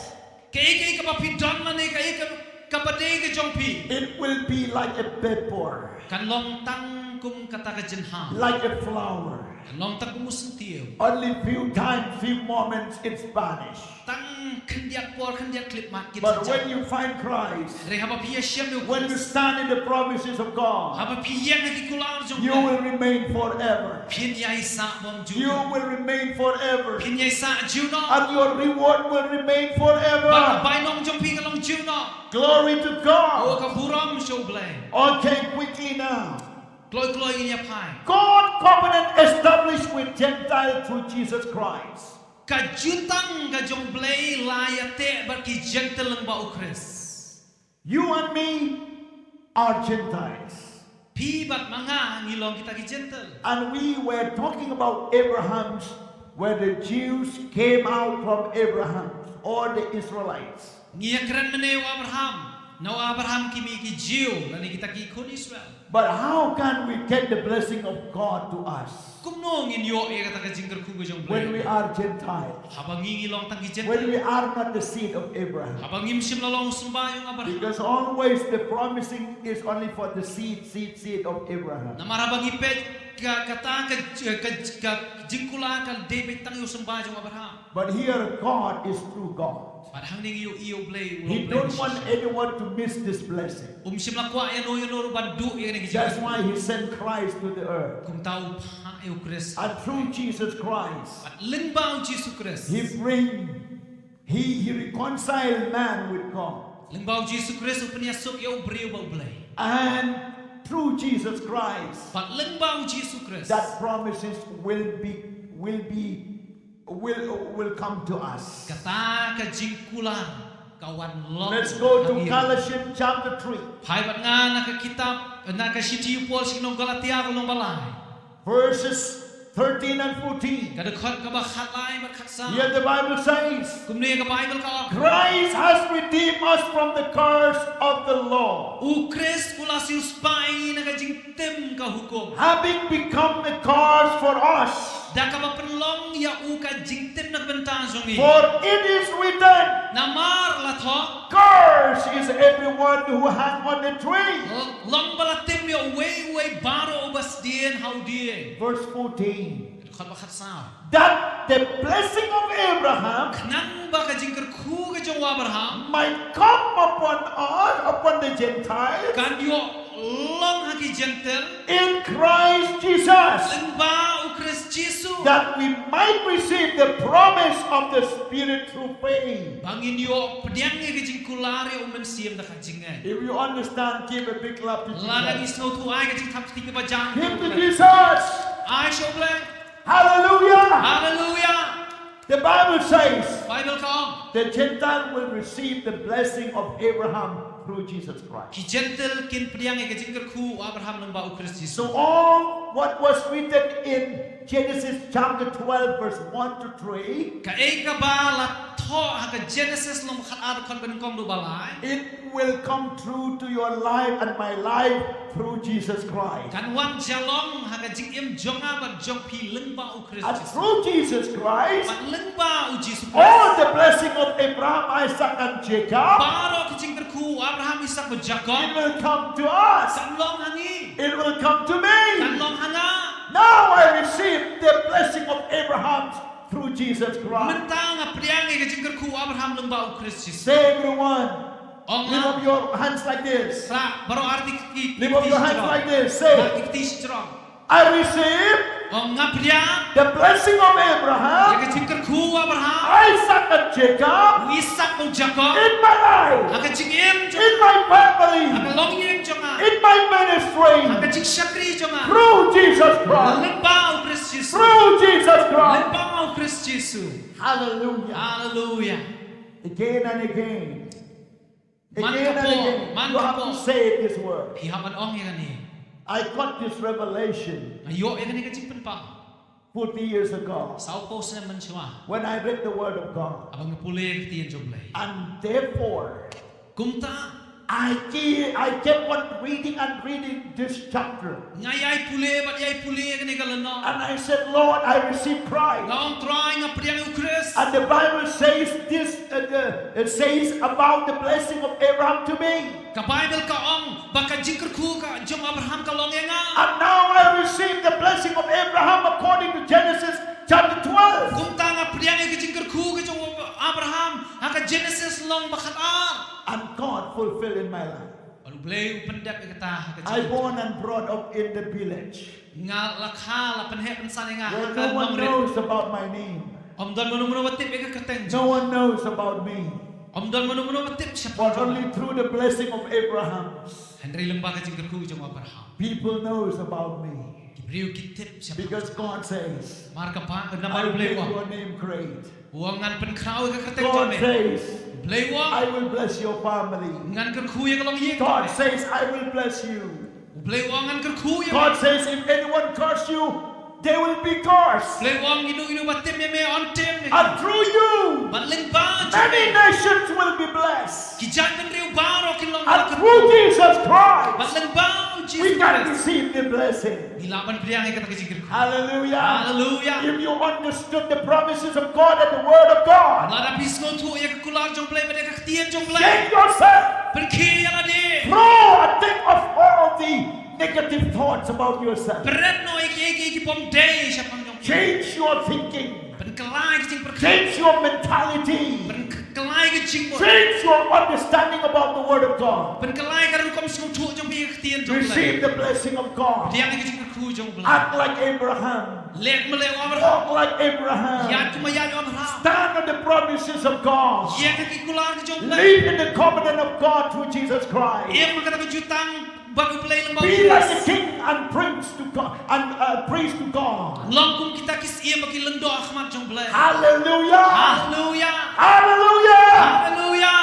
kiei kiei kaba phi don lane kaei ka, kaba dei ka jong phi, it will be like a vapor. Kan long tang kum kata ka jingham. Like a flower. Kan long tang kum u syntiew. Only few times, few moments, it's vanished. Tang khyndiat por khyndiat khyllipmat kin sa jan. But when you find Christ, hynrei haba phi ïashem ïa u Khrist, when you stand in the promises of God, haba phi ïeng ha ki kular jong U Blei, you will remain forever. Phin ïai sah bymjuh. You will remain forever. Phin ïai sah juh noh. And your reward will remain forever. Bad ka bainong jong phi kan long juh noh. Glory to God. Oh, ka burom sha U Blei. Okay, quickly now. Kloi kloi ngin ïa phai. God covenant established with Gentile through Jesus Christ. Ka jutang ka jong U Blei la ïateh bad ki Jentil lyngba u Khrist. You and me are Gentiles. Phi bad ma nga ngi long kita ki Jentil. And we were talking about Abraham's, where the Jews came out from Abraham, or the Israelites. Ngi ïakren mynne ïa u Abraham, na u Abraham ki mih ki Jiw, lane kita ki khun Israel. But how can we get the blessing of God to us? Kumno ngin ïoh ïa kata ka jingkyrkhu ka jong U Blei? When we are Gentiles. Haba ngi ngi long tang ki Jentil. When we are not the seed of Abraham. Haba ngim shym la long u symbai jong u Abraham. Because always the promising is only for the seed, seed, seed of Abraham. Namar haba ngi peit ka, kata ka, ka, ka jingkular ka dei beit tang ïa u symbai jong u Abraham. But here God is true God. Bad hangne ngi ïohi ïa U Blei, U Blei. He don't want anyone to miss this blessing. Um shym la kwah ïano ïano ruh ban duh ïa kane ka jingkyrkhu. That's why he sent Christ to the earth. Kumta u phah ïa u Khrist. And through Jesus Christ, bad lyngba u Jisu Khrist, he bring, he, he reconciled man with God. Lyngba u Jisu Khrist u pynïasuk ïa u briew bad U Blei. And through Jesus Christ, bad lyngba u Jisu Khrist, that promises will be, will be will, will come to us. Kata ka jingkular ka wan long. Let's go to Galatians chapter three. Phai bad nga na ka kitab, na ka shithi u Paul sha ki nong Galatia ka lynnong ba lai. Verses thirteen and fourteen. Ka dkhot kaba khatlai bad khatsaw. Here the Bible says, kumne ka Baibl ka ong, Christ has redeemed us from the curse of the law. U Khrist u la siewspah ïa ngi na ka jing tim ka hukum. Having become a curse for us. Da kaba pynlong ïa u ka jingtim na ka bynta jong ngi. For it is written, namar la thoh, "Curse is everyone who hang on a tree." Long ba la tim ïa uwei uwei baroh uba sdien ha u dieng. Verse fourteen. Dkhot ba khatsaw. That the blessing of Abraham, khnang ba ka jingkyrkhu ka jong u Abraham, might come upon us, upon the Gentiles, kan ïoh long ha ki Jentil, in Christ Jesus, lyngba u Khrist Jisu, that we might receive the promise of the Spirit through faith. Ba ngin ïoh pdiang ïa ka jingkular ïa u Mynsiem da ka jingngeit. If you understand, give a big clap to Jesus. Lada ngi sngewthuh, ai ka jingthap kti kaba jan. Give to Jesus. Ai sha u Blei. Hallelujah. Hallelujah. The Bible says, Baibl ka ong, The Gentile will receive the blessing of Abraham through Jesus Christ. Ki Jentil kin pdiang ïa ka jingkyrkhu u Abraham lyngba u Khrist Jisu. So all what was written in Genesis chapter twelve, verse one to three, Kaei kaba la thoh ha ka Genesis lynnong khatar dkhot banyngkong haduh balai. It will come true to your life and my life through Jesus Christ. Kan wan jia long ha ka jingim jong nga bad jong phi lyngba u Khrist And Jisu. Through Jesus Christ, Bad lyngba u Jisu all Khrist. The blessing of Abraham, Isaac, and Jacob, Baroh ki jingkyrkhu u Abraham, Isak bad Jakob. It will come to us. Kan long ha ngi. It will come to me. Kan long ha nga. Now I receive the blessing of Abraham through Jesus Christ. Mynta nga pdiang ïa ka jingkyrkhu u Abraham lyngba u Khrist Jisu. Say everyone, Ong lift up nga. Your hands like this. Sa baroh arti ki Lift up your hands like this. Say, Sa ki kti shi jrong. I receive Ong nga pdiang. The blessing of Abraham, Ïa ka jingkyrkhu u Abraham. Isaac and Jacob U Isak bad u Jakob. In my life. Ha ka jingim jong. In my family. Ha ka longïing jong nga. In my ministry. Ha ka jingshakri jong nga. Through Jesus Christ. Lyngba u Khrist Jisu. Through Jesus Christ. Lyngba u Khrist Jisu. Hallelujah. Hallelujah. Again and again. Man Again ka and por, again. man You ka have to por. Say this word. Phi hap ban ong ïa kane. I got this revelation Nga ïoh ïa kane ka jingpynpaw. forty years ago Sawphew snem mynshuwa. When I read the word of God. Haba nga pule ïa ka ktien jong u Blei. And therefore, Kumta. I, ke- I kept on reading and reading this chapter. Nga ïai pule bad ïai pule ïa kane ka lynnong. And I said, Lord, I receive Christ. Nga ong Trai nga pdiang ïa u Khrist. And the Bible says this, uh, the, it says about the blessing of Abraham to me. Ka Baibl ka ong ba ka jingkyrkhu ka jong u Abraham ka long ïa nga. And now I receive the blessing of Abraham according to Genesis chapter twelve. Kumta nga pdiang ïa ka jingkyrkhu ka jong u Abraham ha ka Genesis lynnong ba khatar. And God fulfilled in my life. Bad u Blei u pyndep ïa kata ha ka I jingkyrkhu. Born and brought up in the village. Nga la kha la pynheh pynsan ïa nga ha Where ka no one nongrim. Knows about my name. Ym don mano mano ba tip ïa ka kyrteng. No one knows about me. Ym don mano mano ba tip shaphang. But only through the blessing of Abraham. Hynrei lyngba ka jingkyrkhu jong u Abraham. People knows about me. Ki briew ki tip shaphang. Because God says, Namar ka ba I namar u Blei make u ong. Your name great. U ong ngan pynkhraw ïa ka kyrteng jong me. God says, u Blei u ong. I will bless your family. Ngan kyrkhu ïa ka longïing jong me. God says, I will bless you. U Blei u ong ngan kyrkhu ïa me. God says, if anyone curse you, they will be cursed. U Blei u ong ïa uno uno ba tim ïa me un tim ïa ki. And through you, bad lyngba jong me, many nations will be blessed. Ki jaitbynriew baroh kin long. And through Jesus Christ, bad lyngba u Jisu Khrist, we can receive the blessing. Ngi lah ban pdiang ïa kata ka jingkyrkhu. Hallelujah. Hallelujah. If you understood the promises of God and the word of God, lada phi sngewthuh ïa ka kular jong u Blei bad ïa ka ktien jong u Blei, shake yourself. Pyrkhie ïa lade. Throw a thing of all the negative thoughts about yourself. Pret noh ïa kiei kiei ki bym dei shaphang jong phi. Change your thinking. Pynkylla ïa ka jingpyrkhat. Change your mentality. Pynkylla ïa ka jingmut. Change your understanding about the word of God. Pynkylla ïa ka rukom sngewthuh jong phi ïa ka ktien jong u Blei. Receive the blessing of God. Pdiang ïa ka jingkyrkhu jong u Blei. Act like Abraham. Leh kumba leh u Abraham. Walk like Abraham. Ïaid kumba ïaid u Abraham. Stand on the promises of God. Ïeng ha ki kular ki jong u Blei. Live in the covenant of God through Jesus Christ. Im ha kata ka jutang bad u Blei lyngba u Khrist. Be like a king and prince to God, and a priest to God. Long kum kita ki syiem bad ki lyngdoh ha khmat jong u Blei. Hallelujah. Hallelujah. Hallelujah. Hallelujah.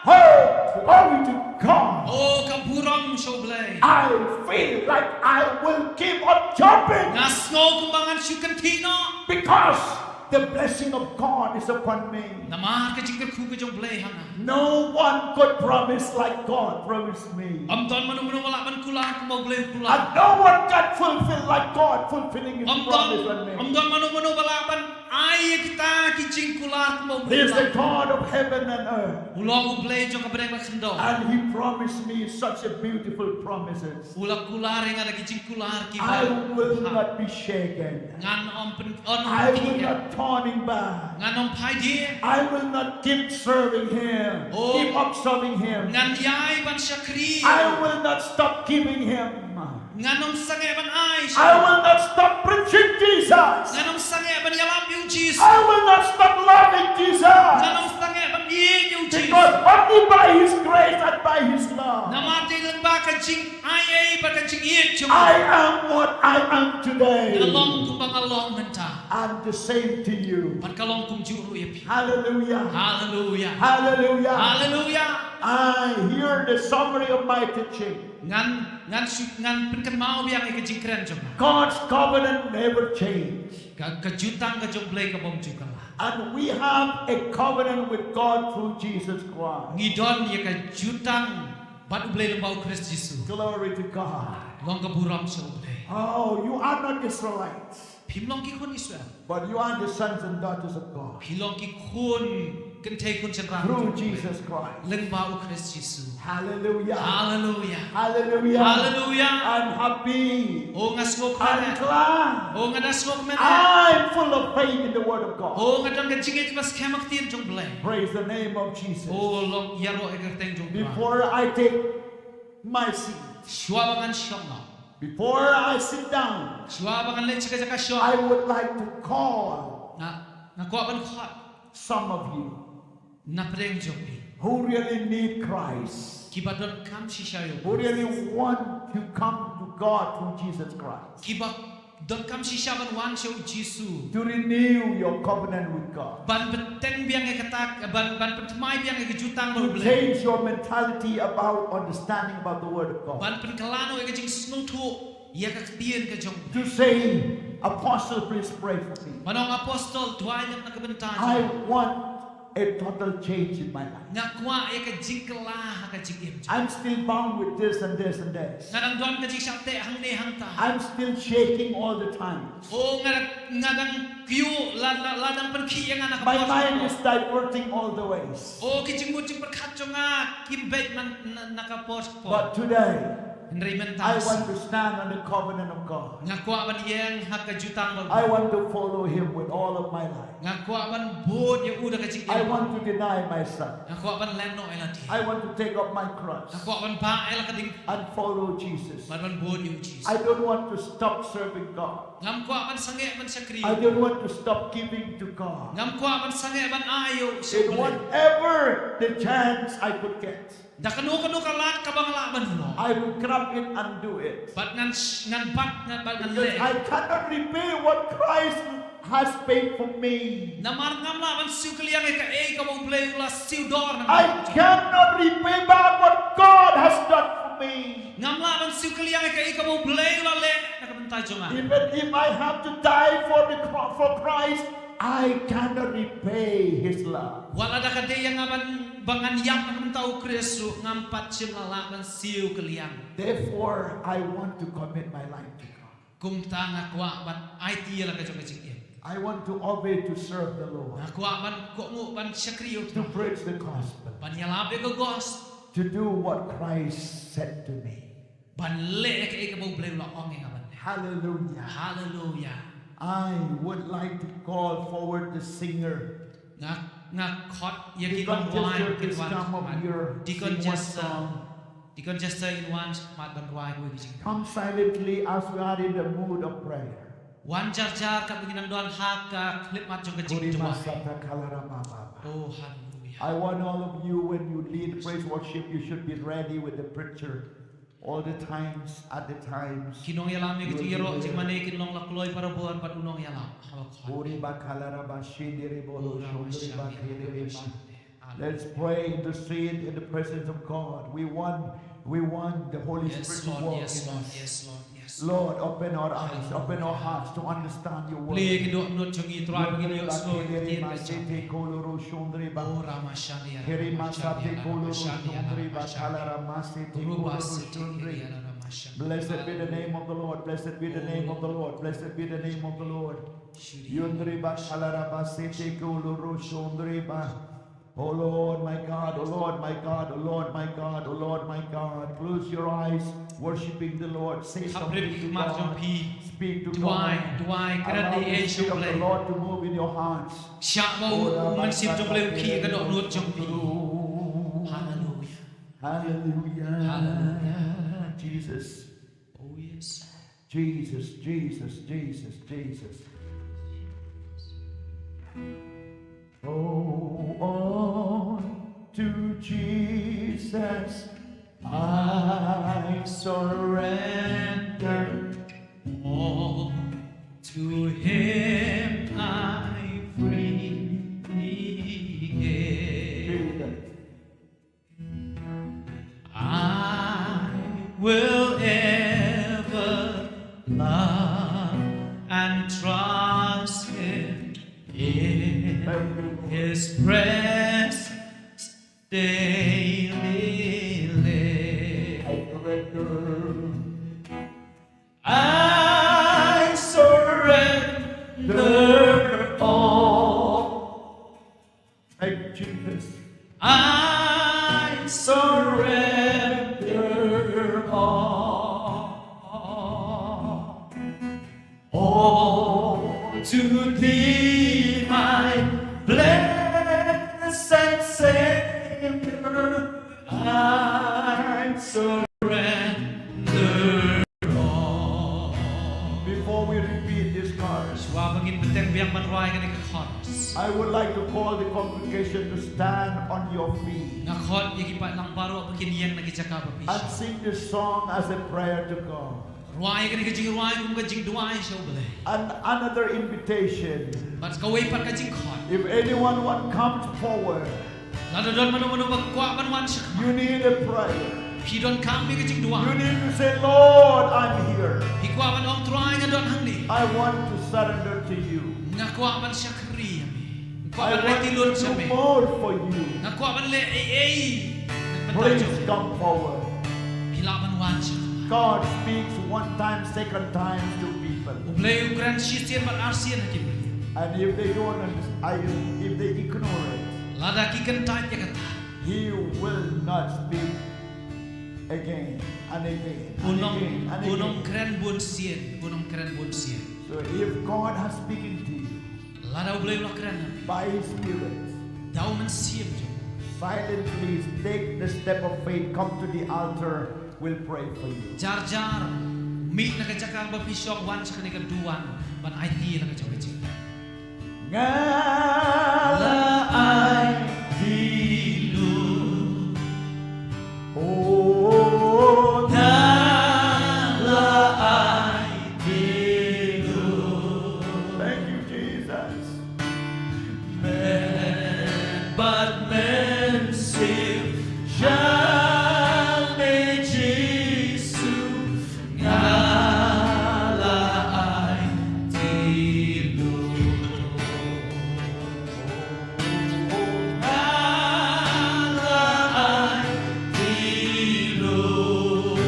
Hey, glory to God. Oh, ka burom sha u Blei. I feel like I will keep on jumping. Nga sngew kumba ngan shu kynthih noh. Because the blessing of God is upon me. Namar ka jingkyrkhu ka jong u Blei ha nga. No one could promise like God promised me. Ym don mano mano ba lah ban kular kumba u Blei u kular. And no one can fulfill like God fulfilling his promise on me. Ym don mano mano ba lah ban ai ïa kita ki jingkular kumba u Blei u kular. He is the God of heaven and earth. U long u Blei jong ka bneng bad khyndew. And he promised me such a beautiful promises. U la kular ïa nga da ki jingkular kiba. I will not be shaken. Ngan ym pyn, ym pyn. I will not turning back. Ngan ym phai die. I will not keep serving him. Oh. Keep up serving him. Ngan ïai ban shakri. I will not stop giving him. Ngan ym sangeh ban ai. I will not stop preaching Jesus. Ngan ym sangeh ban ïalap ïa u Jisu. I will not stop loving Jesus. Ngan ym sangeh ban ïeit ïa u Jisu. Because only by his grace and by his love. Namar dei lyngba ka jingai ei bad ka jing Ïeit jong nga. I am what I am today. Nga long kumba nga long mynta. And the same to you. Bad ka long kumjuh ruh ïa phi. Hallelujah. Hallelujah. Hallelujah. Hallelujah. I hear the summary of my teaching. Ngan, ngan shu, ngan pynkynmaw biang ïa ka jingkren jong nga. God's covenant never change. Ka, ka jutang ka jong U Blei ka bym ju kylla. And we have a covenant with God through Jesus Christ. Ngi don ïa ka jutang bad U Blei lyngba U Khrist Jisu. Glory to God. Long ka burom sha U Blei. Oh, you are not Israelites. Phim long ki khun Israel. But you are the sons and daughters of God. Phi long ki khun kynthei khun shynrang. Through Jesus Christ. Lyngba U Khrist Jisu. Hallelujah. Hallelujah. Hallelujah. Hallelujah. I'm happy. O nga sngewkmen. I'm glad. O nga da sngewkmen. I'm full of faith in the word of God. O nga don ka jingngeit ba skhem ha ka ktien jong U Blei. Praise the name of Jesus. O long ïaroh ïa ka kyrteng jong U Trai. Before I take my seat, shuwa ba ngan shong noh, before I sit down, shuwa ba ngan leit sha ka jaka shong, I would like to call, nga, nga kwah ban khot, some of you, na pdeng jong phi, who really need Christ, kiba donkam shisha ïa U Khrist, who really want to come to God through Jesus Christ, kiba donkam shisha ban wan sha U Jisu, to renew your covenant with God, ban bteng biang ïa kata, ban, ban pynthymmai biang ïa ka jutang bad U Blei, to change your mentality about understanding about the word of God, ban pynkylla noh ïa ka jingsngewthuh ïa ka ktien ka jong U Blei. To say, Apostle, please pray for me. Ban ong, Apostol, duwai lem na ka bynta jong nga. I want a total change in my life. Nga kwah ïa ka jingkylla ha ka jingim jong nga. I'm still bound with this and this and this. Nga dang don ka jingshah teh hangne hangta. I'm still shaking all the time. O nga dang, nga dang kyiuh la, la, la dang pynkhih ïa nga na ka por. My mind is diverting all the ways. O ki jingmut jingpyrkhat jong nga kim beit man na, na ka por por. But today, hynrei mynta I want to stand on the covenant of God. Nga kwah ban ïeng ha ka jutang bad U Blei. I want to follow him with all of my life. Nga kwah ban bud ïa u da ka jingim. I want to deny myself. Nga kwah ban len noh ïa lade. I want to take up my cross. Nga kwah ban bah ïa la ka dieng. And follow Jesus. Bad ban bud ïa U Jisu. I don't want to stop serving God. Ngam kwah ban sangeh ban shakri. I don't want to stop giving to God. Ngam kwah ban sangeh ban ai ïa U Blei. In whatever the chance I could get, da kano kano ka lad kaba nga lah ban long, I will grab it and do it. Bad ngan sh-, ngan bat, ngan bat, ngan leh. Because I cannot repay what Christ has paid for me. Namar ngam lah ban siew kylliang ïa kaei kaba U Blei u la siew dor na ka bynta jong nga. I cannot repay back what God has done for me. Ngam lah ban siew kylliang ïa kaei kaba U Blei u la leh na ka bynta jong nga. Even if I have to die for the cro-, for Christ, I cannot repay his love. Wat la da ka dei ïa nga ban, ba ngan ïap na ka bynta U Khrist ruh, ngam pat shym la lah ban siew kylliang. Therefore, I want to commit my life to God. Kumta nga kwah ban aiti ïa la ka jong ka jingim. I want to obey to serve the Lord. Nga kwah ban kohnguh ban shakri ïa U Trai. To preach the gospel. Ban ïalap ïa ka gospel. To do what Christ said to me. Ban leh ïa kaei kaba U Blei u la ong ïa nga ban leh. Hallelujah. Hallelujah. I would like to call forward the singer. Nga, nga khot ïa ki nongrwai kin wan shakhmat. Deacon Jester, please come up here, sing one song. Deacon Jester, in wan shakhmat ban rwai kawei ka jingduwai. Come silently as we are in the mood of prayer. Wan jar jar katba ngi nang don ha ka khyllipmat jong ka jingduwai. Kuri masata kalara mama. Oh, hallelujah. I want all of you, when you lead praise worship, you should be ready with the preacher. All the times, at the times. Ki nongïalam ïa ka jingïaroh jingmane kin long la kloi barabor bad u nongïalam. Haba khot. Uri ba kalara ba shindiri bolo shondri ba kiri ba. Let's pray, intercede in the presence of God. We want, we want the Holy Spirit to walk in us. Yes, Lord, yes, Lord, yes, Lord. Lord, open our eyes, open our hearts to understand your word. Plie ki dohnud jong ngi, Trai, ba ngin ïohsngew ïa ka ktien ka jong me. Oh, Ramashande, Ramashande, Ramashande. Blessed be the name of the Lord, blessed be the name of the Lord, blessed be the name of the Lord. Yundri ba kalara ba sete kuluru shundri ba. Oh Lord, my God, oh Lord, my God, oh Lord, my God, oh Lord, my God. Close your eyes, worshiping the Lord. Say something to God. Speak to God. Allow the Spirit of the Lord to move in your hearts. Shah ba u Mynsiem jong U Blei u khih ïa ka dohnud jong phi. Hallelujah. Hallelujah. Hallelujah. Jesus. Oh, yes. Jesus, Jesus, Jesus, Jesus. Oh, on to Jesus. I surrender all to Him I freely give. I will ever love and trust Him in His presence daily live. I surrender all. Thank you, Jesus. I surrender all. Oh, to thee, my blessed Savior, I surrender all. Before we repeat this chorus, Shuwa ba ngin bteng biang ban rwai kane ka chorus, I would like to call the congregation to stand on your feet. Nga khot ïa ki paidlang baroh ba kin ïeng na ki jaka ba phi shong. And sing this song as a prayer to God. Rwai kane ka jingrwai kum ka jingduwai sha U Blei. And another invitation. Bad kawei pat ka jingkhot. If anyone want comes forward, lada don mano mano ba kwah ban wan sha khmat, you need a prayer. Phi donkam ïa ka jingduwai. You need to say, Lord, I'm here. Phi kwah ban ong, Trai, nga don hangne. I want to surrender to you. Nga kwah ban shakri ïa me. Nga kwah ban aiti lut sha me. I want to do more for you. Nga kwah ban leh ei ei. Please come forward. Phi lah ban wan sha khmat. God speaks one time, second time to people. U Blei u kren shisien bad arsien ha ki briew. And if they don't understand, if they ignore it, lada ki kyntait ïa kata, He will not speak again and again and again and again. Un ym kren bunsien, un ym kren bunsien. So if God has spoken to you, lada U Blei u la kren na phi by His Spirit, da U Mynsiem jong u, silently take the step of faith, come to the altar, we'll pray for you. Jar jar, mih na ka jaka ba phi shong, wan sha kane ka duwan ban aiti la ka jong ka jingim. Nga la aiti lut. Oh, nga la aiti lut. Thank you, Jesus. Met bad mynsiem, shah me Jisu, nga la aiti lut. Nga la aiti lut.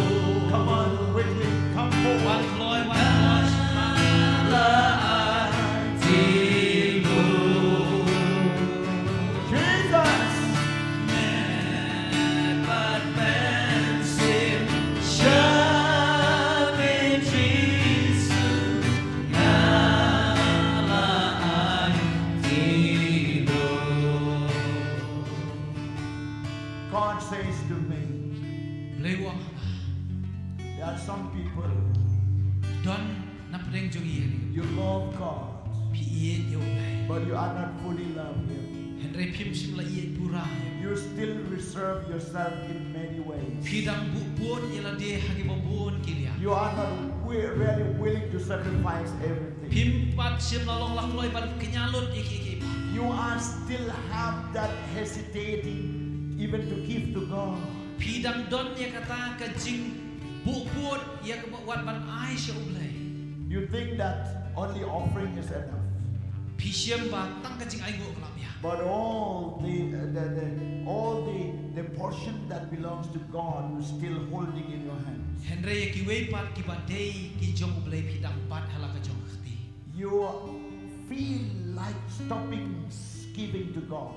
Come on, quickly, come forward. Wan kloi, wan kloi. Nga la aiti lut. Jesus. Met bad mynsiem, shah me Jisu, nga la aiti lut. God says to me, Blei u ong ha nga, there are some people, don na pdeng jong ngi, you love God, phi ïeit ïa U Blei, but you are not fully love Him. Hynrei phim shym la ïeit pura ïa U. You still reserve yourself in many ways. Phi dang buh bud ïa lade ha kiba bun ki liang. You are not wi-, really willing to sacrifice everything. Phim pat shym la long la kloi ban kñia lut ïa kiei kiei baroh. You are still have that hesitating even to give to God. Phi dang don ïa kata ka jingbuh bud ïa kaba wat ban ai sha U Blei. You think that only offering is enough. Phi shem ba tang ka jingainguh ka la biang. But all the, the, the, all the, the portion that belongs to God, you're still holding in your hands. Hynrei ïa kiwei pat kiba dei ki jong U Blei phi dang bat ha la ka jong ka kti. You feel like stopping giving to God.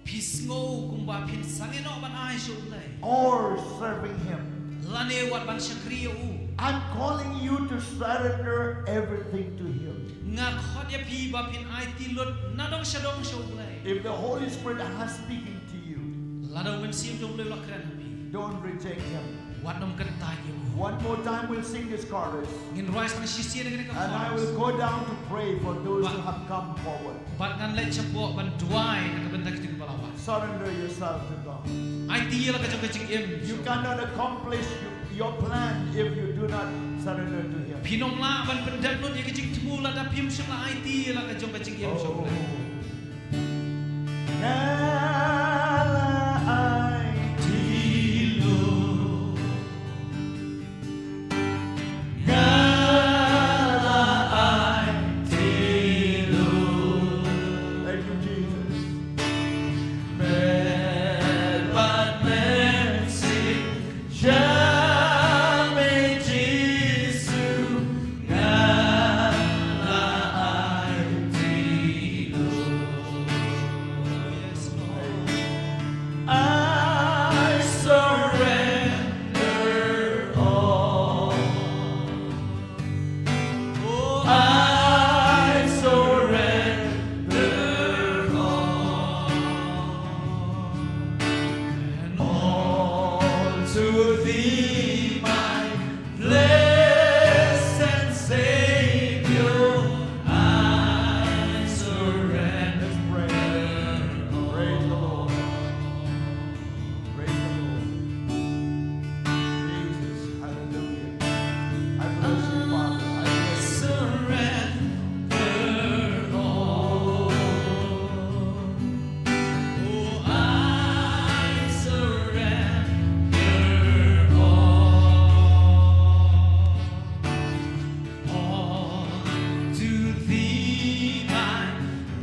Phi sngew kumba phin sangeh noh ban ai sha U Blei. Or serving Him. Lane wat ban shakri ïa U. I'm calling you to surrender everything to Him. Nga khot ïa phi ba phin aiti lut nadong shadong sha U Blei. If the Holy Spirit has speaking to you, lada U Mynsiem jong U Blei u la kren ha phi, don't reject Him. Wat nym kyntait ïa U. One more time we'll sing this chorus. Ngin rwai sa shisien kane ka chorus. And I will go down to pray for those who have come forward. Bad ngan leit shapoh ban duwai na ka bynta kito kiba la wan. Surrender yourself to God. Aiti ïa la ka jong ka jingim. You cannot accomplish your plan if you do not surrender to Him. Phin ym lah ban pyndep lut ïa ka jingthmu lada phim shym la aiti ïa la ka jong ka jingim sha U Blei. Nga la aiti lut. Nga la aiti lut. Thank you, Jesus. Met bad met shisha me Jisu, nga la aiti lut. Yes, Lord. I surrender all. Oh, I surrender all. And all to Thee, my blessed Savior, I surrender. Let's pray. Praise the Lord. Praise the Lord. Jesus, hallelujah. I bless you, Father. I bless you. Surrender all. Oh, I surrender all. All to Thee, my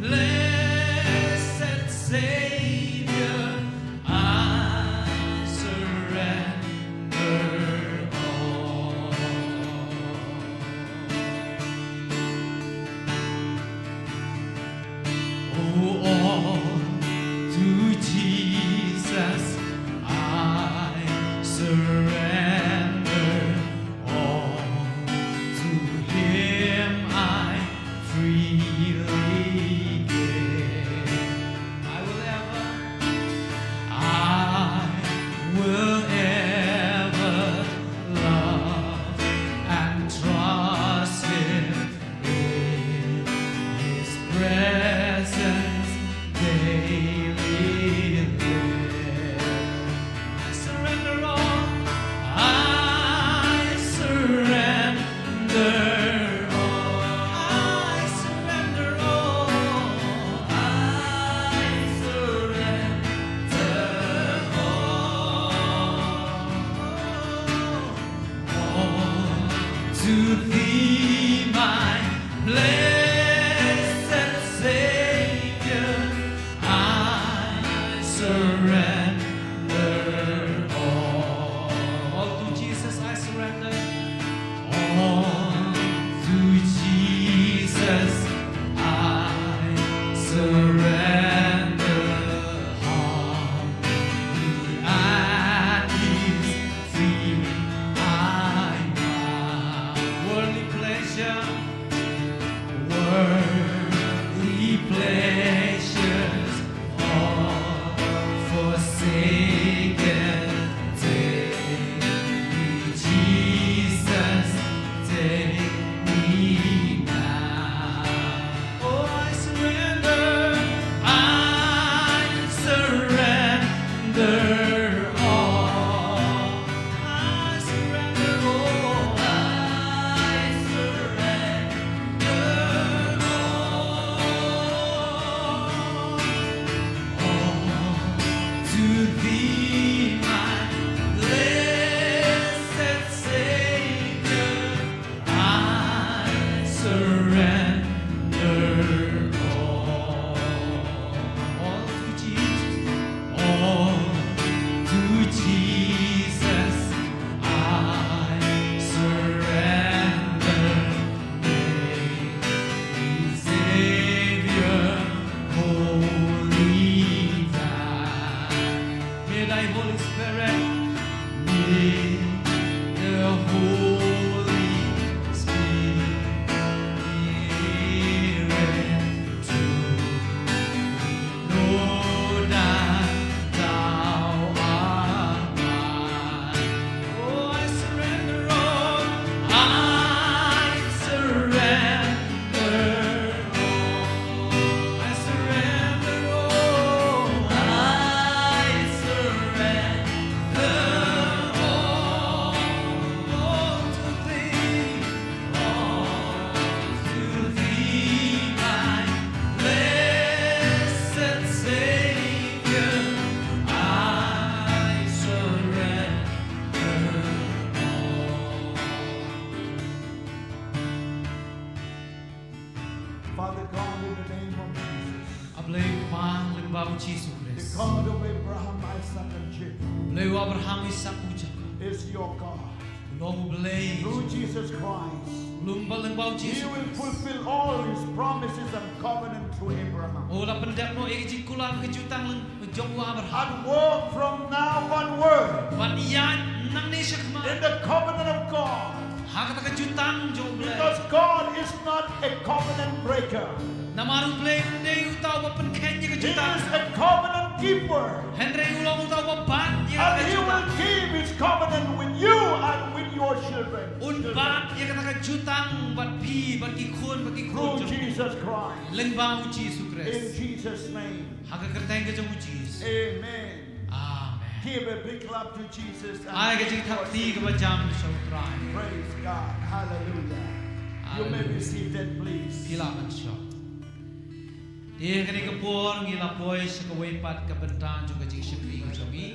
blessed Savior, I surrender all. Oh, all to Jesus I surrender. All to Him I freely give. I will ever, I will ever love and trust Him, in His presence daily live. I surrender all. I surrender all. I surrender all. I surrender all. All to Thee, my blessed Savior, I surrender all. All to Jesus I surrender. All to Jesus I surrender. Humbly at His feet I bow. Worldly pleasure, U Jisu Khrist. The God of Abraham, Isaac, and Jacob. Blei u Abraham, Isak, u Jakob. Is your God. U long u Blei. Through Jesus Christ. Lyngba, lyngba u Jisu Khrist. He will fulfill all his promises and covenant through Abraham. U la pyndep noh ïa ka jingkular ka jutang lyngba jong u Abraham. And walk from now onward. Bad ïaid nangne shakhmat. In the covenant of God. Ha kata ka jutang jong u Blei. Because God is not a covenant breaker. Namar u Blei um dei uta uba pynkheiñ ïa ka jutang. He is a covenant keeper. Hynrei u long uta uba bat ïa ka jutang. And he will keep his covenant with you and with your children. Un bat ïa kata ka jutang bad phi, bad ki khun, bad ki khun jong phi. Through Jesus Christ. Lyngba u Jisu Khrist. In Jesus' name. Ha ka kyrteng ka jong u Jisu. Amen. Amen. Give a big clap to Jesus and ai ka jingthap kti kaba jam sha u Trai. Praise God. Hallelujah. You may be seated, please. Phi lah ban shong. Te ha kane ka por ngi la poi sha kawei pat ka bynta jong ka jingshakri ka jong ngi.